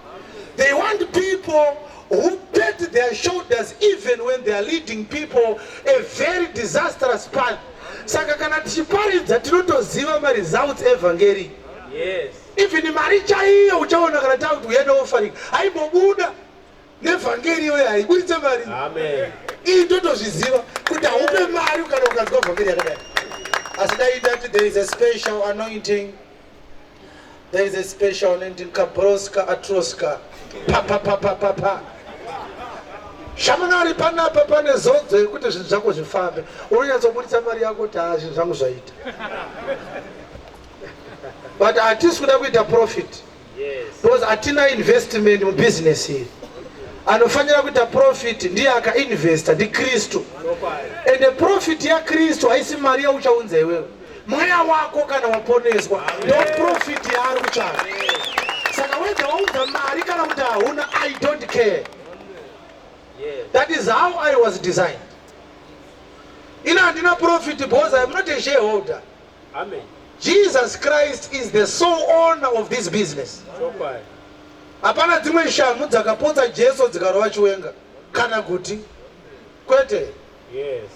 They want people who pat their shoulders even when they are leading people a very disastrous path. Saka kana tichiparidza tinotoziva maresults evhangeri. Yes. Even mari chaiyo uchaona kana takuti uya neofaringa haimbobuda nevhangeri iyoyo haiburitse mari. Amen. Iyi ndotozviziva kuti haupe mari kana ukanzwa vhangeri yakadai. Asi dai ndati there is a special anointing. There is a special anointing kabroska atroska pa pa pa pa pa pa. Shamwari panapa pane zodzo yekuti zvinhu zvako zvifambe. Unonyatsoburitsa mari yako kuti haa zvinhu zvangu zvaita. But hatisi kuda kuita profit. Yes. Because hatina investment mubusiness iri. Anofanira kuita profit ndiye akainvesta ndiKristu. Chokwadi. Ende profit yaKristu haisi mari yauchaunza iwewe. Mweya wako kana waponeswa ndo profit yaari kutsvaka. Saka whether waunza mari kana kuti hauna, I don't care. Yes. That is how I was designed. Ina handina profit because I am not a shareholder. Amen. Jesus Christ is the sole owner of this business. Chokwadi. Hapana dzimwe shamhu dzakapotsa Jesu dzikarova chiwenga kana kuti kwete. Yes.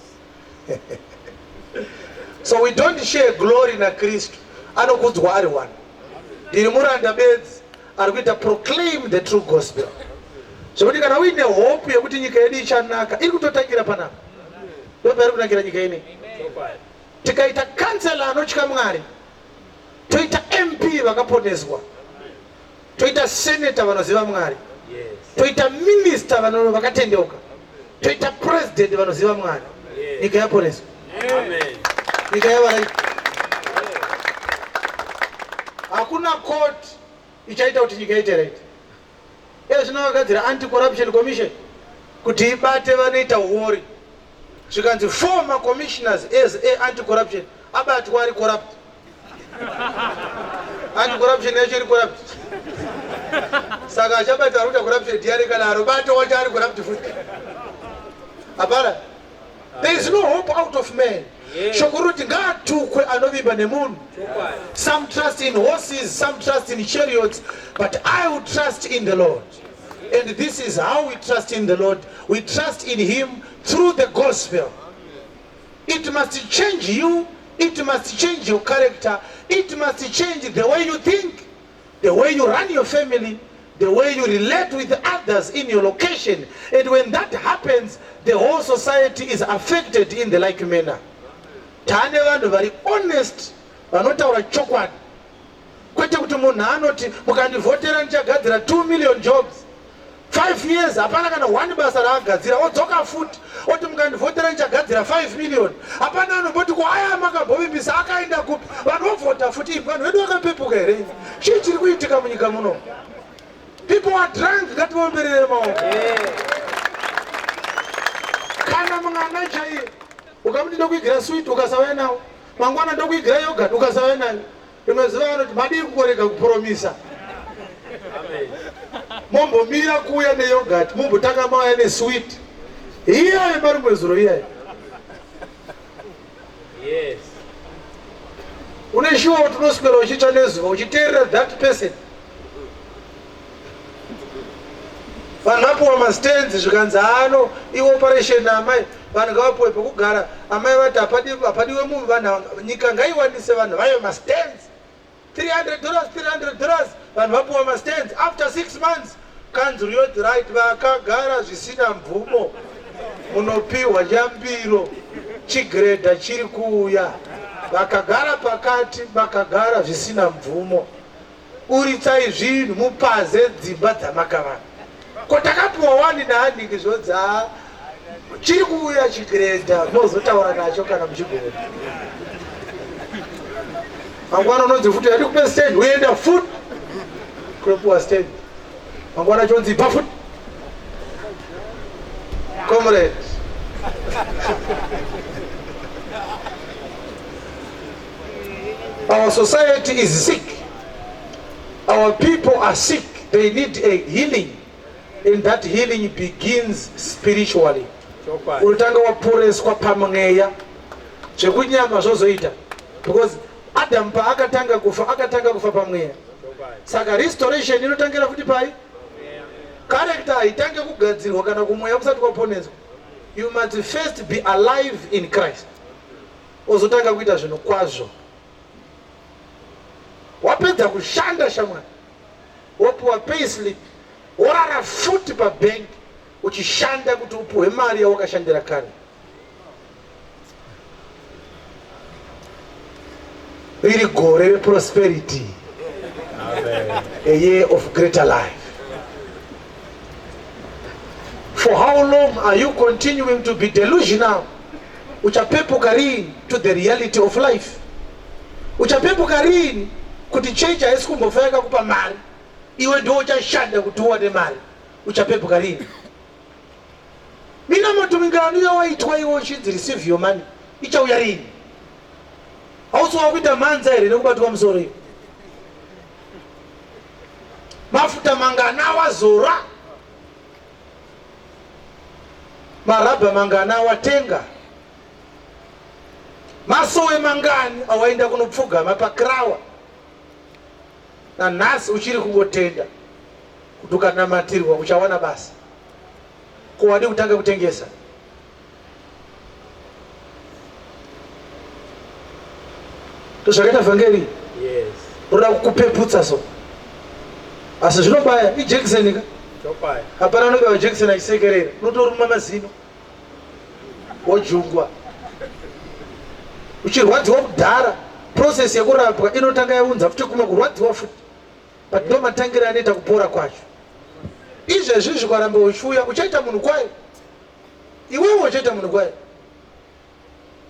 So we don't share glory naKristu. Anokudzwa ari one. Ndiri muranda bedzi ari kuita proclaim the true gospel. Zvekuti kana uine hope yekuti nyika yedu ichanaka, iri kutotangira panapa. Ndopairi kunakira nyika inei. Chokwadi. Tikaita kansela anotya Mwari, toita MP vakaponeswa, toita senator vanoziva Mwari, Yes. toita minister vakatendeuka, toita president vanoziva Mwari, Yes. nyika yaponeswa, Amen. nyika yava right. Hakuna court ichaita kuti nyika ite right. Iye zvino vakagadzira anti-corruption commission kuti ibate vanoita uori. Zvikanzi former commissioners as a anti-corruption abatwa ari corrupt. Anti-corruption yacho iri corrupt. Saka achabata ari kuita corruption ndiani kana arobata wacho ari corrupt futi. Hapana. There is no hope out of man. Yes. Shoko rinoti ngaatukwe anovimba nemunhu. Chokwadi. Some trust in horses, some trust in chariots, but I will trust in the Lord. And this is how we trust in the Lord. We trust in him through the gospel. It must change you. It must change your character. It must change the way you think, the way you run your family, the way you relate with others in your location. And when that happens, the whole society is affected in the like manner. Tane vanhu vari honest, vanotaura chokwadi, kwete kuti munhu anoti mukandivhotera ndichagadzira 2 million jobs. 5 years hapana kana one basa raagadzira, odzoka futi oti mukandivhotera ndichagadzira 5 million. Hapana anomboti ko aya makambovimbisa akaenda kupi? Vanhu vovhota futi. Vanhu vedu vakapepuka here? Chii chiri kuitika munyika muno? People are drunk. Ngatiomberere maoko. Kana mwana chaiye ukamuti ndokuigira sweet, ukasauya nawo, mangwana ndokuigira yogurt, ukasauya nayo, rimwe zuva anoti madii kungorega kupromisa, mombomira kuuya neyogurt, mumbotanga mauya nesweet iyayo marimwe zuro iyayo. Une shuwa kuti unoswera uchitsva nezuva uchiteerera that person? Vanhu vapiwa mastands, zvikanzi ano ioperation amai, vanhu ngavapiwe pekugara. Amai vati hapadiwe munhu, vanhu nyika ngaiwanise vanhu vayo mastands. $300, $300, vanhu vapiwa mastands. After 6 months kanzuru yoti, "Right, vakagara zvisina mvumo munopiwa yambiro, chigrader chiri kuuya." Vakagara pakati, vakagara zvisina mvumo, uritsai zvinhu mupaze dzimba dzamakavaka. Ko takapiwa wani naaniki zvodza, chiri kuuya chigrader, mozotaura nacho kana muchigona. Mangwana unonzi futi yati kupe stand, uenda futi kunopiwa stand. Mangwana chonzi ipa futi. Comrade, our society is sick. Our people are sick. They need a healing, and that healing begins spiritually. Unotanga waporeswa pamweya, zvekunyama zvozoita, because Adamu paakatanga kufa, akatanga kufa pamweya. Saka restoration inotangira futi pai character. Haitange kugadzirwa kana kumweya kusati kwaponeswa. You must first be alive in Christ, ozotanga kuita zvinhu kwazvo. Wapedza kushanda, shamwari, wopiwa payslip, worara futi pabhenki uchishanda kuti upiwe mari yawakashandira kare. Riri gore reprosperity, a year of greater life. For how long are you continuing to be delusional? Uchapepuka rini to the reality of life? Uchapepuka rini kuti chechi haisi kumbofa yakakupa mari? Iwe ndo uchashanda kuti uwane mari. Uchapepuka rini? Minamato mingani yawaitwa iwe uchinzi receive your money? Ichauya rini? Hausi wakuita mhanza here nekubatwa musoro iyo? Mafuta mangana wazora? Marabha mangana watenga? Masowe mangani awaenda kunopfugama pakrawa? Nanhasi uchiri kungotenda kuti ukanamatirwa uchawana basa. Ko wadi kutanga kutengesa? Ndozvakaita vhangeri. Roda kukupeputsa so, asi zvinobaya, ijekiseni ka. Hapana anobaiwa jekiseni achisekerera. Unotoruma mazino, wojungwa uchirwadziwa kudhara. Process yekurapwa inotanga yaunza futi kumwe kurwadziwa futi, but ndo matangira anoita kupora kwacho. Izvezvi zvikaramba uchiuya, uchaita munhu kwayo. Iwewe uchaita munhu kwayo.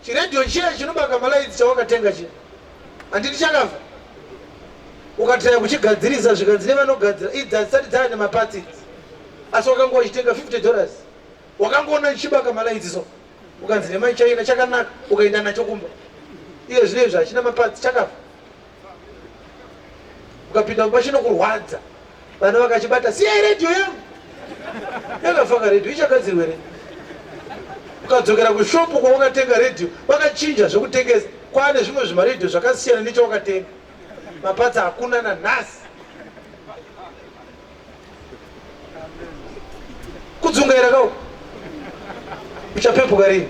Chiredhiyo chiya chinobaka malights chawakatenga chiya, handiti chakafa? Ukatraya kuchigadzirisa, zvikanzi nevanogadzira, idzi hadzisati dzava nemaparts idzi. Asi wakanga uchitenga $50, wakangoona chichibaka malights so, ukanzi nemachina chakanaka, ukaenda nacho kumba. Iye zvino izvi hachina maparts, chakafa. Ukapinda mumba chinokurwadza. Vana vakachibata, "Siyai redhiyo yangu!" Yakafaka redhiyo ichagadzirwa here? Ukadzokera kushopu kwawakatenga redhiyo, vakachinja zvekutengesa, kwaane zvimwe zvimaredhiyo zvakasiyana nechawakatenga. Maparts hakuna nanhasi. Kudzungaira kawo. Uchapepuka rini?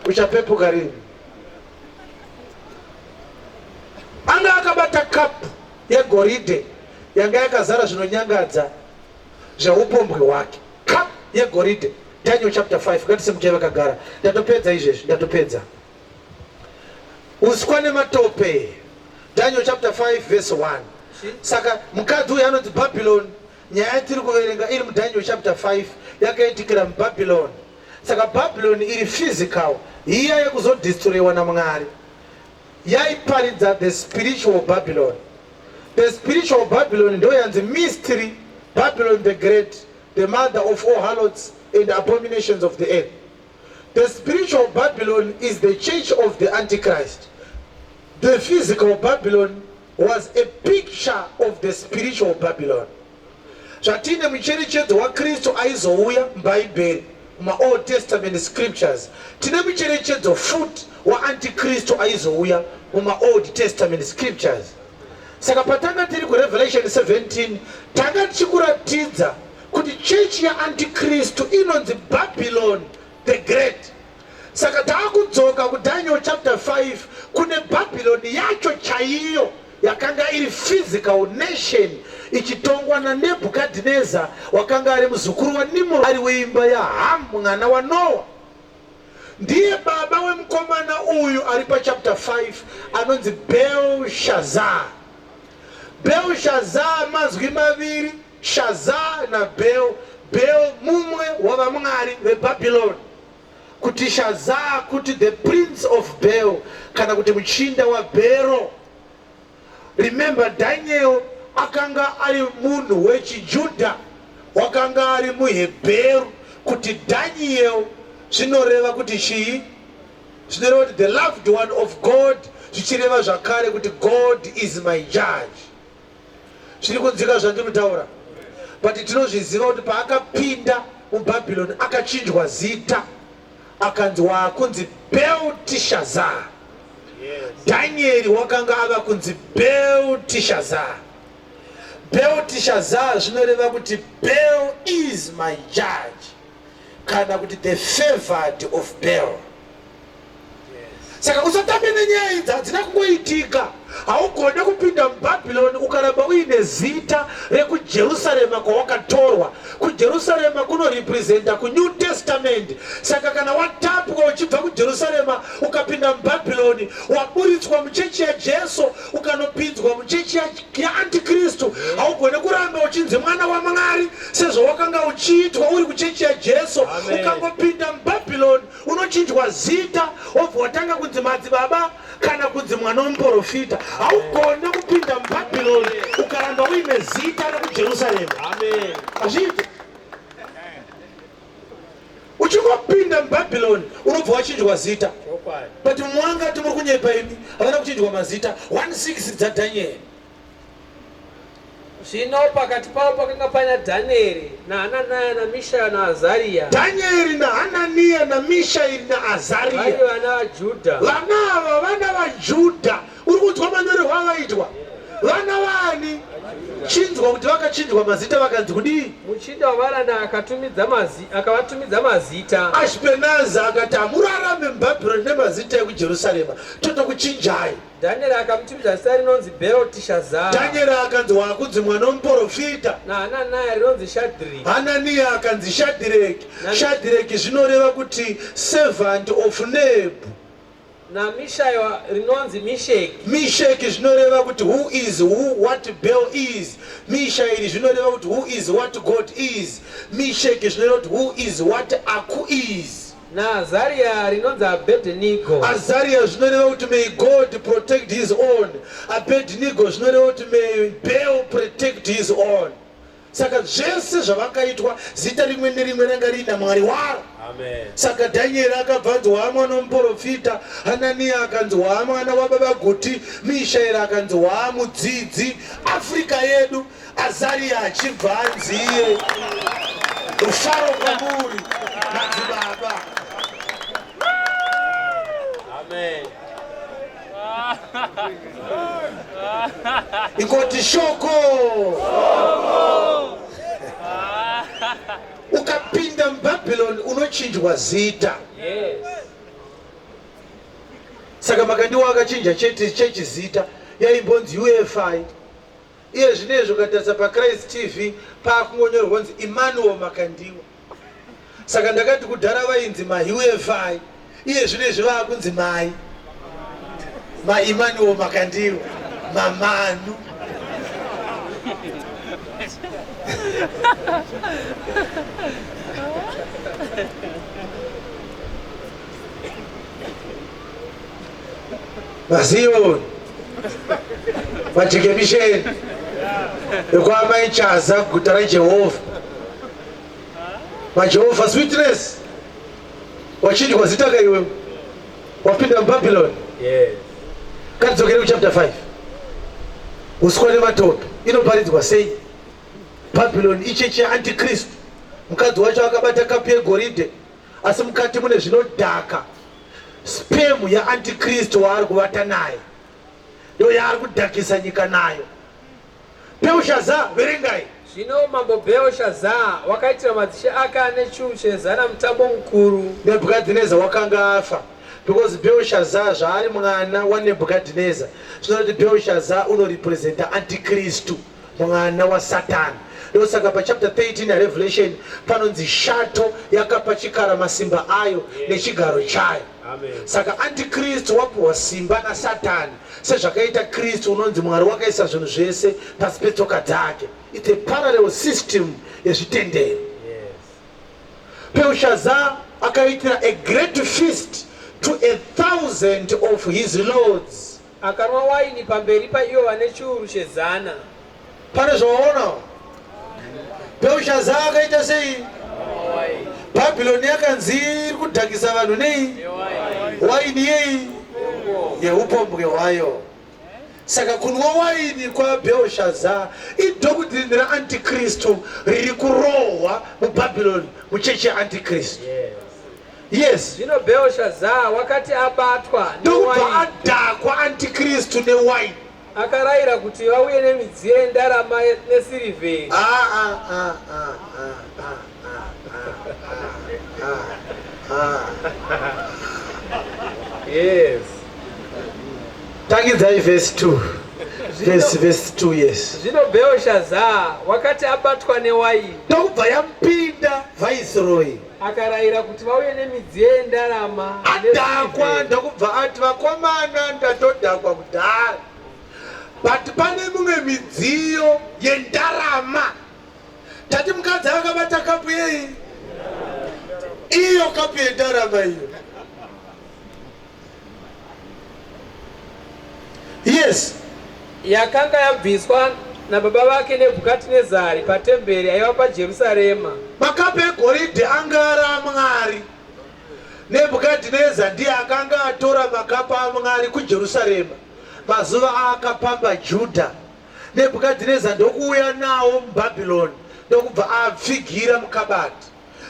Uchapepuka rini? Anga akabata kapu yegoridhe yanga yakazara zvinonyangadza zveupombwe hwake. Cup yegoridhe. Daniel chapter 5. Ngatisimukei vakagara. Ndatopedza izvezvi, ndatopedza. Uswa nematope. Daniel chapter 5 verse 1. Saka mukadzi uyu anonzi Babylon. Nyaya yatiri kuverenga iri muDaniel chapter 5 yakaitikira muBabylon. Saka Babylon iri physical, iya yekuzodestroyiwa naMwari. Yaiparidza the spiritual Babylon. The spiritual Babylon ndoyanzi mystery Babylon the Great, the mother of all harlots and abominations of the earth. The spiritual Babylon is the church of the Antichrist. The physical Babylon was a picture of the spiritual Babylon. Zvatine mucherechedzo waKristu aizouya muBhaibheri mumaOld Testament scriptures, tine mucherechedzo futi waAntikristu aizouya mumaOld Testament scriptures. Saka patanga tiri kuRevelation 17 tanga tichikuratidza kuti chechi yaAntikristu inonzi Babylon the Great. Saka taakudzoka kuDaniel chapter 5 kune Babylon yacho chaiyo yakanga iri physical nation ichitongwa naNebhukadhineza wakanga ari muzukuru waNimrod ari weimba yaHam mwana waNoa. Ndiye baba wemukomana uyu ari pachapter 5 anonzi Belshazzar. Belshazzar mazwi maviri, Shazar naBel. Bel mumwe wavamwari veBabylon. Kuti Shazar kuti the prince of Bel kana kuti muchinda waBhero. Remember Daniel akanga ari munhu wechiJudha wakanga ari muHebheru. Kuti Daniel zvinoreva kuti chii? Zvinoreva kuti the loved one of God, zvichireva zvakare kuti God is my judge. Zviri kunzwika zvandiri kutaura? But tinozviziva kuti paakapinda muBhabhironi akachinjwa zita akanzi waakunzi Belteshazar. Dhanieri wakanga ava kunzi Belteshazar. Belteshazar zvinoreva kuti Bel is my judge kana kuti the favored of Bel. Saka usatambe nenyaya idzi, hadzina kungoitika. Haugone kupinda muBhabhironi ukaramba uine zita rekuJerusarema kwawakatorwa. KuJerusarema kunorepresenta kuNew Testament. Saka kana watapwa uchibva kuJerusarema ukapinda muBhabhironi, waburitswa muchechi yaJesu ukanopinzwa muchechi yaAntikristu. Haugone kuramba uchinzi mwana waMwari sezvawakanga uchiitwa uri kuchechi yaJesu. Ukangopinda muBhabhironi unochinjwa zita wobva watanga kunzi madzibaba kana kunzi mwana wemuprofita. Haugone kupinda muBhabhironi ukaramba uine zita rekuJerusarema. Hazviite. Uchingopinda muBhabhironi unobva wachinjwa zita. But mumwe angati muri kunyepa imi, havana kuchinjwa mazita. 1:6 dzaDhanieri. Zvino pakati pavo pakanga paina Dhanieri, naHananaya, naMishaeri, naAzaria. Dhanieri naHanania naMishaeri naAzaria vari vana vaJudha. Vana ava vana vaJudha. Uri kunzwa manyorerwo avaitwa? Vana vaani? Chinzwa kuti vakachinjwa mazita vakanzi kudii? Muchinda wavaranda akavatumidza mazita. Ashpenazi akati hamurarame muBhabhironi nemazita ekuJerusarema, totokuchinjai. Dhanieri akamutumidza zita rinonzi Berotishazari. Dhanieri akanzi waakunzi mwana wemuporofita. NaHananiya rinonzi Shadhireki. Hananiya akanzi Shadhireki. Shadhireki zvinoreva kuti servant of Nebu. NaMishaeri rinonzi Misheki. Misheki zvinoreva kuti who is who what Bel is. Mishaeri zvinoreva kuti who is what God is. Misheki zvinoreva kuti who is what Aku is. NaAzaria rinonzi Abednego. Azaria zvinoreva kuti may God protect his own. Abednego zvinoreva kuti may Bel protect his own. Saka zvese zvavakaitwa zita rimwe nerimwe ranga riina Mwari waro. Amen. Saka Dhanieri akabva anzi waamwana wemuporofita, Hanania akanzi waamwana wababa Guti, Mishaeri akanzi waamudzidzi. Afrika yedu Azaria achibva anzi iye rufaro kwamuri madzibaba. Amen. Ikoti shoko. Ukapinda muBhabhiloni unochinjwa zita. Yes. Saka Makandiwa akachinja chete chechi zita, yaimbonzi UFI. Iye zvinezvi ukatarisa paChrist TV paakungonyorwa kunzi Emmanuel Makandiwa. Saka ndakati kudhara vainzi maUFI, iye zvinezvi vaakunzi mai maEmmanuel Makandiwa, mamanu. MaZion, majekemisheni ekwamai Chaza, guta raJehovha, maJehovah's Witness, wachinjwa zita ka iwe, wapinda muBabylon. Yes. Ngatidzokere kuchapter 5. Uswa nematope inoparidzwa sei? Babylon ichechi yaantikristu. Mukadzi wacho akabata kapu yegoridhe, asi mukati mune zvinodhaka. Sperm yaantikristu waari kuvata naye ndo yaari kudhakisa nyika nayo. Belshazzar, verengai. Zvino mambo Belshazzar wakaitira madzishe ake ane chiuru chezana mutambo mukuru. Nebhukadhineza wakanga afa because Belshazzar zvaari mwana waNebhukadhineza, zvinoreva kuti Belshazzar unorepresenta antikristu, mwana waSatani. Ndosaka pachapter 13 yaRevelation panonzi shato yakapa chikara masimba ayo nechigaro chayo. Amen. Saka antikristu wapiwa simba naSatani sezvakaita Kristu unonzi Mwari wakaisa zvinhu zvese pasi petsoka dzake. It's a parallel system yezvitendero. Yes. Belshazzar akaitira a great feast to 1,000 of his lords. Akanwa waini pamberi paivo vane chiuru chezana. Pane zvawaona? Belshazzar akaita sei? Bhabhiloni yakanzi iri kudhakisa vanhu nei? Waini yei? Yeupombwe hwayo. Saka kunwa waini kwaBelshazzar idoctrine raantikristu riri kurohwa muBhabhiloni, muchechi yaantikristu. Yes. Yes. Zvino Belshazzar wakati abatwa Ndokubva newaini, adhakwa antikristu newaini. akarayira kuti vauye nemidziyo yendarama nesirivheri Ah, ah, ah, ah, ah, ah, ah, ah, ah. Yes. Tangidzai verse 2. Verse 2, yes. Zvino Belshazzar wakati abatwa newaini, Ndokubva yamupinda viceroy. akarayira kuti vauye nemidziyo yendarama Adhakwa, nesirivheri. ndokubva ati vakomana, ndatodhakwa kudhara, but pane mimwe midziyo yendarama. Tati mukadzi akabata kapu yei? Iyo kapu yendarama iyo. Yes. Yakanga yabviswa nababa vake Nebhukadhinezari patemberi aiva paJerusarema. Makapu egoridhe anga ari aMwari. Nebhukadhineza ndiye akanga atora makapu aMwari kuJerusarema mazuva aakapamba Judha. Nebhukadhineza ndokuuya nawo muBhabhiloni ndokubva aapfigira mukabati.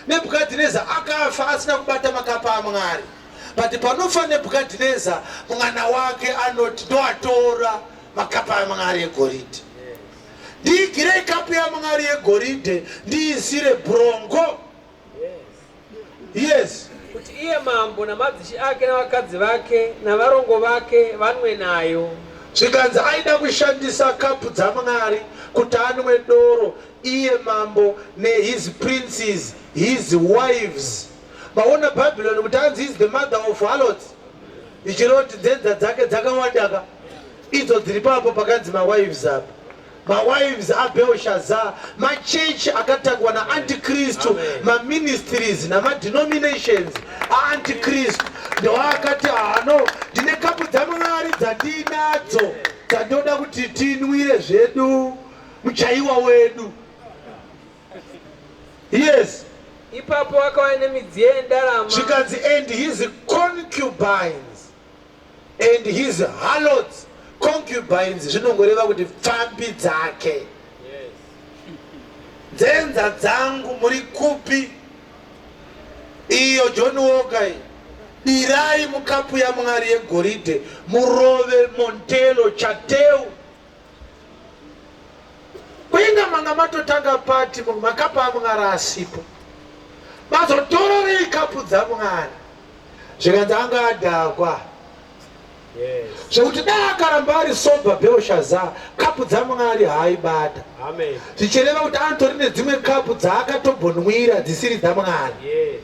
Nebhukadhineza akafa asina kubata makapa aMwari. But panofa Nebhukadhineza, mwana wake anoti ndoatora makapa aMwari egoridhe. Ndiigirei kapu yaMwari yegoridhe, ndiisire brongo. Yes. Kuti iye mambo namadzishe ake navakadzi vake navarongo vake vanwe nayo. Zvikanzi aida kushandisa kapu dzaMwari kuti anwe doro iye mambo nehis princes, his wives. Maona Babylon kuti anzi is the mother of harlots, ichireva kuti nzenza dzake dzakawandaka, idzo dziri papo pakanzi mawives apa. Mawives aBelshazzar, machechi akatangwa naantikristu, maministries namadenominations aantikristu ndoakati hano ndine kapu dzaMwari dzandiinadzo dzandoda kuti tinwire zvedu muchaiwa wedu. Yes. Ipapo akauya nemidziyo yendarama. Zvikanzi and his concubines and his harlots. Concubines zvinongoreva kuti pfambi dzake. Nzenza dzangu muri kupi? Iyo John Walker iyi. Dirai mukapu yaMwari yegoridhe murove Montelo Chateu. Kuinga manga matotanga pati makapu aMwari asipo. Mazotororei kapu dzaMwari? Zvikanzi anga adhakwa. Zvekuti dai akaramba ari sober Belshazzar, kapu dzaMwari haaibata. Zvichireva kuti anotori nedzimwe kapu dzaakatombonwira dzisiri dzaMwari. Yes.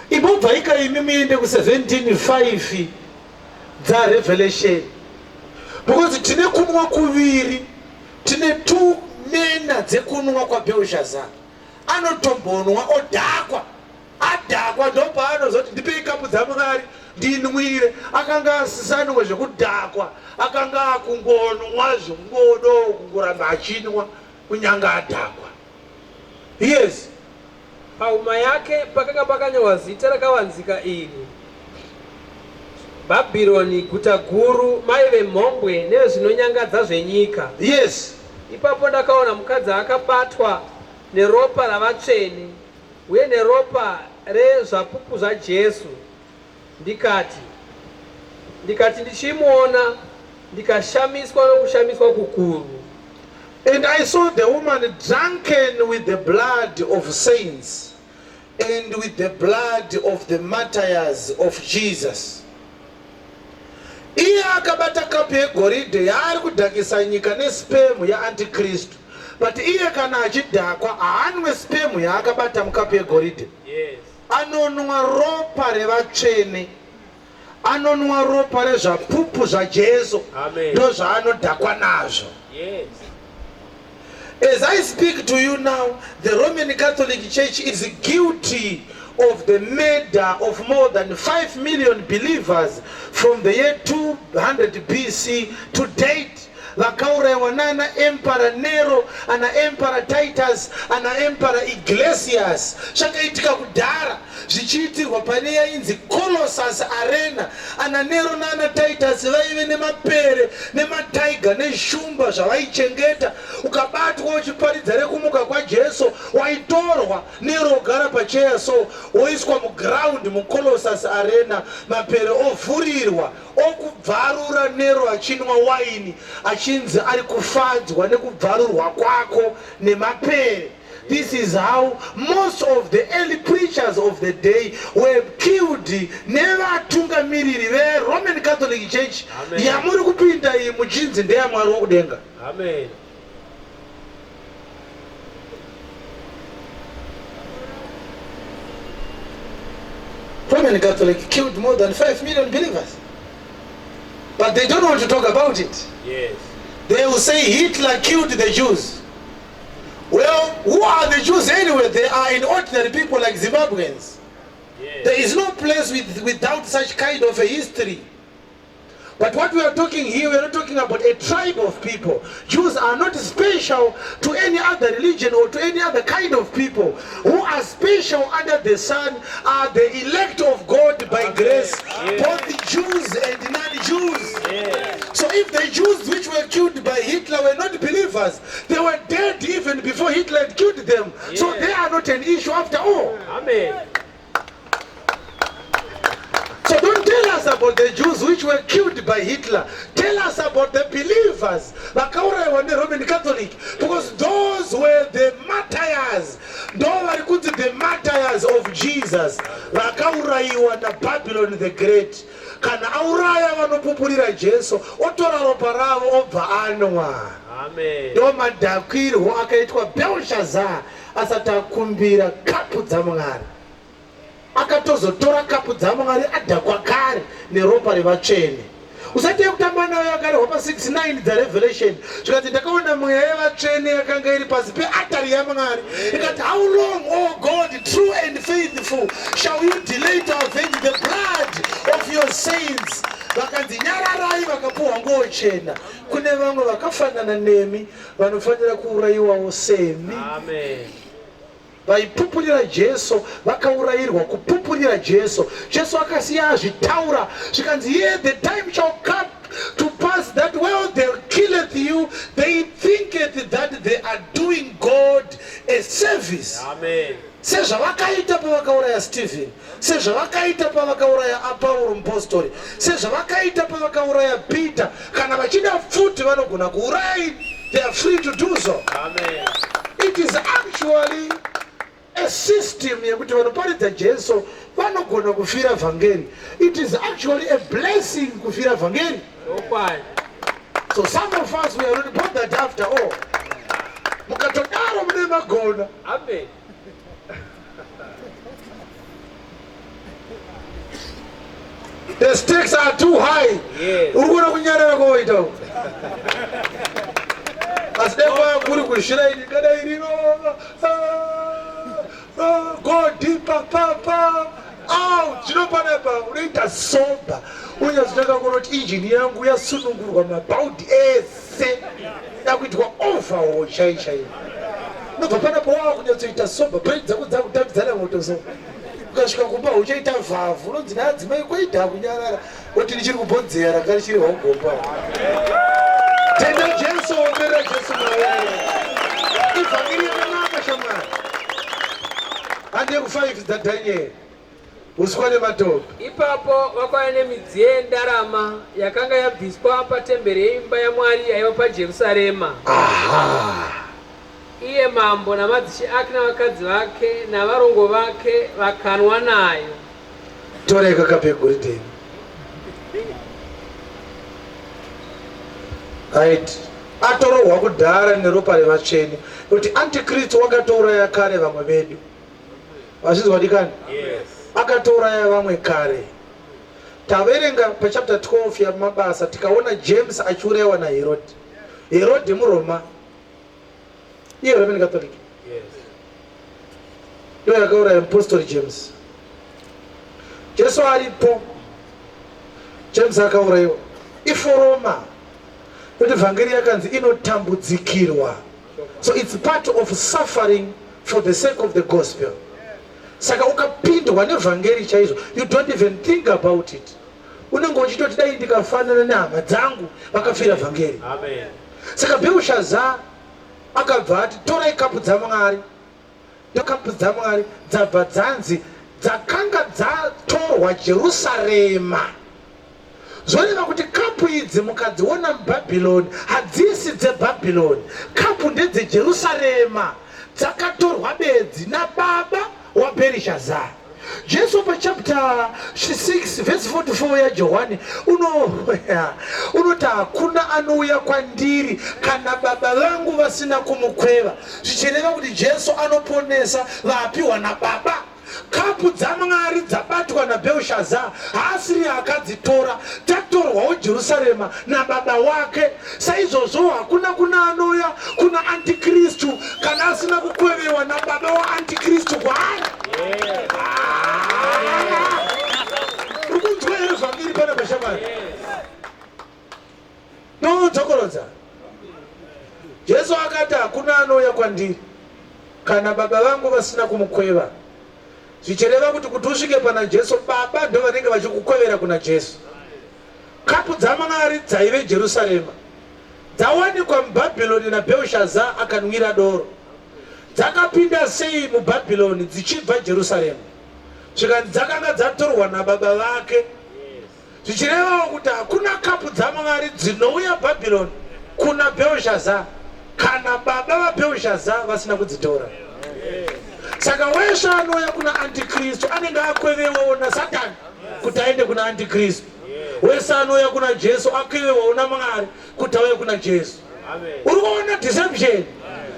Imbobvaika imi muende ku 17:5 dzaRevelation because tine kunwa kuviri, tine two mena dzekunwa kwaBelshazzar. Anotombonwa odhakwa, adhakwa ndopaanozoti ndipei kapu dzaMwari ndinwire. Akanga asisanwe zvekudhakwa, akanga akungonwa zvekungodo kungoramba achinwa kunyange adhakwa. Yes. Pahuma yake pakanga pakanyorwa zita rakavanzika iri, Bhabhironi, guta guru, mai vemhombwe nevezvinonyangadza zvenyika. Yes. Ipapo ndakaona mukadzi akabatwa neropa ravatsvene uye neropa rezvapupu zvaJesu, ndikati, ndikati ndichimuona, ndikashamiswa nokushamiswa kukuru. And I saw the woman drunken with the blood of saints and with the blood of the martyrs of Jesus. Iye akabata kapu yegoridhe yaari kudhakisa nyika nesperm yaantikristu. But iye kana achidhakwa haanwe sperm yaakabata mukapu yegoridhe. Yes. Anonwa ropa revatsvene. Anonwa ropa rezvapupu zvaJesu. Amen. Ndozvaanodhakwa nazvo. Yes. As I speak to you now, the Roman Catholic Church is guilty of the murder of more than 5 million believers from the year 200 BC to date. Vakauraiwa nana Emperor Nero, ana Emperor Titus, ana Emperor Iglesias. Zvakaitika kudhara zvichiitirwa pane yainzi Colossus Arena. Ana Nero naana Titus vaive nemapere nemataiga neshumba zvavaichengeta. Ukabatwa uchiparidza rekumuka kwaJesu waitorwa Nero ogara pacheya so woiswa muground muColossus Arena, mapere ovhurirwa okubvarura Nero achinwa waini achinzi ari kufadzwa nekubvarurwa kwako nemapere. This is how most of the early preachers of the day were killed nevatungamiriri veRoman Catholic Church yamuri kupinda iyi muchinzi ndeyaMwari wokudenga. Amen. Roman Catholic killed more than 5 million believers. But they don't want to talk about it. Yes. They will say Hitler killed the Jews. Well, who are the Jews anyway? They are in ordinary people like Zimbabweans. Yes. There is no place without such kind of a history. But what we are talking here, we are not talking about a tribe of people. Jews are not special to any other religion or to any other kind of people. Who are special under the sun are the elect of God by Amen. grace, Yes. both the Jews and non-Jews. Yes. So if the Jews which were killed by Hitler were not believers, they were dead even before Hitler had killed them. So Yes. they are not an issue after all. Amen. So don't tell us about the Jews which were killed by Hitler. Tell us about the believers vakaurayiwa neRoman Catholic, because those were the martyrs. Ndo vari kunzi the martyrs of Jesus vakaurayiwa naBabylon the Great. Kana auraya vanopupurira Jesu, otora ropa ravo obva anwa. Amen. Ndo madhakwirwo akaitwa Belshazzar asati akumbira kapu dzaMwari. Akatozotora kapu dzaMwari adhakwa kare neropa revatsvene. Usati yekutamba nayo yakarehwa pa 6:9 dzaRevelation. Zvikanzi ndakaona mweya yevatsvene yakanga iri pasi peatari yaMwari. Ikati, how long, O God, true and faithful, shall you delay to avenge the blood of your saints? Vakanzi nyararai, vakapuhwa nguo chena. Kune vamwe vakafanana nemi vanofanira kuurayiwawo semi. Amen. Vaipupurira Jesu vakaurayirwa kupupurira Jesu. Jesu akasiya azvitaura zvikanzi, yea, the time shall come to pass that while they killeth you, they thinketh that they are doing God a service. Amen. Sezvavakaita pavakauraya Stephen, sezvavakaita pavakauraya Pauro mupostori, sezvavakaita pavakauraya Peter, kana vachida pfuti vanogona kuuraya, they are free to do so. Amen. It is actually a system yekuti vanoparidza Jesu vanogona kufira vhangeri. It is actually a blessing kufira vhangeri. So some of us we are not bothered after all. Mukatodaro mune magona. Amen. The stakes are too high. Yes. Uri kuona kunyarara kwawaita uku. Asi dai kwava kuri kushira ini kadai rino. Ah, go deeper papa. Out. Zvino panapa unoita sober. Unyazotanga kuona kuti injini yangu yasunungurwa mabhaudhi ese. Yakuitwa overhaul chai chai. Unobva panapa wava kunyatsoita sober. Brain dzako dzakutambidzana moto so. Ukasvika kumba uchaita vhavhu unonzi naadzimai kwaida kunyarara oti ndichiri kubhodzera ranga richiri hogomba. Tenda Jesu, ombera Jesu maoko. Ivhangeri yakanaka shamwari. Hande ku5 dzaDaniel. Uswa nematope. Ipapo vakauya nemidziyo yendarama yakanga yabviswa patemberi yeimba yaMwari yaiva paJerusarema. Aha. Iye mambo namadzishe ake navakadzi vake navarongo vake vakanwa nayo. Torai kakapu yegoridhe. Right. Atorohwa kudhara neropa revatsvene. Kuti antikristu wakatouraya kare vamwe vedu. Vazvinzwa dikani? Yes. Akatouraya vamwe kare. Taverenga pachapter 12 yaMabasa tikaona James achiurayiwa naHerode. Herode muRoma. Iye Roman Catholic. Yes. Ndiyo yakauraya mupostori James. Jesu aripo. James akaurayiwa. Iforoma. Kuti vhangeri yakanzi inotambudzikirwa. So it's part of suffering for the sake of the gospel. Saka ukapindwa nevhangeri chaizvo, you don't even think about it. Unenge uchitoti dai ndikafanana nehama dzangu vakafira vhangeri. Amen. Saka Belshazzar akabva ati torai kapu dzaMwari. Kapu dzaMwari dzabva dzanzi dzakanga dzatorwa Jerusarema. Zvoreva kuti kapu idzi mukadziona muBhabhiloni hadzisi dzeBhabhiloni. Kapu ndedzeJerusarema dzakatorwa bedzi nababa waBherishazari. Jesu pachapter 6 verse 44 yaJohani unoti hakuna anouya kwandiri kana baba vangu vasina kumukweva, zvichireva kuti Jesu anoponesa vaapiwa nababa. Kapu dzaMwari dzabatwa naBelshazzar haasiriye akadzitora, dzatorwawo Jerusarema nababa wake. Saizvozvowo hakuna kuna anouya kuna antikristu kana asina kukwevewa nababa waantikristu kwaari. Uri kunzwa here zvandiri panapa shamwari? Ndodzokorodza. Jesu akati hakuna anouya kwandiri kana baba vangu vasina kumukweva. Zvichireva kuti kuti usvike pana Jesu, baba ndo vanenge vachikukwevera kuna Jesu. Kapu dzaMwari dzaive Jerusarema dzawanikwa muBhabhironi naBelshazzar akanwira doro. Dzakapinda sei muBhabhironi dzichibva Jerusarema? Zvikanzi dzakanga dzatorwa nababa vake. Zvichirevawo kuti hakuna kapu dzaMwari dzinouya Bhabhironi kuna Belshazzar kana baba vaBelshazzar vasina kudzitora. Saka wese anouya kuna antikristu anenge akwevewawo naSatani kuti aende kuna antikristu. Wese anouya kuna Jesu akwevewawo naMwari kuti auye kuna Jesu. Uri kuona deception?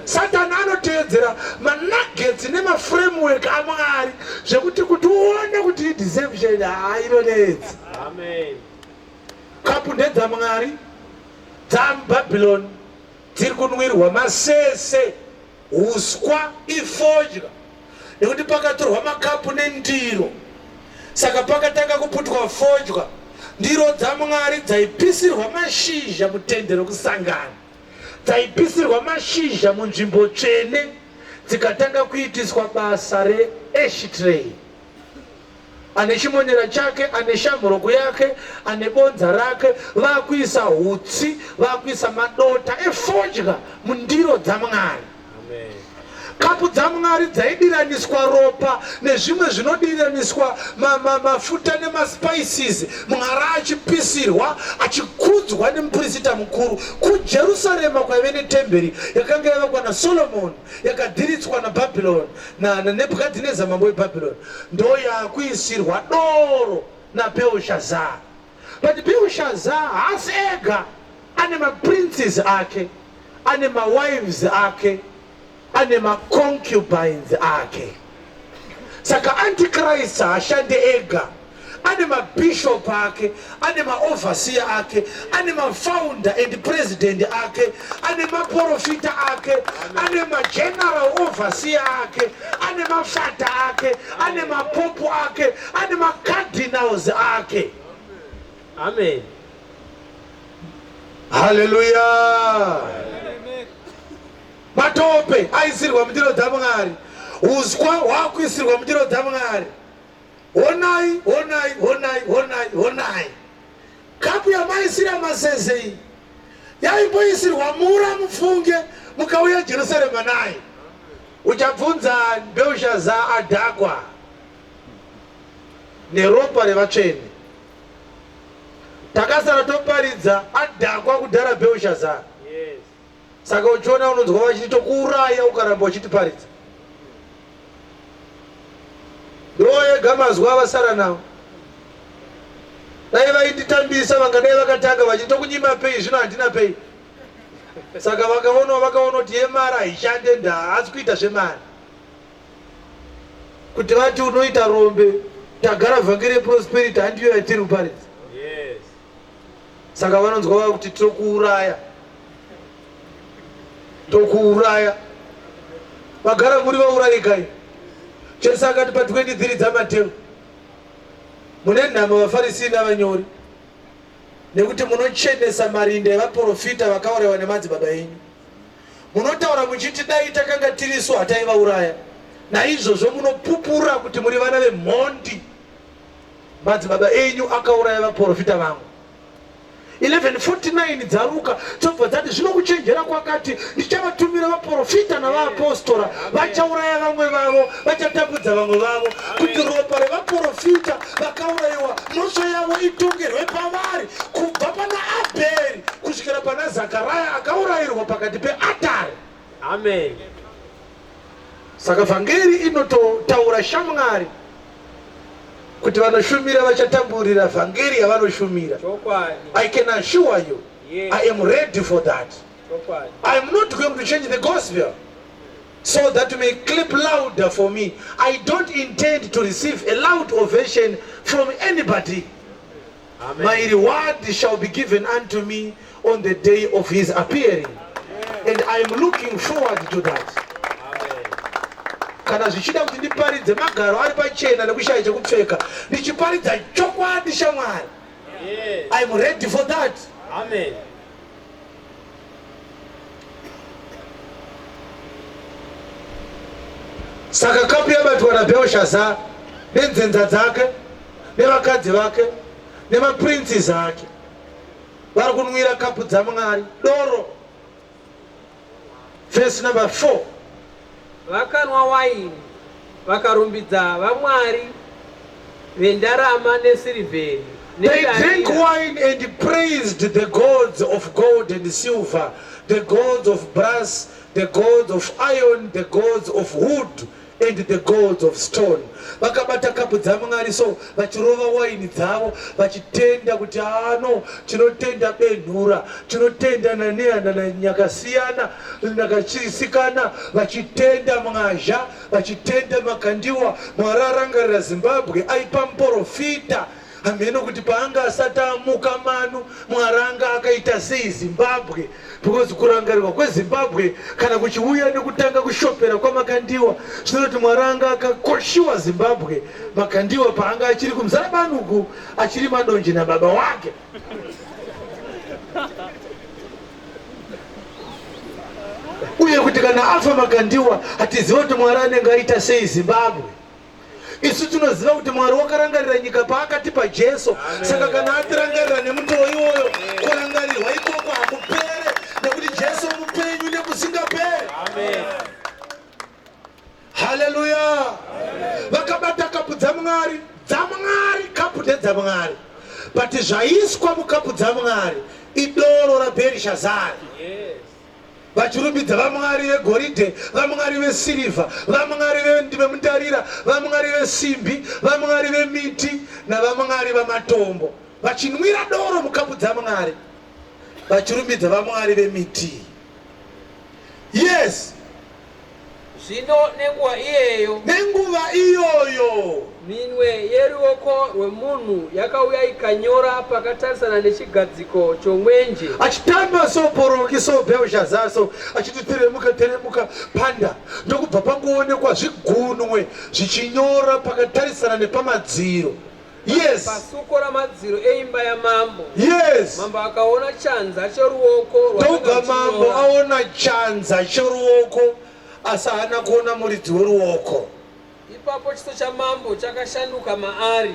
Satani anoteedzera manuggets nemaframework aMwari zvekuti kuti uone kuti ideception, haa inonetsa. Amen. Kapu ndedzaMwari dzamuBhabhiloni dziri kunwirwa masese. Uswa ifodya nekuti pakatorwa makapu nendiro saka pakatanga kuputwa fodya. Ndiro dzaMwari dzaipisirwa mashizha mutende rokusangana, dzaipisirwa mashizha munzvimbo tsvene dzikatanga kuitiswa basa reashtray. Ane chimonera chake, ane shamhuroku yake, ane bonza rake, vakuisa hutsi, vakuisa madota efodya mundiro dzaMwari. Kapu dzaMwari dzaidiraniswa ropa nezvimwe zvinodiraniswa mafuta ma, ma nemaspices, Mwari achipisirwa achikudzwa nemupurisita mukuru. KuJerusarema kwaive netemberi yakanga yavakwa naSolomoni yakadhiritswa naBhabhironi naNebhukadhineza mambo weBhabhironi, ndoyakuisirwa doro naBheushazaa. But Belshazzar haasi ega, ane maprinces ake, ane mawives ake, ane maconcubines ake. Saka Antichrist haashande ega, ane mabishop ake, ane maoverseer ake, ane mafounder and president ake, ane maprofita ake, ane mageneral overseer ake, ane mafata ake, ane mapopu ake, ane macardinals ake. Amen. Haleluya! Matope aisirwa mundiro dzaMwari, uswa hwakuisirwa mundiro dzaMwari. Honai, honai, honai, honai, honai. Kapu yamaisira masese iyi yaimboisirwa mura mufunge mukauya Jerusarema naye. Uchabvunza Belshazzar adhakwa neropa revatsvene. Takasara toparidza adhakwa kudhara Belshazzar. Yes. Saka uchiona unonzwa vachiti tokuuraya ukaramba uchitiparidza. Ndiwo ega mazwi avasara nawo. Dai vainditambisa vangadai vakatanga vachiti tokunyima pei zvino handina pei. Saka vakaona vakaona kuti yemari haishande ndaasi kuita zvemari. Kuti vati unoita rombe tagara vhangeri yeprosperity handiyo yatiri kuparidza. Yes. Saka vanonzwa vava kuti tokuuraya. Tokuuraya. Vagara muri vaurayi kai. Jesu akati pa 23 dzaMateo mune nhamo vaFarisi navanyori nekuti munochenesa marinda evaprofita vakaurayiwa nemadzibaba enyu. Munotaura muchiti dai takanga tirisu hataivauraya. Naizvozvo munopupura kuti muri vana vemhondi. Madzibaba enyu akauraya vaprofita vangu. 11:49 dzaRuka dzobva dzati zvino kuchenjera kwakati ndichavatumira vaprofita navaapostora vachauraya vamwe vavo vachatambudza vamwe vavo kuti ropa revaprofita vakaurayiwa mhosva yavo itongerwe pavari kubva pana Abheri kusvikira pana Zakaraya akaurayirwa pakati peatari. Amen. Saka vhangeri inototaura shamwari kuti vanoshumira vachatamburira vhangeri yavanoshumira. Chokwadi. I can assure you, Yes. I am ready for that. Chokwadi. I am not going to change the gospel so that you may clap louder for me. I don't intend to receive a loud ovation from anybody. Amen. My reward shall be given unto me on the day of his appearing. And I am looking forward to that. Amen. Kana zvichida kuti ndiparidze magaro ari pachena nekushaya chekupfeka, ndichiparidza chokwadi shamwari. Yes. I am ready for that. Amen. Saka kapu yabatwa naBelshazzar nenzenza dzake nevakadzi vake nemaprinces ake vari kunwira kapu dzaMwari doro. Verse number 4. Vakanwa waini vakarumbidza vamwari vendarama nesirivheri They drank wine and praised the gods of gold and silver, the gods of brass, the gods of iron, the gods of wood, and the gods of stone. Vakabata kapu dzaMwari so vachirova waini dzavo vachitenda kuti ano tinotenda benhura, tinotenda nanehanda nanyakasiyana nakachisikana, vachitenda mwazha, vachitenda makandiwa. Mwari arangarira Zimbabwe aipa muporofita hameno kuti paanga asati amuka manu Mwari anga akaita sei Zimbabwe, because kurangarirwa kweZimbabwe kana kuchiuya nekutanga kushopera kwaMakandiwa zvinoti Mwari anga akakoshiwa Zimbabwe Makandiwa paanga achiri kumuzarabani uku achiri madonje nababa wake. Uye kuti kana afa Makandiwa hatiziva kuti Mwari anenge aita sei Zimbabwe. Isu tinoziva kuti Mwari wakarangarira nyika paakatipa Jesu. Saka kana atirangarira nemutoo iwoyo, kurangarirwa ikoko hakupere nekuti Jesu mupenyu nekusingaperi. Amen. dzaMwari, dzaMwari, kapu ndedzaMwari, but zvaiswa mukapu dzaMwari idoro raBherishazari. Vachirumbidza vamwari vegoridhe, vamwari vesirivha, vamwari vemundarira, vamwari vesimbi, vamwari vemiti navamwari vamatombo, vachinwira doro mukapu dzaMwari, vachirumbidza vamwari vemiti. Yes. Zvino nenguva iyeyo. Nenguva iyoyo. Minwe yeruoko rwemunhu yakauya ikanyora pakatarisana nechigadziko chomwenje. Achitamba so poroki so Belshazzar so achiti teremuka teremuka panda ndokubva pangoonekwa zvigunwe zvichinyora pakatarisana nepamadziro. Yes. Pasuko ramadziro eimba yamambo. Yes. Mambo akaona chanza choruoko Ndobva mambo aona chanza choruoko asi haana kuona muridzi weruoko. Ipapo chiso chamambo chakashanduka maari,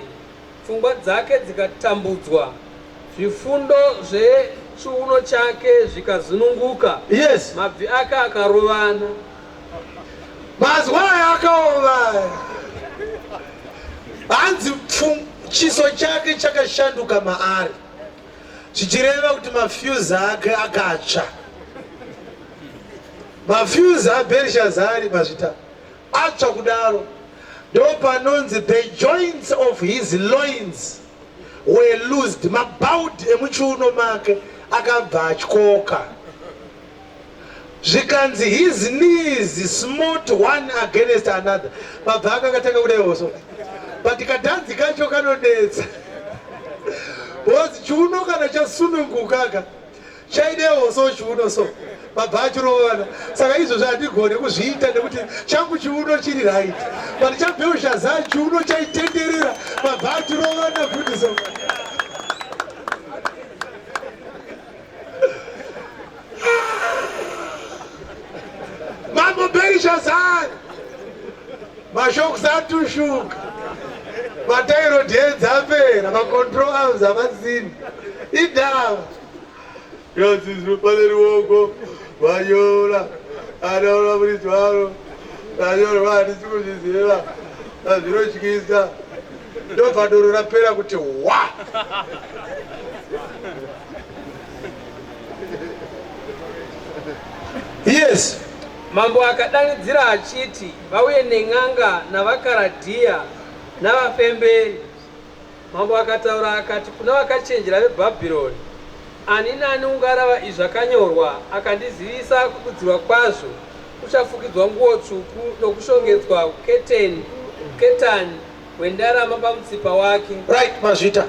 pfungwa dzake dzikatambudzwa, zvifundo zvechiuno chake zvikazununguka. Yes. Mabvi ake akarovana. Mazwi aya akaoma aya. Hanzi chiso chake chakashanduka maari, zvichireva kuti mafuse ake akatsva. Mafuse aBherishazari mazvita atsva kudaro, ndopanonzi the joints of his loins were loosed, mabhaudhi emuchiuno make akabva atyoka. Zvikanzi his knees smote one against another, mabva ake akatanga kudaiwo so, but kadhanzi kacho kanonetsa because chiuno kana chasununguka ka chaidewo so chiuno so mabva achirovana. Saka izvozvo handigone kuzviita nekuti changu chiuno chiri right, but chaBelshazar chiuno chaitenderera, mabva achirovana futi so. Mambo Bherishazari, mashokisi atushuka, matairo heads apera, macontrol arms havasina, idava yonzi pane ruoko vanyora anaona muridzi waro ranyorwa, handisi kuzviziva, zvinotyisa. Ndobva doro rapera kuti wa. Yes. Mambo akadanidzira achiti vauye nen'anga navaKaradhiya navafemberi. Mambo akataura akati kuna vakachenjera veBhabhironi, Ani nani ungarava izvi zvakanyorwa akandizivisa kududzirwa kwazvo, uchafukidzwa nguo tsvuku nokushongedzwa ketani hwendarama pamutsipa wake. Right, mazvita.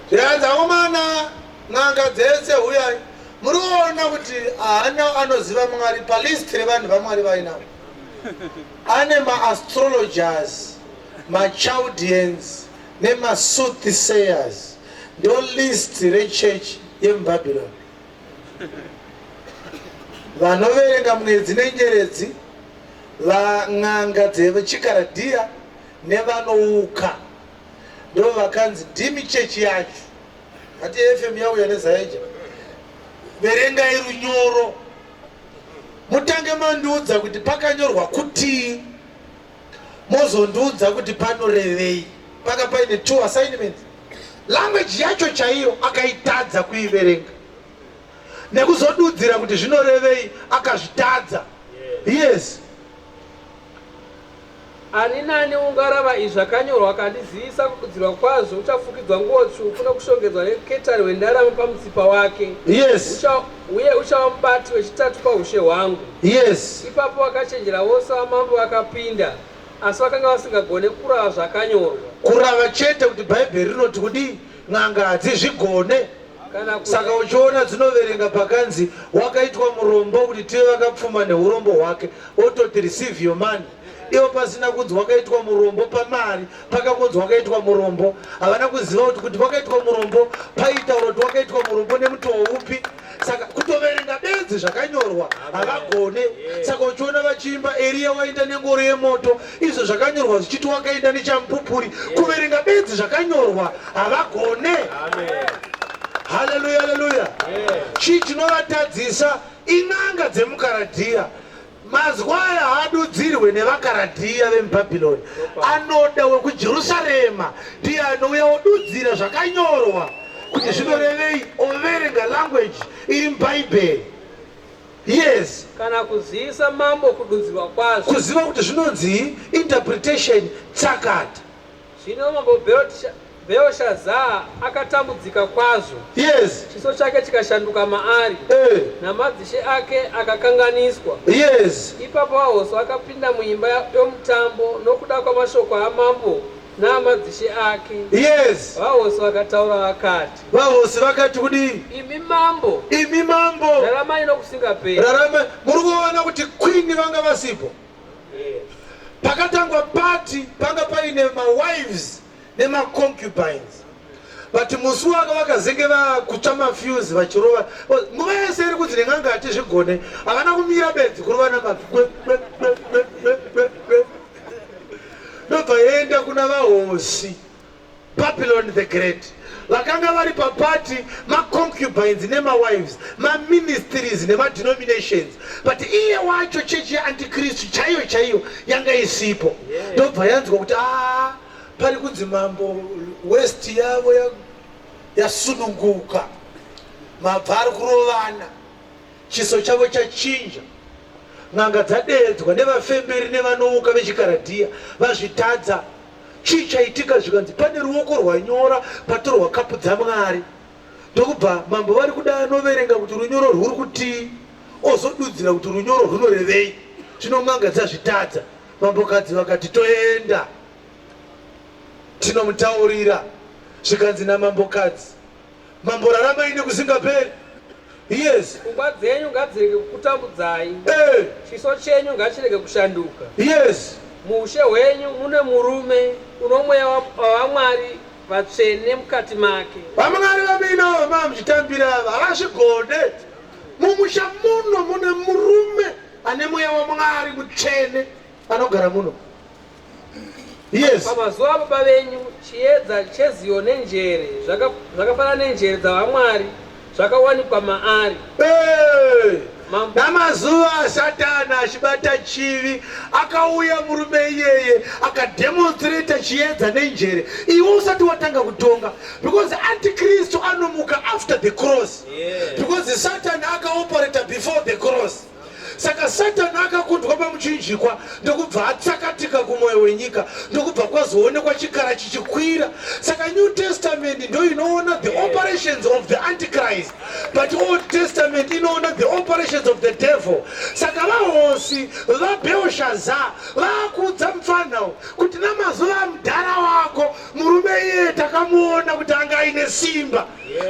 Zvikanzi akomana, n'anga dzese huyai. Muri kuona kuti haana anoziva Mwari palist revanhu vaMwari vainavo. Ane maastrologers, maChaldeans nemasoothsayers, ndo list rechechi yemuBhabhironi. Vanoverenga mwedzi nenyeredzi, van'anga dzechiKaradhiya nevanouka, ndo vakanzi ndimi chechi yacho. Hati FM yauya neZaeja, verengai runyoro mutange mandiudza kuti pakanyorwa kutii, mozondiudza kuti panorevei. Paka paine two assignments. Language yacho chaiyo akaitadza kuiverenga nekuzodudzira kuti zvinorevei, akazvitadza. Yes. Ani nani ungarava izvi zvakanyorwa akandizivisa kududzirwa kwazvo, uchafukidzwa nguo tsvuku nokushongedzwa neketani hwendarama pamutsipa wake. Uye uchava mubati wechitatu paushe hwangu. Ipapo vakachenjera vose vamambo vakapinda, asi vakanga vasingagone kurava zvakanyorwa. Kurava chete kuti Bhaibheri rinoti kudii, n'anga hadzizvigone. Kana Saka uchiona dzinoverenga pakanzi wakaitwa murombo kuti tive vakapfuma neurombo hwake, ototi receive your money, ivo pasina kunzi wakaitwa murombo pamari, pakangonzi wakaitwa murombo. Havana kuziva kuti wakaitwa murombo paitaura kuti wakaitwa murombo nemutoo upi. Saka kutoverenga bedzi zvakanyorwa havagone. Saka uchiona vachiimba Eriya waenda nengoro yemoto, izvo zvakanyorwa zvichiti wakaenda nechamupupuri, kuverenga bedzi zvakanyorwa havagone. Haleluya, haleluya. Chii chinovatadzisa? In'anga dzemuKaradhiya. Mazwi aya haadudzirwe nevaKaradhiya vemuBhabhironi. Anoda wekuJerusarema ndiye anouya odudzira zvakanyorwa kuti zvinorevei, overenga language iri muBhaibheri. Yes. Kana kuzivisa mambo kududzirwa kwazvo. Kuziva kuti zvinonzii, interpretation, tsakata. Zvino mambo Bheoshazaa akatambudzika kwazvo. Yes. Chiso chake chikashanduka maari. Eh. Namadzishe ake akakanganiswa. Yes. Ipapo vahosi akapinda muimba yomutambo nokuda kwamashoko amambo naamadzishe ake. Yes. Vahosi vakataura vakati. Vahosi vakati kudii? Imi mambo. Imi mambo. Raramai nokusingaperi. Raramai. Muri kuona kuti queen vanga vasipo. Yes. Pakatangwa party panga paine mawives nemaconcubines but musi waka vakazenge vakutsva mafuse vachirova nguva yese iri kunzi nen'anga hatizvigone havana kumira bedzi kurova namafi ndobva yenda kuna vahosi Babylon the Great vakanga vari papati maconcubines nemawives maministries nemadenominations but iye wacho chechi yeantikristu chaiyo chaiyo yanga isipo ndobva yanzwa kuti a pari kunzi mambo west yavo yasununguka mabva ari kurovana Chiso chavo chachinja. N'anga dzadeedzwa nevafemberi nevanouka vechikaradhiya vazvitadza. Chii chaitika? Zvikanzi pane ruoko rwanyora patorwa kapu dzaMwari. Ndokubva mambo vari kuda anoverenga kuti runyoro rwuri kutii ozodudzira kuti runyoro rwunorevei. Zvino n'anga dzazvitadza. Mambokadzi vakati toenda tinomutaurira. Zvikanzi namambokadzi Mambo raramai nekusingaperi. Yes. Pfungwa dzenyu ngadzirege kukutambudzai. Hey. Chiso chenyu ngachirege kushanduka. Yes. Muushe hwenyu mune murume uno mweya waVamwari vatsvene mukati make. VaMwari vamuinavo mamuchitambira ava havazvigone. Mumusha muno mune murume ane mweya waMwari mutsvene anogara muno. Yes. Pamazuva ababa venyu chiedza cheziyo nenjere zvakafanana nenjere dzavamwari zvakawanikwa maari. Hey! Namazuva aSatani achibata chivi akauya murume iyeye akademonstrata chiedza nenjere iwe usati watanga kutonga because antikristu anomuka after the cross yeah. Because Satani akaoperata before the cross. Saka Satani akakundwa pamuchinjikwa ndokubva atsakatika kumwoyo wenyika ndokubva kwazoonekwa chikara chichikwira. Saka New Testament ndo inoona the operations of the Antichrist, but Old Testament inoona the operations of the devil. Saka vahosi vaBelshazzar vakuudza mupfanha kuti namazuva amudhara wako murume iyeye takamuona kuti anga aine simba.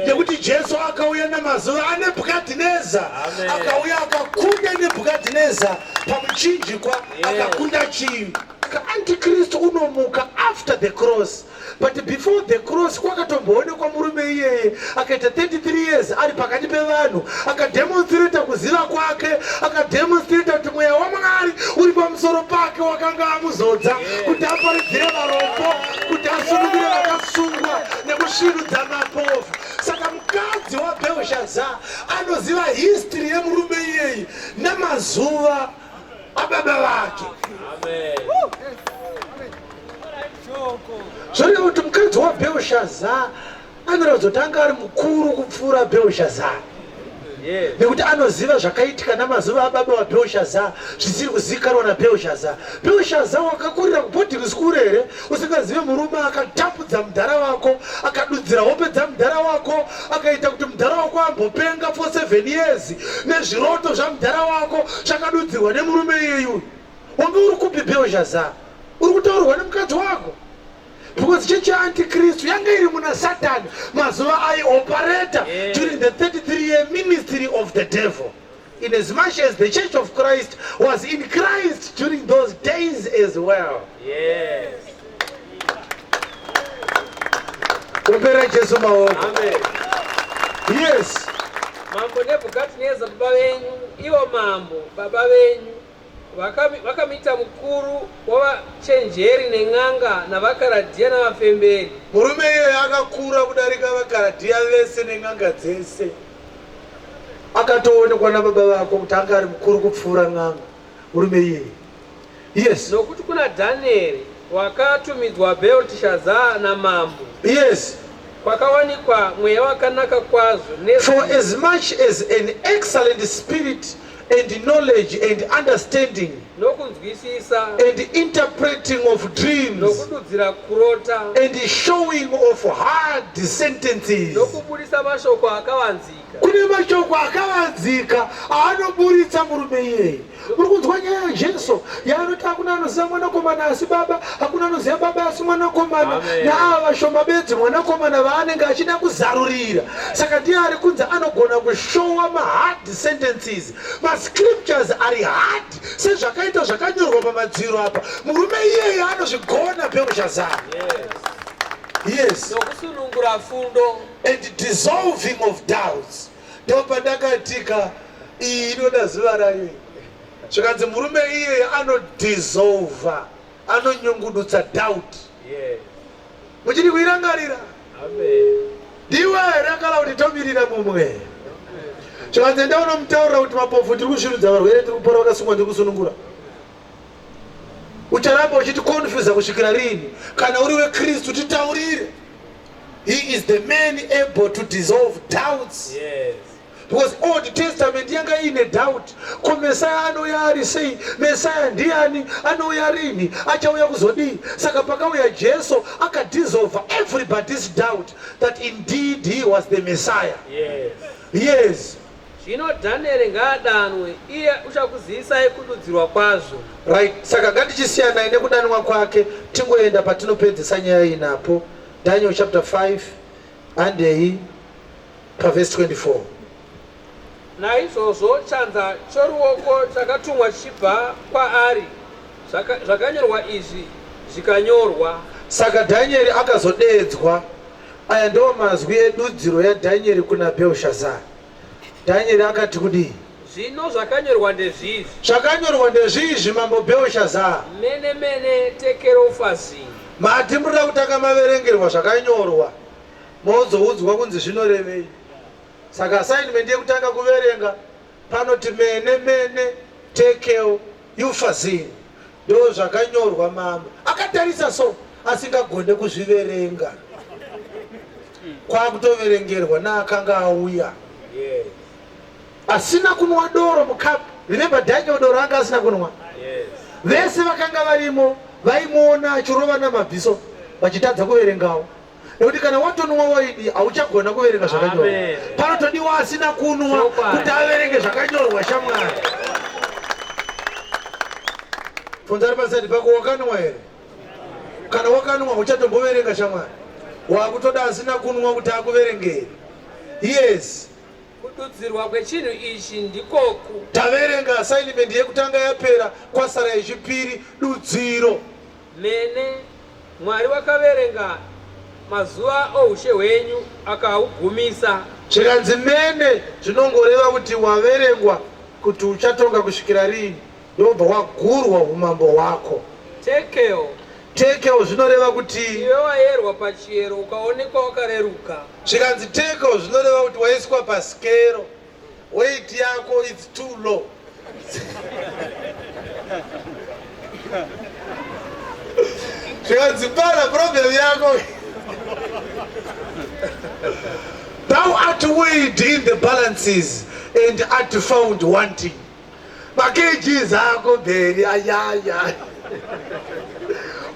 Nekuti Jesu akauya namazuva aNebhukadhineza, akauya akakunda Nebhukadhineza pamuchinjikwa, akakunda chivi. Antikristu unomuka after the cross, but before the cross kwakatomboonekwa murume iyeye akaita 33 years ari pakati pevanhu, akademonstrata kuziva kwake, akademonstrata kuti mweya waMwari uri pamusoro pake wakanga amuzodza kuti aparidzire varombo, kuti asunungure vakasungwa nekusvinudza mapofu. Saka mukadzi waBhelshaza anoziva history yemurume iyeyi nemazuva ababa vake. Zvoreva kuti mukadzi waBhelshaza anoratidza kuti anga ari mukuru kupfuura Bhelshaza nekuti anoziva zvakaitika namazuva ababa waBhelshaza zvisiri kuzivikanwa naBhelshaza. Bhelshaza wakakurira kuboarding school here usingazive murume akatapudza mudhara wako, akadudzira hope dzamudhara wako, akaita kuti mudhara wako ambopenga for 7 years nezviroto zvamudhara wako zvakadudzirwa nemurume iyeyu? Wange uri kupi Bhelshaza? Uri kutaurirwa nemukadzi wako? Because chechi yaantikristu yanga iri muna Satani mazuva aioperata during the 33 year ministry of the devil, in as much as the church of Christ was in Christ during those days as well. Yes. Kumbera Jesu maoko. Amen. Yes. Mambo Nebhukadhineza baba venyu, ivo mambo baba venyu Vakamuita mukuru wavachenjeri nen'anga navaKaradhiya navafemberi. Murume iyeye akakura kudarika vaKaradhiya vese nen'anga dzese. Akatoonekwa nababa vako kuti anga ari mukuru kupfuura n'anga. Murume iyeye. Yes. Nokuti kuna Dhanieri wakatumidzwa Bheltishazaa namambo. Yes. Kwakawanikwa mweya wakanaka kwazvo For as much as an excellent spirit and knowledge and understanding. Nokunzwisisa. And interpreting of dreams. Nokududzira kurota. And showing of hard sentences. Nokubudisa mashoko akavanzika. Kune mashoko akavanzika aanoburitsa murume iyeye. Muri kunzwa nyaya yaJesu yaanoti hakuna anoziva mwanakomana asi baba, hakuna anoziva baba asi mwanakomana, naava vashoma bedzi mwanakomana vaanenge achida kuzarurira. Saka ndiye ari kunzi anogona kushowa mahard sentences, mascriptures ari hard sezvakaita zvakanyorwa pamadziro apa. Murume iyeye anozvigona Bhelshazari. Yes. Nokusunungura fundo. And dissolving of doubts. Ndopandakatika iyi inoda zuva rayo iyi. Zvikanzi murume iyeye anodissolva, anonyungudutsa doubt. Yes. Muchiri kuirangarira? Amen. Ndiwe here akala kuti tomirira mumwe? Zvikanzi enda unomutaurira kuti mapofu tiri kusvirudza varwere tiri kupora vakasungwa tiri kusunungura. Ucharamba uchiticonfusa kusvikira rini? Kana uri weKristu titaurire. He is the man able to dissolve doubts. Yes. Because Old Testament yanga iine doubt. Ko Messiah anouya ari sei? Messiah ndiani? Anouya rini? Achauya kuzodii? Saka pakauya Jesu akadissolve everybody's doubt that indeed he was the Messiah. Yes. Yes. Zvino Dhanieri ngaadanwe, iye uchakuzivisai kududzirwa kwazvo. Right, saka ngatichisiyanai nekudanwa kwake tingoenda patinopedzesa nyaya iyi napo. Daniel chapter 5 handei pavhesi 24. Naizvozvo chanza choruoko chakatumwa chichibva kwaari, zvakanyorwa izvi zvikanyorwa. Saka Dhanieri akazodeedzwa. Aya ndiwo mazwi edudziro yaDhanieri kuna Bhelshazari. Dhanieri akati kudii? Zvino zvakanyorwa ndezvizvi. Zvakanyorwa ndezvizvi, mambo Bhelshazari. Mene, mene, tekero ufazini. Mati munoda kutanga maverengerwa zvakanyorwa mozoudzwa kunzi zvinorevei. Saka assignment yekutanga kuverenga panoti mene mene tekel ufazini ndo zvakanyorwa mambo akatarisa so asingagone kuzviverenga kwakutoverengerwa naakanga auya asina kunwa doro mucup remember Daniel doro anga asina kunwa vese vakanga varimo vaimuona achirova namabviso vachitadza kuverengawo nekuti kana watonwa waidi hauchagona kuverenga zvakanyorwa panotodiwa asina kunwa kuti averenge zvakanyorwa shamwari funza ari pasaidi pako wakanwa here kana wakanwa uchatomboverenga shamwari wakutoda asina kunwa kuti akuverengere yes Kududzirwa kwechinhu ichi ndikoku. Taverenga assignment yekutanga yapera, kwasara yechipiri, dudziro. Mene, Mwari wakaverenga mazuva oushe hwenyu akahugumisa. Zvikanzi mene zvinongoreva kuti waverengwa kuti uchatonga kusvikira rini, ndobva wagurwa umambo hwako. Tekel. Tekel zvinoreva kuti. Iwe wayerwa pachiyero ukaonekwa wakareruka. Zvikanzi tekel zvinoreva kuti waiswa pasikero, weight yako it's too low. Zvikanzi pana problem yako. Thou art weighed in the balances and art found wanting. makgs ako bheri ayaya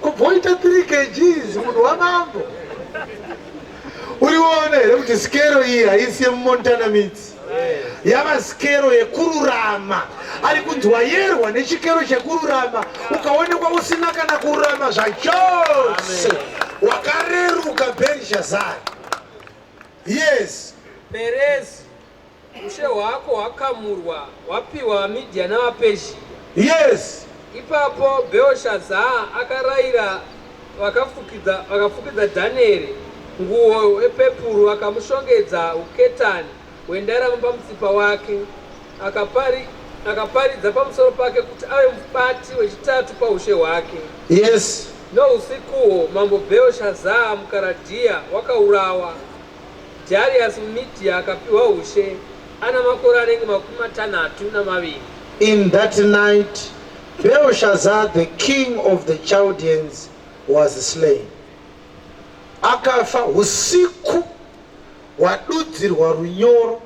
kubva waita 3 kgs munhu wamambo uriona here kuti sikero iyi haisi yemumontana mits yava sikero yekururama ari kunzi wayerwa nechikero chekururama ukaonekwa usina kana kururama zvachose wakareruka bherishazari yes Perezi Ushe hwako hwakamurwa hwapiwa vaMidhia navaPezhia. Yes. Ipapo Bheoshazaa akarayira vakafukidza vakafukidza Dhanieri nguo yepepuru vakamushongedza uketani hwendarama pamutsipa wake. Akapari, akaparidza pamusoro pake kuti ave mubati wechitatu paushe hwake. Yes. Nousikuhwo mambo Bheoshazaa muKaradhia wakaurawa. Dhariasi muMidhia akapiwa ushe ana makore anenge 62. In that night Belshazzar the king of the Chaldeans was slain. Akafa usiku hwadudzirwa runyoro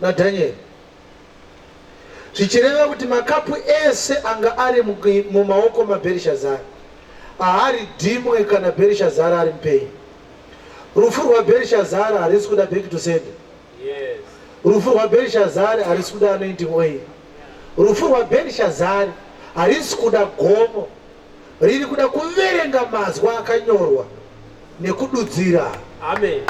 naDhanieri, zvichireva kuti makapu ese anga ari mumaoko maBherishazari haaridhimwe kana Bherishazari ari mupenyu. Rufu rwaBherishazari harisi kuda back to sender. Rufu rwaBherishazari harisi kuda anointing oil. Rufu rwaBherishazari harisi kuda gomo. Riri kuda kuverenga mazwi akanyorwa nekududzira. Amen.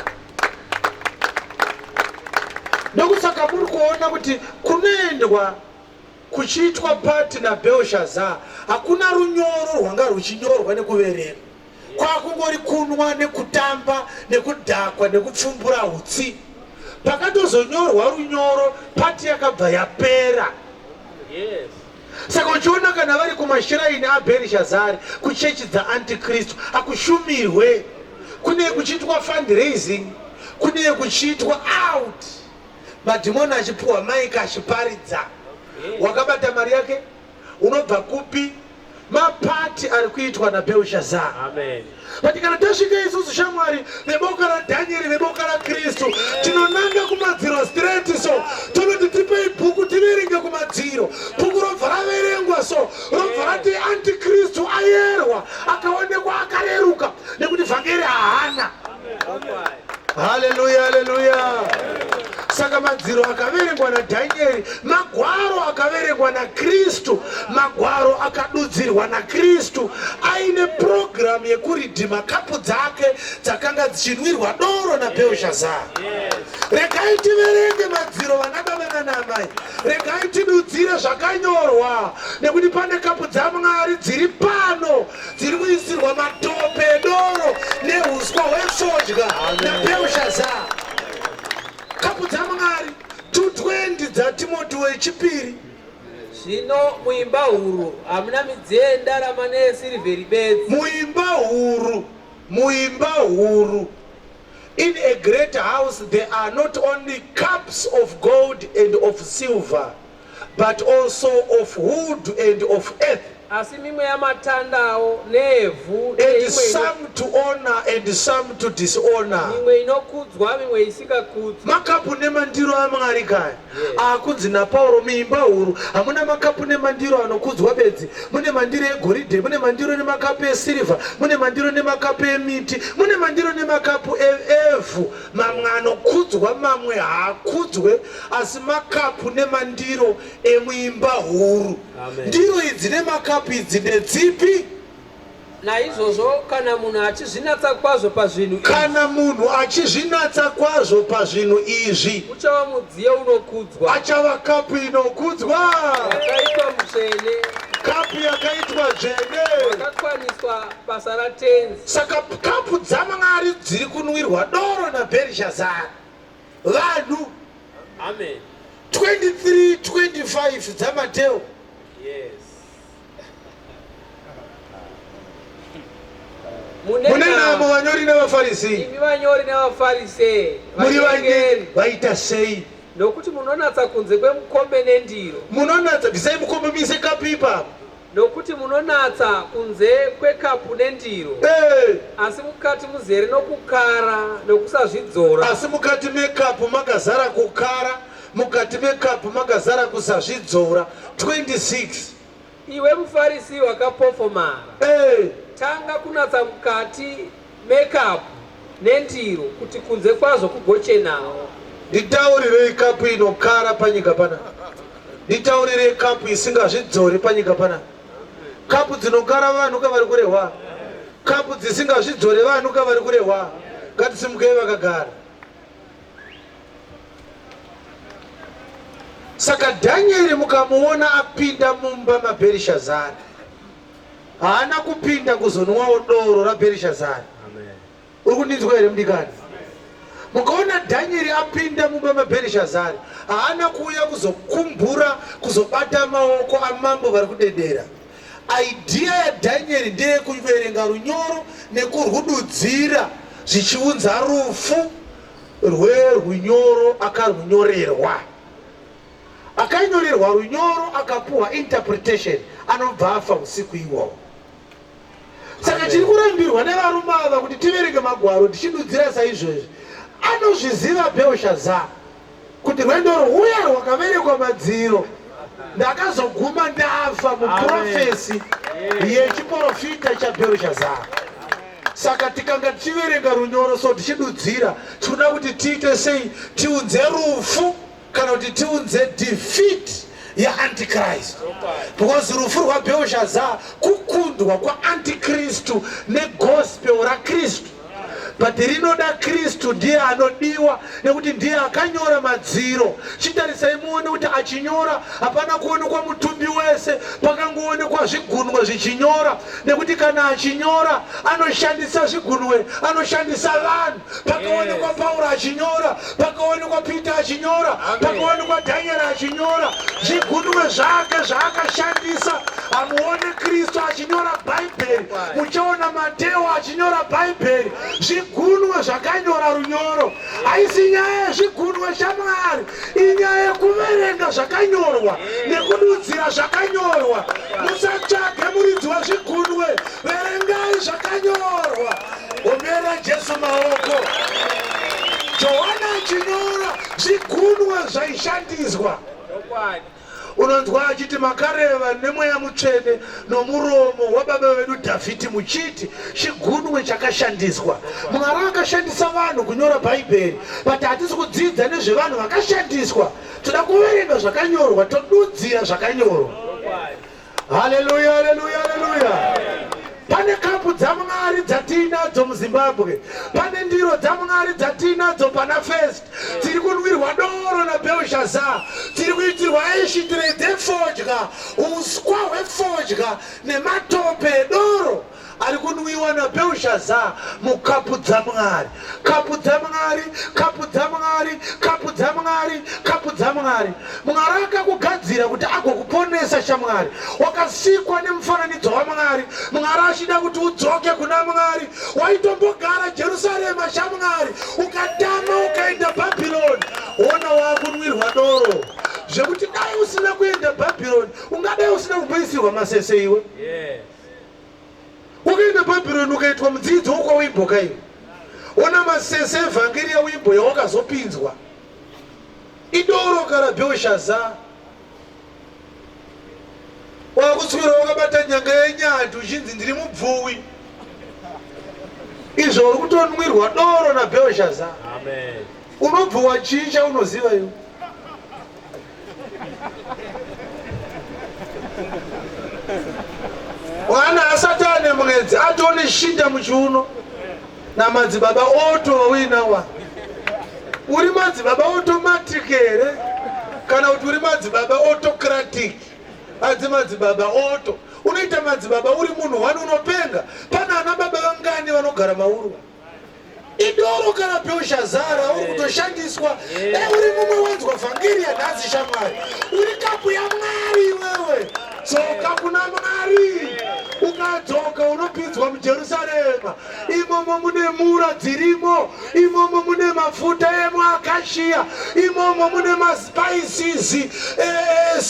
Ndokusaka muri kuona kuti kunoendwa kuchiitwa pati naBelshazar hakuna runyoro rwanga rwuchinyorwa nekuverenga. Kwakungori kunwa nekutamba nekudhakwa nekupfumbura hutsi. Pakatozonyorwa runyoro pati yakabva yapera. Yes. Saka uchiona kana vari kumashiraini aBherishazari, kuchechi dzaantikristu, hakushumirwe. Kune kuchiitwa fundraising, kune kuchiitwa out. Madhimoni achipuwa maiki achiparidza. Wakabata mari yake? Unobva kupi? Mapati ari kuitwa naBelshazar. Amen. But kana tasvika isusu shamwari veboka raDhanieri, veboka raKristu, tinonanga kumadziro straight so tonoti tipei bhuku tiverenge kumadziro. Bhuku robva raverengwa so robva rati antikristu ayerwa akaonekwa akareruka nekuti vhangeri haana. Haleluya, haleluya. Saka madziro akaverengwa naDhanieri, magwaro akaverengwa naKristu, magwaro akadudzirwa naKristu aine purogiramu yekuridhima kapu dzake dzakanga dzichinwirwa doro naBhelshazari. Regai tiverenge madziro vana baba nana amai. Regai tidudzire zvakanyorwa nekuti pane kapu dzaMwari dziri pano dziri kuisirwa matope edoro nehuswa hwefodya naBelshazar. Kapu dzaMwari 220 dzaTimoti wechipiri. Zvino muimba huru hamuna midziyo yendarama neyesirivheri bedzi. Muimba huru, muimba huru. In a great house there are not only cups of gold and of silver, but also of wood and of earth. Asi mimwe yamatandawo neevhu And neimwe ino- some to honor and some to dishonor. mimwe inokudzwa mimwe isingakudzwi. Makapu nemandiro aMwari kaya akunzi naPauro muimba huru hamuna makapu nemandiro anokudzwa bedzi, mune mandiro egoridhe, mune mandiro nemakapu esirivha, mune mandiro nemakapu emiti, mune mandiro nemakapu evhu. Mamwe anokudzwa mamwe haakudzwe, asi makapu nemandiro emuimba huru. Amen. Ndiro idzi nemakapu idzi ndedzipi? Naizvozvo kana munhu achizvinatsa kwazvo pazvinhu izvi, Kana munhu achizvinatsa kwazvo pazvinhu izvi, uchava mudziyo unokudzwa, achava kapu inokudzwa, wakaitwa mutsvene, kapu yakaitwa dzvene. wakakwaniswa basa raTenzi. Saka kapu dzaMwari dziri kunwirwa doro naBherishazari vanhu. Amen. 23 25 dzaMateo. Yes. Mune nhamo vanyori navaFarisi. Imi vanyori navaFarise, Muri vanyengeri. Vaita sei? Nokuti munonatsa kunze kwemukombe nendiro. Munonatsa, bvisai mukombe muise kapu ipapo. Nokuti munonatsa kunze kwekapu nendiro. Hey. Asi mukati muzere nokukara nokusazvidzora. Asi mukati mekapu makazara kukara, mukati mekapu makazara kusazvidzora. 26. Iwe muFarisi wakapofomara. Hey. Tanga kunatsa mukati mekapu nendiro kuti kunze kwazvo kugochenawo. Nditaurirei kapu inokara panyika pana. Nditaurirei kapu isingazvidzori panyika pana. Kapu dzinokara vanhu kavari kurehwa. Kapu dzisingazvidzore vanhu kavari kurehwa. Ngatisimukei vakagara. Saka Dhanieri mukamuona apinda mumba maBherishazari, haana kupinda kuzonwawo doro raBherishazari. Uri kundinzwa here mudikani? Mukaona Dhanieri apinda mumba maBherishazari, haana kuuya kuzokumbura, kuzobata maoko amambo vari kudedera. Idea yaDhanieri ndeyekuverenga runyoro nekurwududzira zvichiunza rufu rwerwunyoro akarwunyorerwa. Akanyorerwa runyoro akapuhwa interpretation anobva afa usiku iwowo. Saka tiri kurambirwa nevarume ava kuti tiverenge magwaro tichidudzira saizvozvi. Anozviziva Belshazzar kuti rwendo rwuya rwakaverekwa madziro ndakazoguma ndafa muprofesi yechiporofita chaBelshazzar. Saka tikanga tichiverenga runyoro so tichidudzira, tinoda kuti tiite sei? Tiunze rufu kana kuti tiunze defeat yaantichrist, because rufu rwaBelshazzar kukundwa kwaantikristu negospel raKristu. But rinoda Kristu, ndiye anodiwa nekuti ndiye akanyora madziro. Chitarisai muone kuti achinyora hapana kuonekwa mutumbi wese, pakangoonekwa zvigunwe zvichinyora, nekuti kana achinyora anoshandisa zvigunwe, anoshandisa vanhu. Pakaonekwa Pauro achinyora, pakaonekwa Peter achinyora, pakaonekwa Daniel achinyora, zvigunwe zvake zvaakashandisa. Hamuone Kristu achinyora Bhaibheri, muchaona Mateo achinyora Bhaibheri. Zvigunwe zvakanyora runyoro. Haisi nyaya yezvigunwe shamwari, inyaya yekuverenga zvakanyorwa nekududzira zvakanyorwa. Musatsvage muridzi wezvigunwe, verengai zvakanyorwa. Omera Jesu maoko. Johana achinyora zvigunwe zvaishandiswa. Unonzwa achiti makareva nemweya mutsvene nomuromo wababa vedu Dhavhidhi muchiti chigunwe chakashandiswa. Mwari akashandisa vanhu kunyora Bhaibheri, but hatisi kudzidza nezvevanhu vakashandiswa. Toda kuverenga zvakanyorwa todudzira zvakanyorwa. Haleluya, haleluya, haleluya. Pane kapu dzaMwari dzatiinadzo muZimbabwe, pane ndiro dzaMwari dzatiinadzo pana First, dziri kunwirwa doro naBelshazzar, dziri kuitirwa eshitire dzefodya, uswa hwefodya nematope edoro ari kunwiwa naBelshazzar mukapu dzaMwari. Kapu dzaMwari, kapu dzaMwari, kapu dzaMwari, kapu dzaMwari. Mwari akakugadzira kuti agokuponesa shamwari. Wakasikwa nemufananidzo waMwari. Mwari achida kuti udzoke kuna Mwari. Waitombogara Jerusarema shamwari, ukatama ukaenda Bhabhironi. Wona wakunwirwa doro. Zvekuti dai usina kuenda Bhabhironi, ungadai usina kumboisirwa masese iwe. Yes. Wakaenda Bhabhironi ukaitwa mudzidzi wokwaWimbo kaiwe. Ona masese evhangeri yaWimbo yawakazopinzwa. Idoro kana Belshazzar. Wakuswera wakabata nyanga yenyati uchinzi ndiri mubvuwi. Izvo uri kutonwirwa doro naBelshazzar. Amen. Unobvuwa chii chaunoziva iwe? Mwana asati ane mwedzi atone shinda muchiuno namadzibaba oto wauinawa. Uri madzibaba automatic here kana kuti uri madzibaba autocratic? Adzi madzibaba oto. Unoita madzibaba uri munhu wani unopenga. Pana ana baba vangani vanogara mauri? Idoro kana Bhelshazara uri kutoshandiswa. Dai uri mumwe wanzwa vhangeri yanhasi shamwari. Uri kapu yaMwari iwewe. Dzoka kuna Mwari. Ukadzoka unopinzwa muJerusarema. Imomo mune mura dzirimo. Imomo mune mafuta emuakashia. Imomo mune maspices,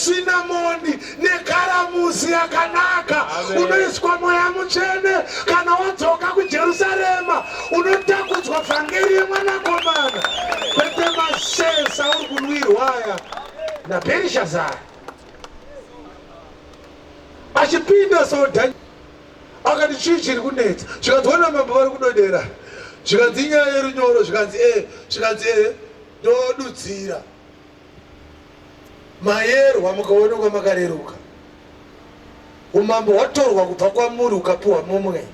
cinnamon nekaramusi yakanaka. Unoiswa mweya mutsvene kana wadzoka kuJerusarema. Unotakudzwa vhangeri yemwanakomana, kwete masesa uri kunwirwa aya naBherishazari. Achipinda so Daniel akati chii chiri kunetsa? Zvikanzi ona mambo vari kudodera. Zvikanzi inyaya yerunyoro. Zvikanzi ee, zvikanzi ee, ndodudzira. Mayerwa mukaonekwa makareruka. Umambo hwatorwa kubva kwamuri ukapiwa mumwe.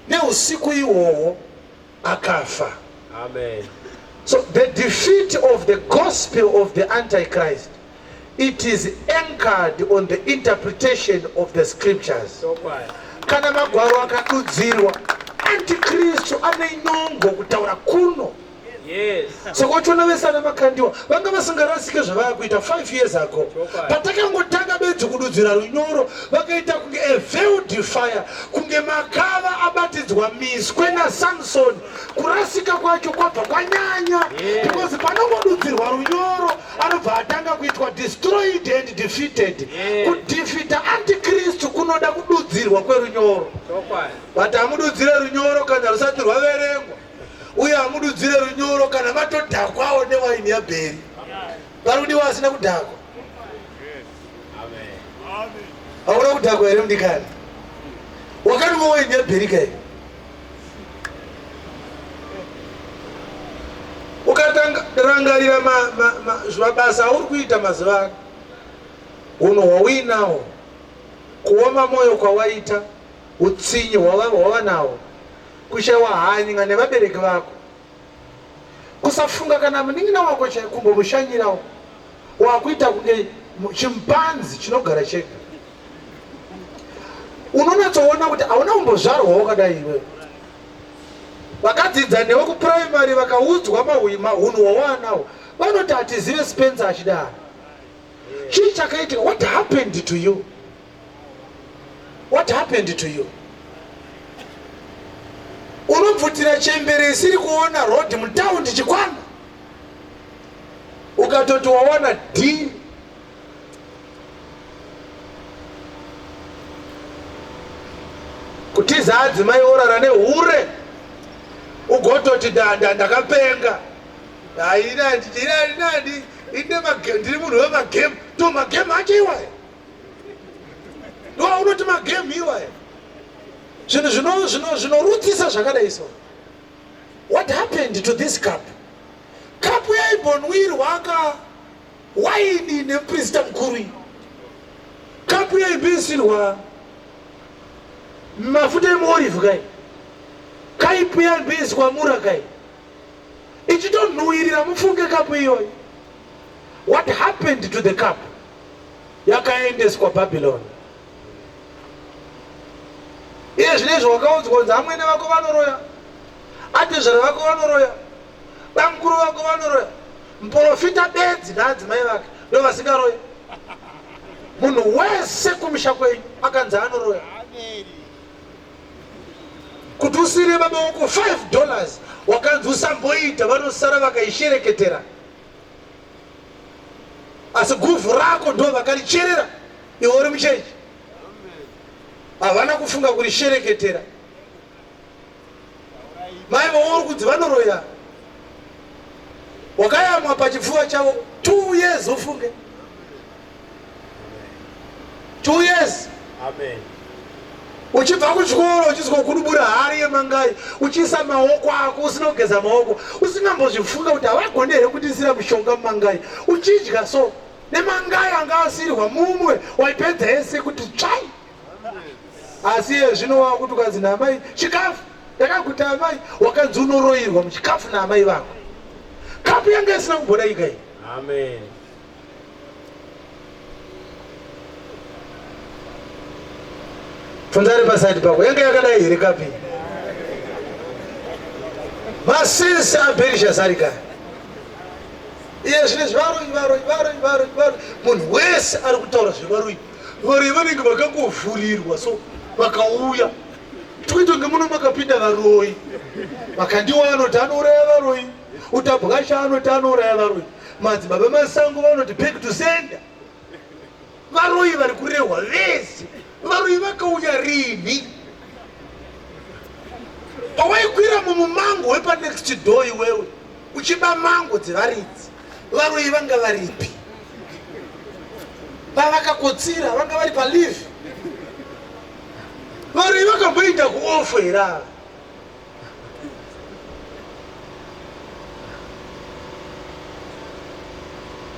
Neusiku ihwohwo akafa. Amen. So the defeat of the gospel of the Antichrist, it is anchored on the interpretation of the scriptures. Chokwadi. Kana magwaro akadudzirwa, Antikristu ane nyongo kutaura kuno. Saka uchiona vese ana Makandiwa vanga vasingarasike zvavaakuita 5 years ago. Patakangotanga bedzi kududzira runyoro vakaita kunge a veiled fire, kunge makava abatidzwa miswe naSamson. Kurasika kwacho kwabva kwanyanya because panongodudzirwa runyoro anobva atanga kuitwa destroyed and defeated. Kudefita antikristu kunoda kududzirwa kwerunyoro. But hamududzire runyoro kana rusati rwaverengwa. Uye hamududzire runyoro kana matodhakwawo newaini yabheri. Pari kudiwa asina kudhakwa. Hauna kudhakwa here mudikani? Wakanwa waini yabheri kai? Ukarangarira mabasa auri kuita mazuva ano, unhu hwauinawo, kuoma mwoyo kwawaita, utsinye hwawava nawo, kushaiwa hanya nevabereki vako, kusafunga kana munin'ina wako chaiye kumbomushanyirawo, wakuita kunge chimpanzi chinogara chega. Unonatsoona kuti hauna kumbozvarwa wakadai iwewe. Vakadzidza newe kupuraimari vakaudzwa mahunhu wawaanawo, vanoti hatizive Spencer achidaro. Chii chakaitika? What happened to you? What happened to you? Unobvutira chembere isiri kuona road mutaundi chikwana, ukatoti wawana D. Kutiza adzimai orara nehure, ugototi danda ndakapenga. Ndiri munhu wemagame, to magame acho iwaya ndoaunoti magame iwaya, zvinhu zvinorutsisa zvakadai so. What happened to this cup? Kapu yaimbonwirwa ka waini nemuprista mukuru iyi. Kapu yaimboisirwa mafuta emuorivhi kai. Kaipu yaimboiswa mura kai. Ichitonhuwirira mufunge kapu iyoyo. What happened to the cup? Yakaendeswa Babylon. Iye zvinezvi wakaudzwa kunzi amwene vako vanoroya, atezvara vako vanoroya, bamukuru vako vanoroya, muprofita bedzi naadzimai vake ndo vasingaroyi. Munhu wese kumusha kwenyu akanzi anoroya. Kuti usire baba wako $5 wakanzi usamboita, vanosara vakaishereketera. Asi guvhu rako ndo vakaricherera iwe uri muchechi. Havana kufunga kurishereketera. Mai vauri kunzi vanoroya, wakayamwa pachipfuva chavo 2 years ufunge. 2 years. Amen. Uchibva kuchikoro uchiswa kudubura hari yemangai, uchiisa maoko ako usina kugeza maoko, usingambozvifunga kuti havagone here kutiisira mushonga mumangai, uchidya so nemangai anga asirwa mumwe waipedza yese kuti tsvai. Asi iye zvino wakuti ukanzi naamai chikafu ndakaguta amai, wakanzi unoroirwa muchikafu naamai vako. Kapu yanga isina kumbodaika iyi. Amen. Bvunza ari pasaidi pako, yanga yakadai here kapi? Masense aBherishazari kaya. Iye zvino varoyi, varoyi, varoyi, varoyi, varoyi. Munhu wese ari kutaura zvevaroyi. Varoyi vanenge vakangovhurirwa so vakauya. Tikuita kunge muno makapinda varoyi. Makandiwa anoti anouraya varoyi. Utabwasha anoti anouraya varoyi. Madzibaba Masango vanoti back to sender. Varoyi vari kurehwa vese. Varoyi vakauya rinhi? Pawaikwira mumumango wepanext door iwewe uchiba mango dzevaridzi, varoyi vanga varipi? Pavakakotsira vanga vari palive. Varoyi vakamboenda kuoff here ava?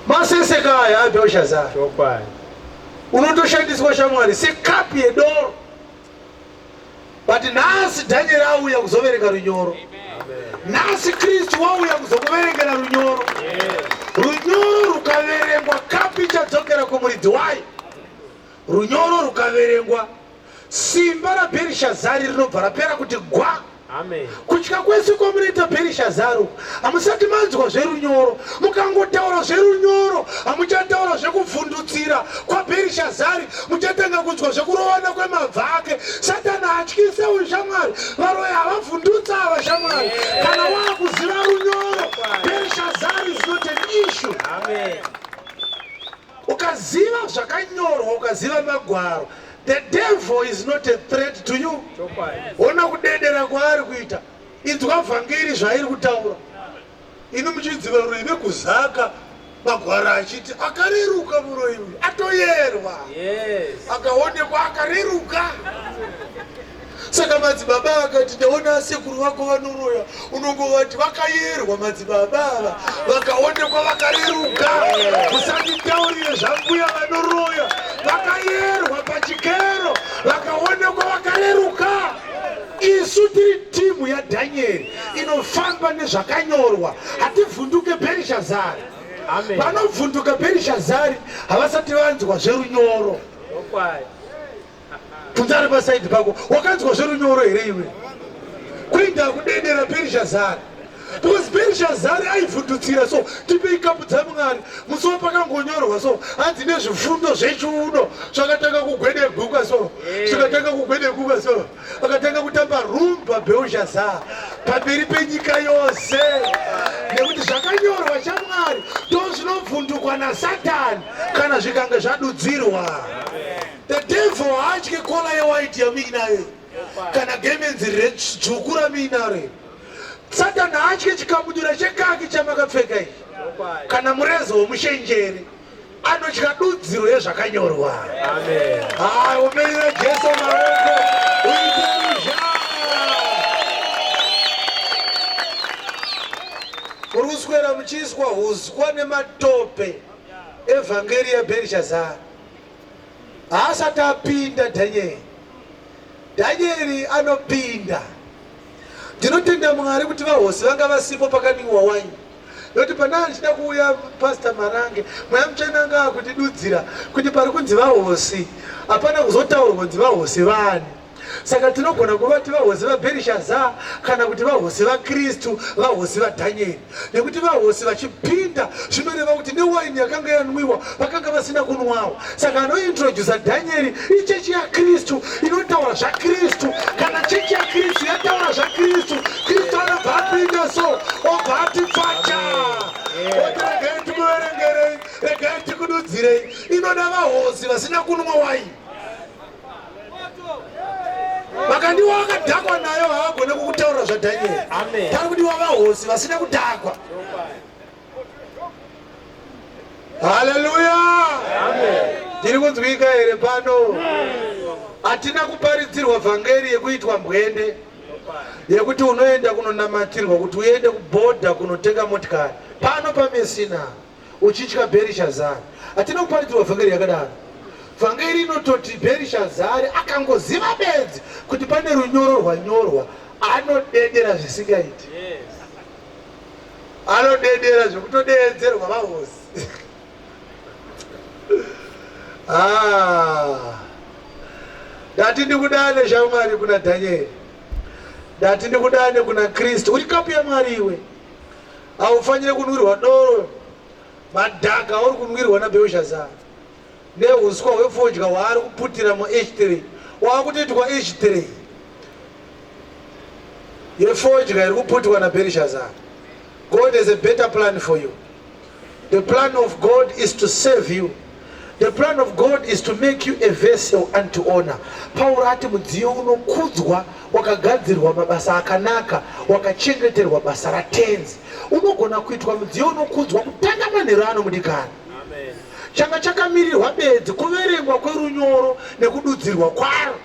Maseseka aya aBelshazar. Chokwadi. Unotoshandiswa shamwari sekapu yedoro. But nhasi Daniel auya kuzoverenga runyoro. Nhasi Kristu wauya kuzokuverengera runyoro. Runyoro rukaverengwa, kapu ichadzokera kumuridzi wayo. Runyoro rukaverengwa, simba raBherishazari rinobva rapera kuti gwa. Amen. Kutya kwese kwamunoita Bherishazari uku, hamusati manzwa zverunyoro. Mukangotaura zverunyoro, hamuchataura zvekuvhundutsira kwaBherishazari, muchatanga kunzwa zvekurovana kwemabva ake. Satani hatyise uyu shamwari, varoyi havavhundutsa ava shamwari. Kana waakuziva runyoro, Bherishazari is not an issue. Amen. Ukaziva zvakanyorwa, ukaziva magwaro, the devil is not a threat to you. Ona kudedera kwaari kuita, inzwa vhangeri zvairi kutaura. Ini muchinzi varoyi vekuzaka magwaro achiti akareruka muroyi uyu atoyerwa, akaonekwa akareruka. Saka madzibaba akati ndaona asekuru vako vanoroya, unongovati vakayerwa madzibaba ava vakaonekwa vakareruka. Musanditaurire zvambuya vanoroya, vakayerwa pachikero vakaonekwa vakareruka. Isu tiri timu yaDhanieri inofamba nezvakanyorwa, hativhunduke Bherishazari. Vanovhunduka Bherishazari havasati vanzwa zverunyoro. Bvunza ari pasaidi pako, wakanzwa zverunyoro here iwe? Kuinda kudedera Bherishazari. Because Bherishazari aivhundutsira so, tipei kapu dzaMwari. Musi wapakangonyorwa so, hanzi nezvifundo zvechiuno zvakatanga kugwedeguka so, zvikatanga kugwedeguka so. Akatanga kutamba rumba Bhelshazar pamberi penyika yose. Nekuti zvakanyorwa chaMwari ndozvinovhundukwa naSatani kana zvikange zvadudzirwa. The devil haatye kola yewhite yamuinayo kana gemenzi redzvuku ramuinaro iri. Satan haatye chikabudura chekaki chamakapfeka ichi kana murezo wemushenjere. Anotya dudziro yezvakanyorwa. Amen. Ah, omerera Jesu maoko uite ruzha. Muri kuswera muchiiswa huswa nematope evhangeri yaBherishazari. Haasati apinda Dhanyeri. Dhanyeri anopinda. Ndinotenda Mwari kuti vahosi vanga vasipo pakanwiwa waini. Nekuti pana ndichida kuuya Pastor Marange, Mweya Mutsvene anga akundidudzira kuti pari kunzi vahosi hapana kuzotaurwa kunzi vahosi vani. Saka tinogona kuvati vahosi vaBherishazaa kana kuti vahosi vaKristu, vahosi vaDhanyeri. Nekuti vahosi vachipinda zvinoreva kuti newaini yakanga yanwiwa vakanga vasina kunwawo. Saka anointrodusa Dhanyeri ichechi yaKristu inotaura zvaKristu. Kana chechi yaKristu yataura zvaKristu, Kristu anobva apinda so obva ati pfacha. Oti regai tikuverengerei, regai tikududzirei. Inoda vahosi vasina kunwa waini. Makandiwa akadhakwa nayo haagone kukutaurira zvaDhanieri. Pari kudiwa vahosi vasina kudhakwa. Haleluya! Ndiri kunzwika here pano? Hatina kuparidzirwa vhangeri yekuitwa mbwende yekuti unoenda kunonamatirwa kuti uende kubhodha kunotenga motikari pano paMesina. Uchitya Bherishazari. Hatina kuparidzirwa vhangeri yakadaro. Vhangeri inototi Bherishazari akangoziva bedzi kuti pane runyoro rwanyorwa, anodedera zvisingaiti. Anodedera zvekutodeedzerwa vahosi. Ah. Ndati ndikudane shamwari kuna Dhanyeri. Ndati ndikudane kuna Kristu. Uri kapu yaMwari iwe. Haufanire kunwirwa doro, madhaka auri kunwirwa naBelshazar nehuswa hwefodya hwaari kuputira muH3 wakutoitwa H3 yefodya iri kuputwa naBelshazar. God has a better plan for you. The plan of God is to save you. The plan of God is to make you a vessel unto honor. Pauro ati mudziyo unokudzwa wakagadzirwa mabasa akanaka wakachengeterwa basa raTenzi. Unogona kuitwa mudziyo unokudzwa kutanga manheru ano mudikani. Changa chakamirirwa bedzi kuverengwa kwerunyoro nekududzirwa kwaro.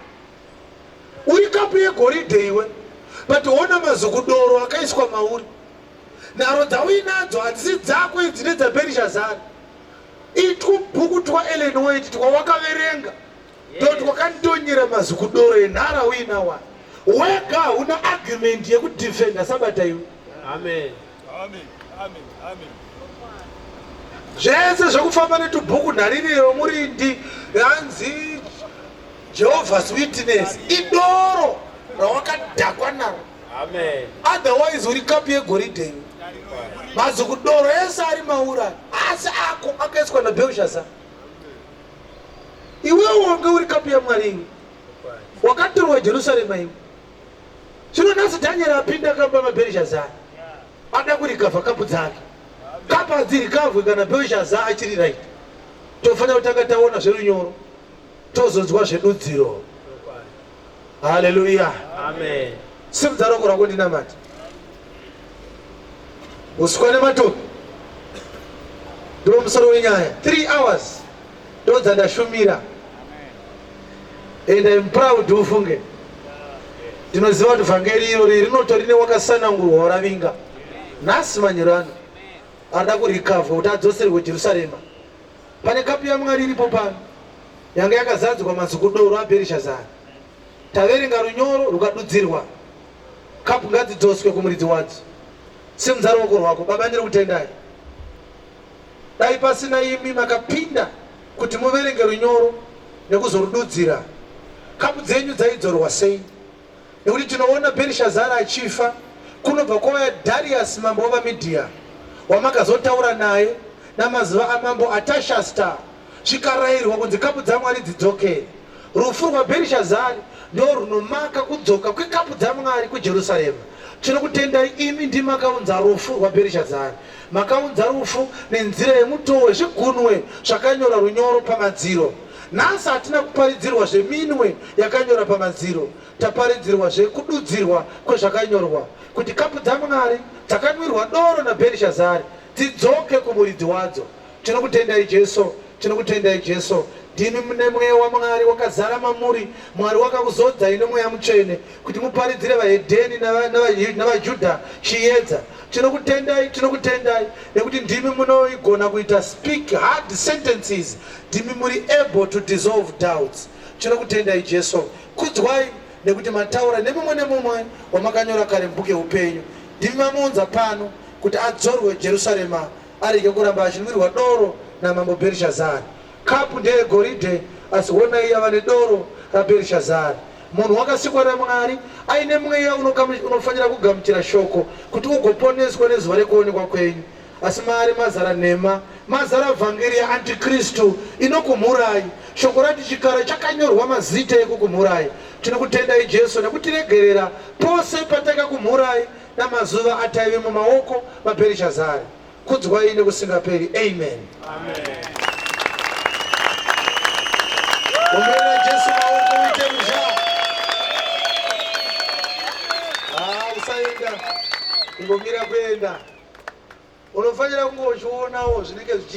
Uri kapu yegoridhe iwe, but hona mazukudoro akaiswa mauri. Nharo dzauinadzo hadzisi dzako idzi ndedzaBherishazari. Itwu bhuku twaEllen White twawakaverenga ndotwakandonyera mazikudoro enhara uinawo. Wega hauna argument yekudefenda sabata iwe. Amen. Amen. Amen. Amen. Zvese zvekufamba netubhuku nharirire yomurindi hanzi Jehovah's Witness idoro rawakadhakwa naro. Amen. Otherwise uri kapu yegoridhe iwe. Mazikudoro ese ari mauri asi ako akaiswa naBelshazzar. Iwewe wange uri kapu yaMwari iwe. Wakatorwa Jerusarema iwe. Zvino nhasi Daniel apinda kamba maBelshazzar. Ada kurikavha kapu dzake. Kapu hadzirikavhwe kana Belshazzar achiri right. Tofanira kutanga taona zverunyoro tozonzwa zvedudziro. Haleluya. Amen. Simudza ruoko rwako ndinamate. Uswa nematope. Ndiwo musoro wenyaya. 3 hours ndodzandashumira. And I'm proud ufunge. Ndinoziva kuti vhangeri irori rinotori newakasanangurwa waravinga. Nhasi manheru ano arida kurikavhwa kuti adzoserwe Jerusarema. Pane kapu yaMwari iripo pano yanga yakazadzwa mazikudoro aBherishazari. Taverenga runyoro rukadudzirwa. Kapu ngadzidzoswe kumuridzi wadzo. Simudza ruoko rwako. Baba ndiri kutendai. Dai pasina imi makapinda kuti muverenge runyoro nekuzorududzira, kapu dzenyu dzaidzorwa sei? Nekuti tinoona Bherishazara achifa, kunobva kwauya Dhariasi mambo wavaMidhia, wamakazotaura naye namazuva amambo Atashasta, zvikarayirwa kunzi kapu dzaMwari dzidzokere. Rufu rwaBherishazari ndorwunomaka kudzoka kwekapu dzaMwari kuJerusarema. Tinokutendai imi ndimi makaunza rufu rwaBherishazari. Makaunza rufu nenzira yemutoo wezvigunwe zvakanyora runyoro pamadziro. Nhasi hatina kuparidzirwa zveminwe yakanyora pamadziro, taparidzirwa zvekududzirwa kwezvakanyorwa, kuti kapu dzaMwari dzakanwirwa doro naBherishazari dzidzoke kumuridzi wadzo. Tinokutendai Jesu, tinokutendai Jesu. Ndimi mune mweya waMwari wakazara mamuri. Mwari wakakuzodzai nomweya mutsvene kuti muparidzire vahedheni navaJudha chiedza. Tinokutendai, tinokutendai nekuti ndimi munoigona kuita speak hard sentences. Ndimi muri able to dissolve doubts. Tinokutendai Jesu. Kudzwai nekuti mataura nemumwe nemumwe wamakanyora kare mubhuku yeupenyu. Ndimi mamuunza pano kuti adzorwe Jerusarema arege kuramba achinwirwa doro namambo Bherishazari. Kapu ndeyegoridhe, asi honai yava nedoro raBherishazari. Munhu wakasikwa naMwari aine mweya unofanira kugamuchira shoko kuti ugoponeswa nezuva rekuonekwa kwenyu. Asi maari mazara nhema, mazara vhangeri yaantikristu inokumhurai. Shoko rati chikara chakanyorwa mazita ekukumhurai. Tinokutendai Jesu nekutiregerera pose patakakumhurai namazuva ataive mumaoko maBherishazari. Kudzwai nekusingaperi. Amen. Amen. Ombera Jesu maoko uite ruzha. Ah, usaenda. Ingomira kuenda. Unofanira kunge uchionawo zvinenge zvichi.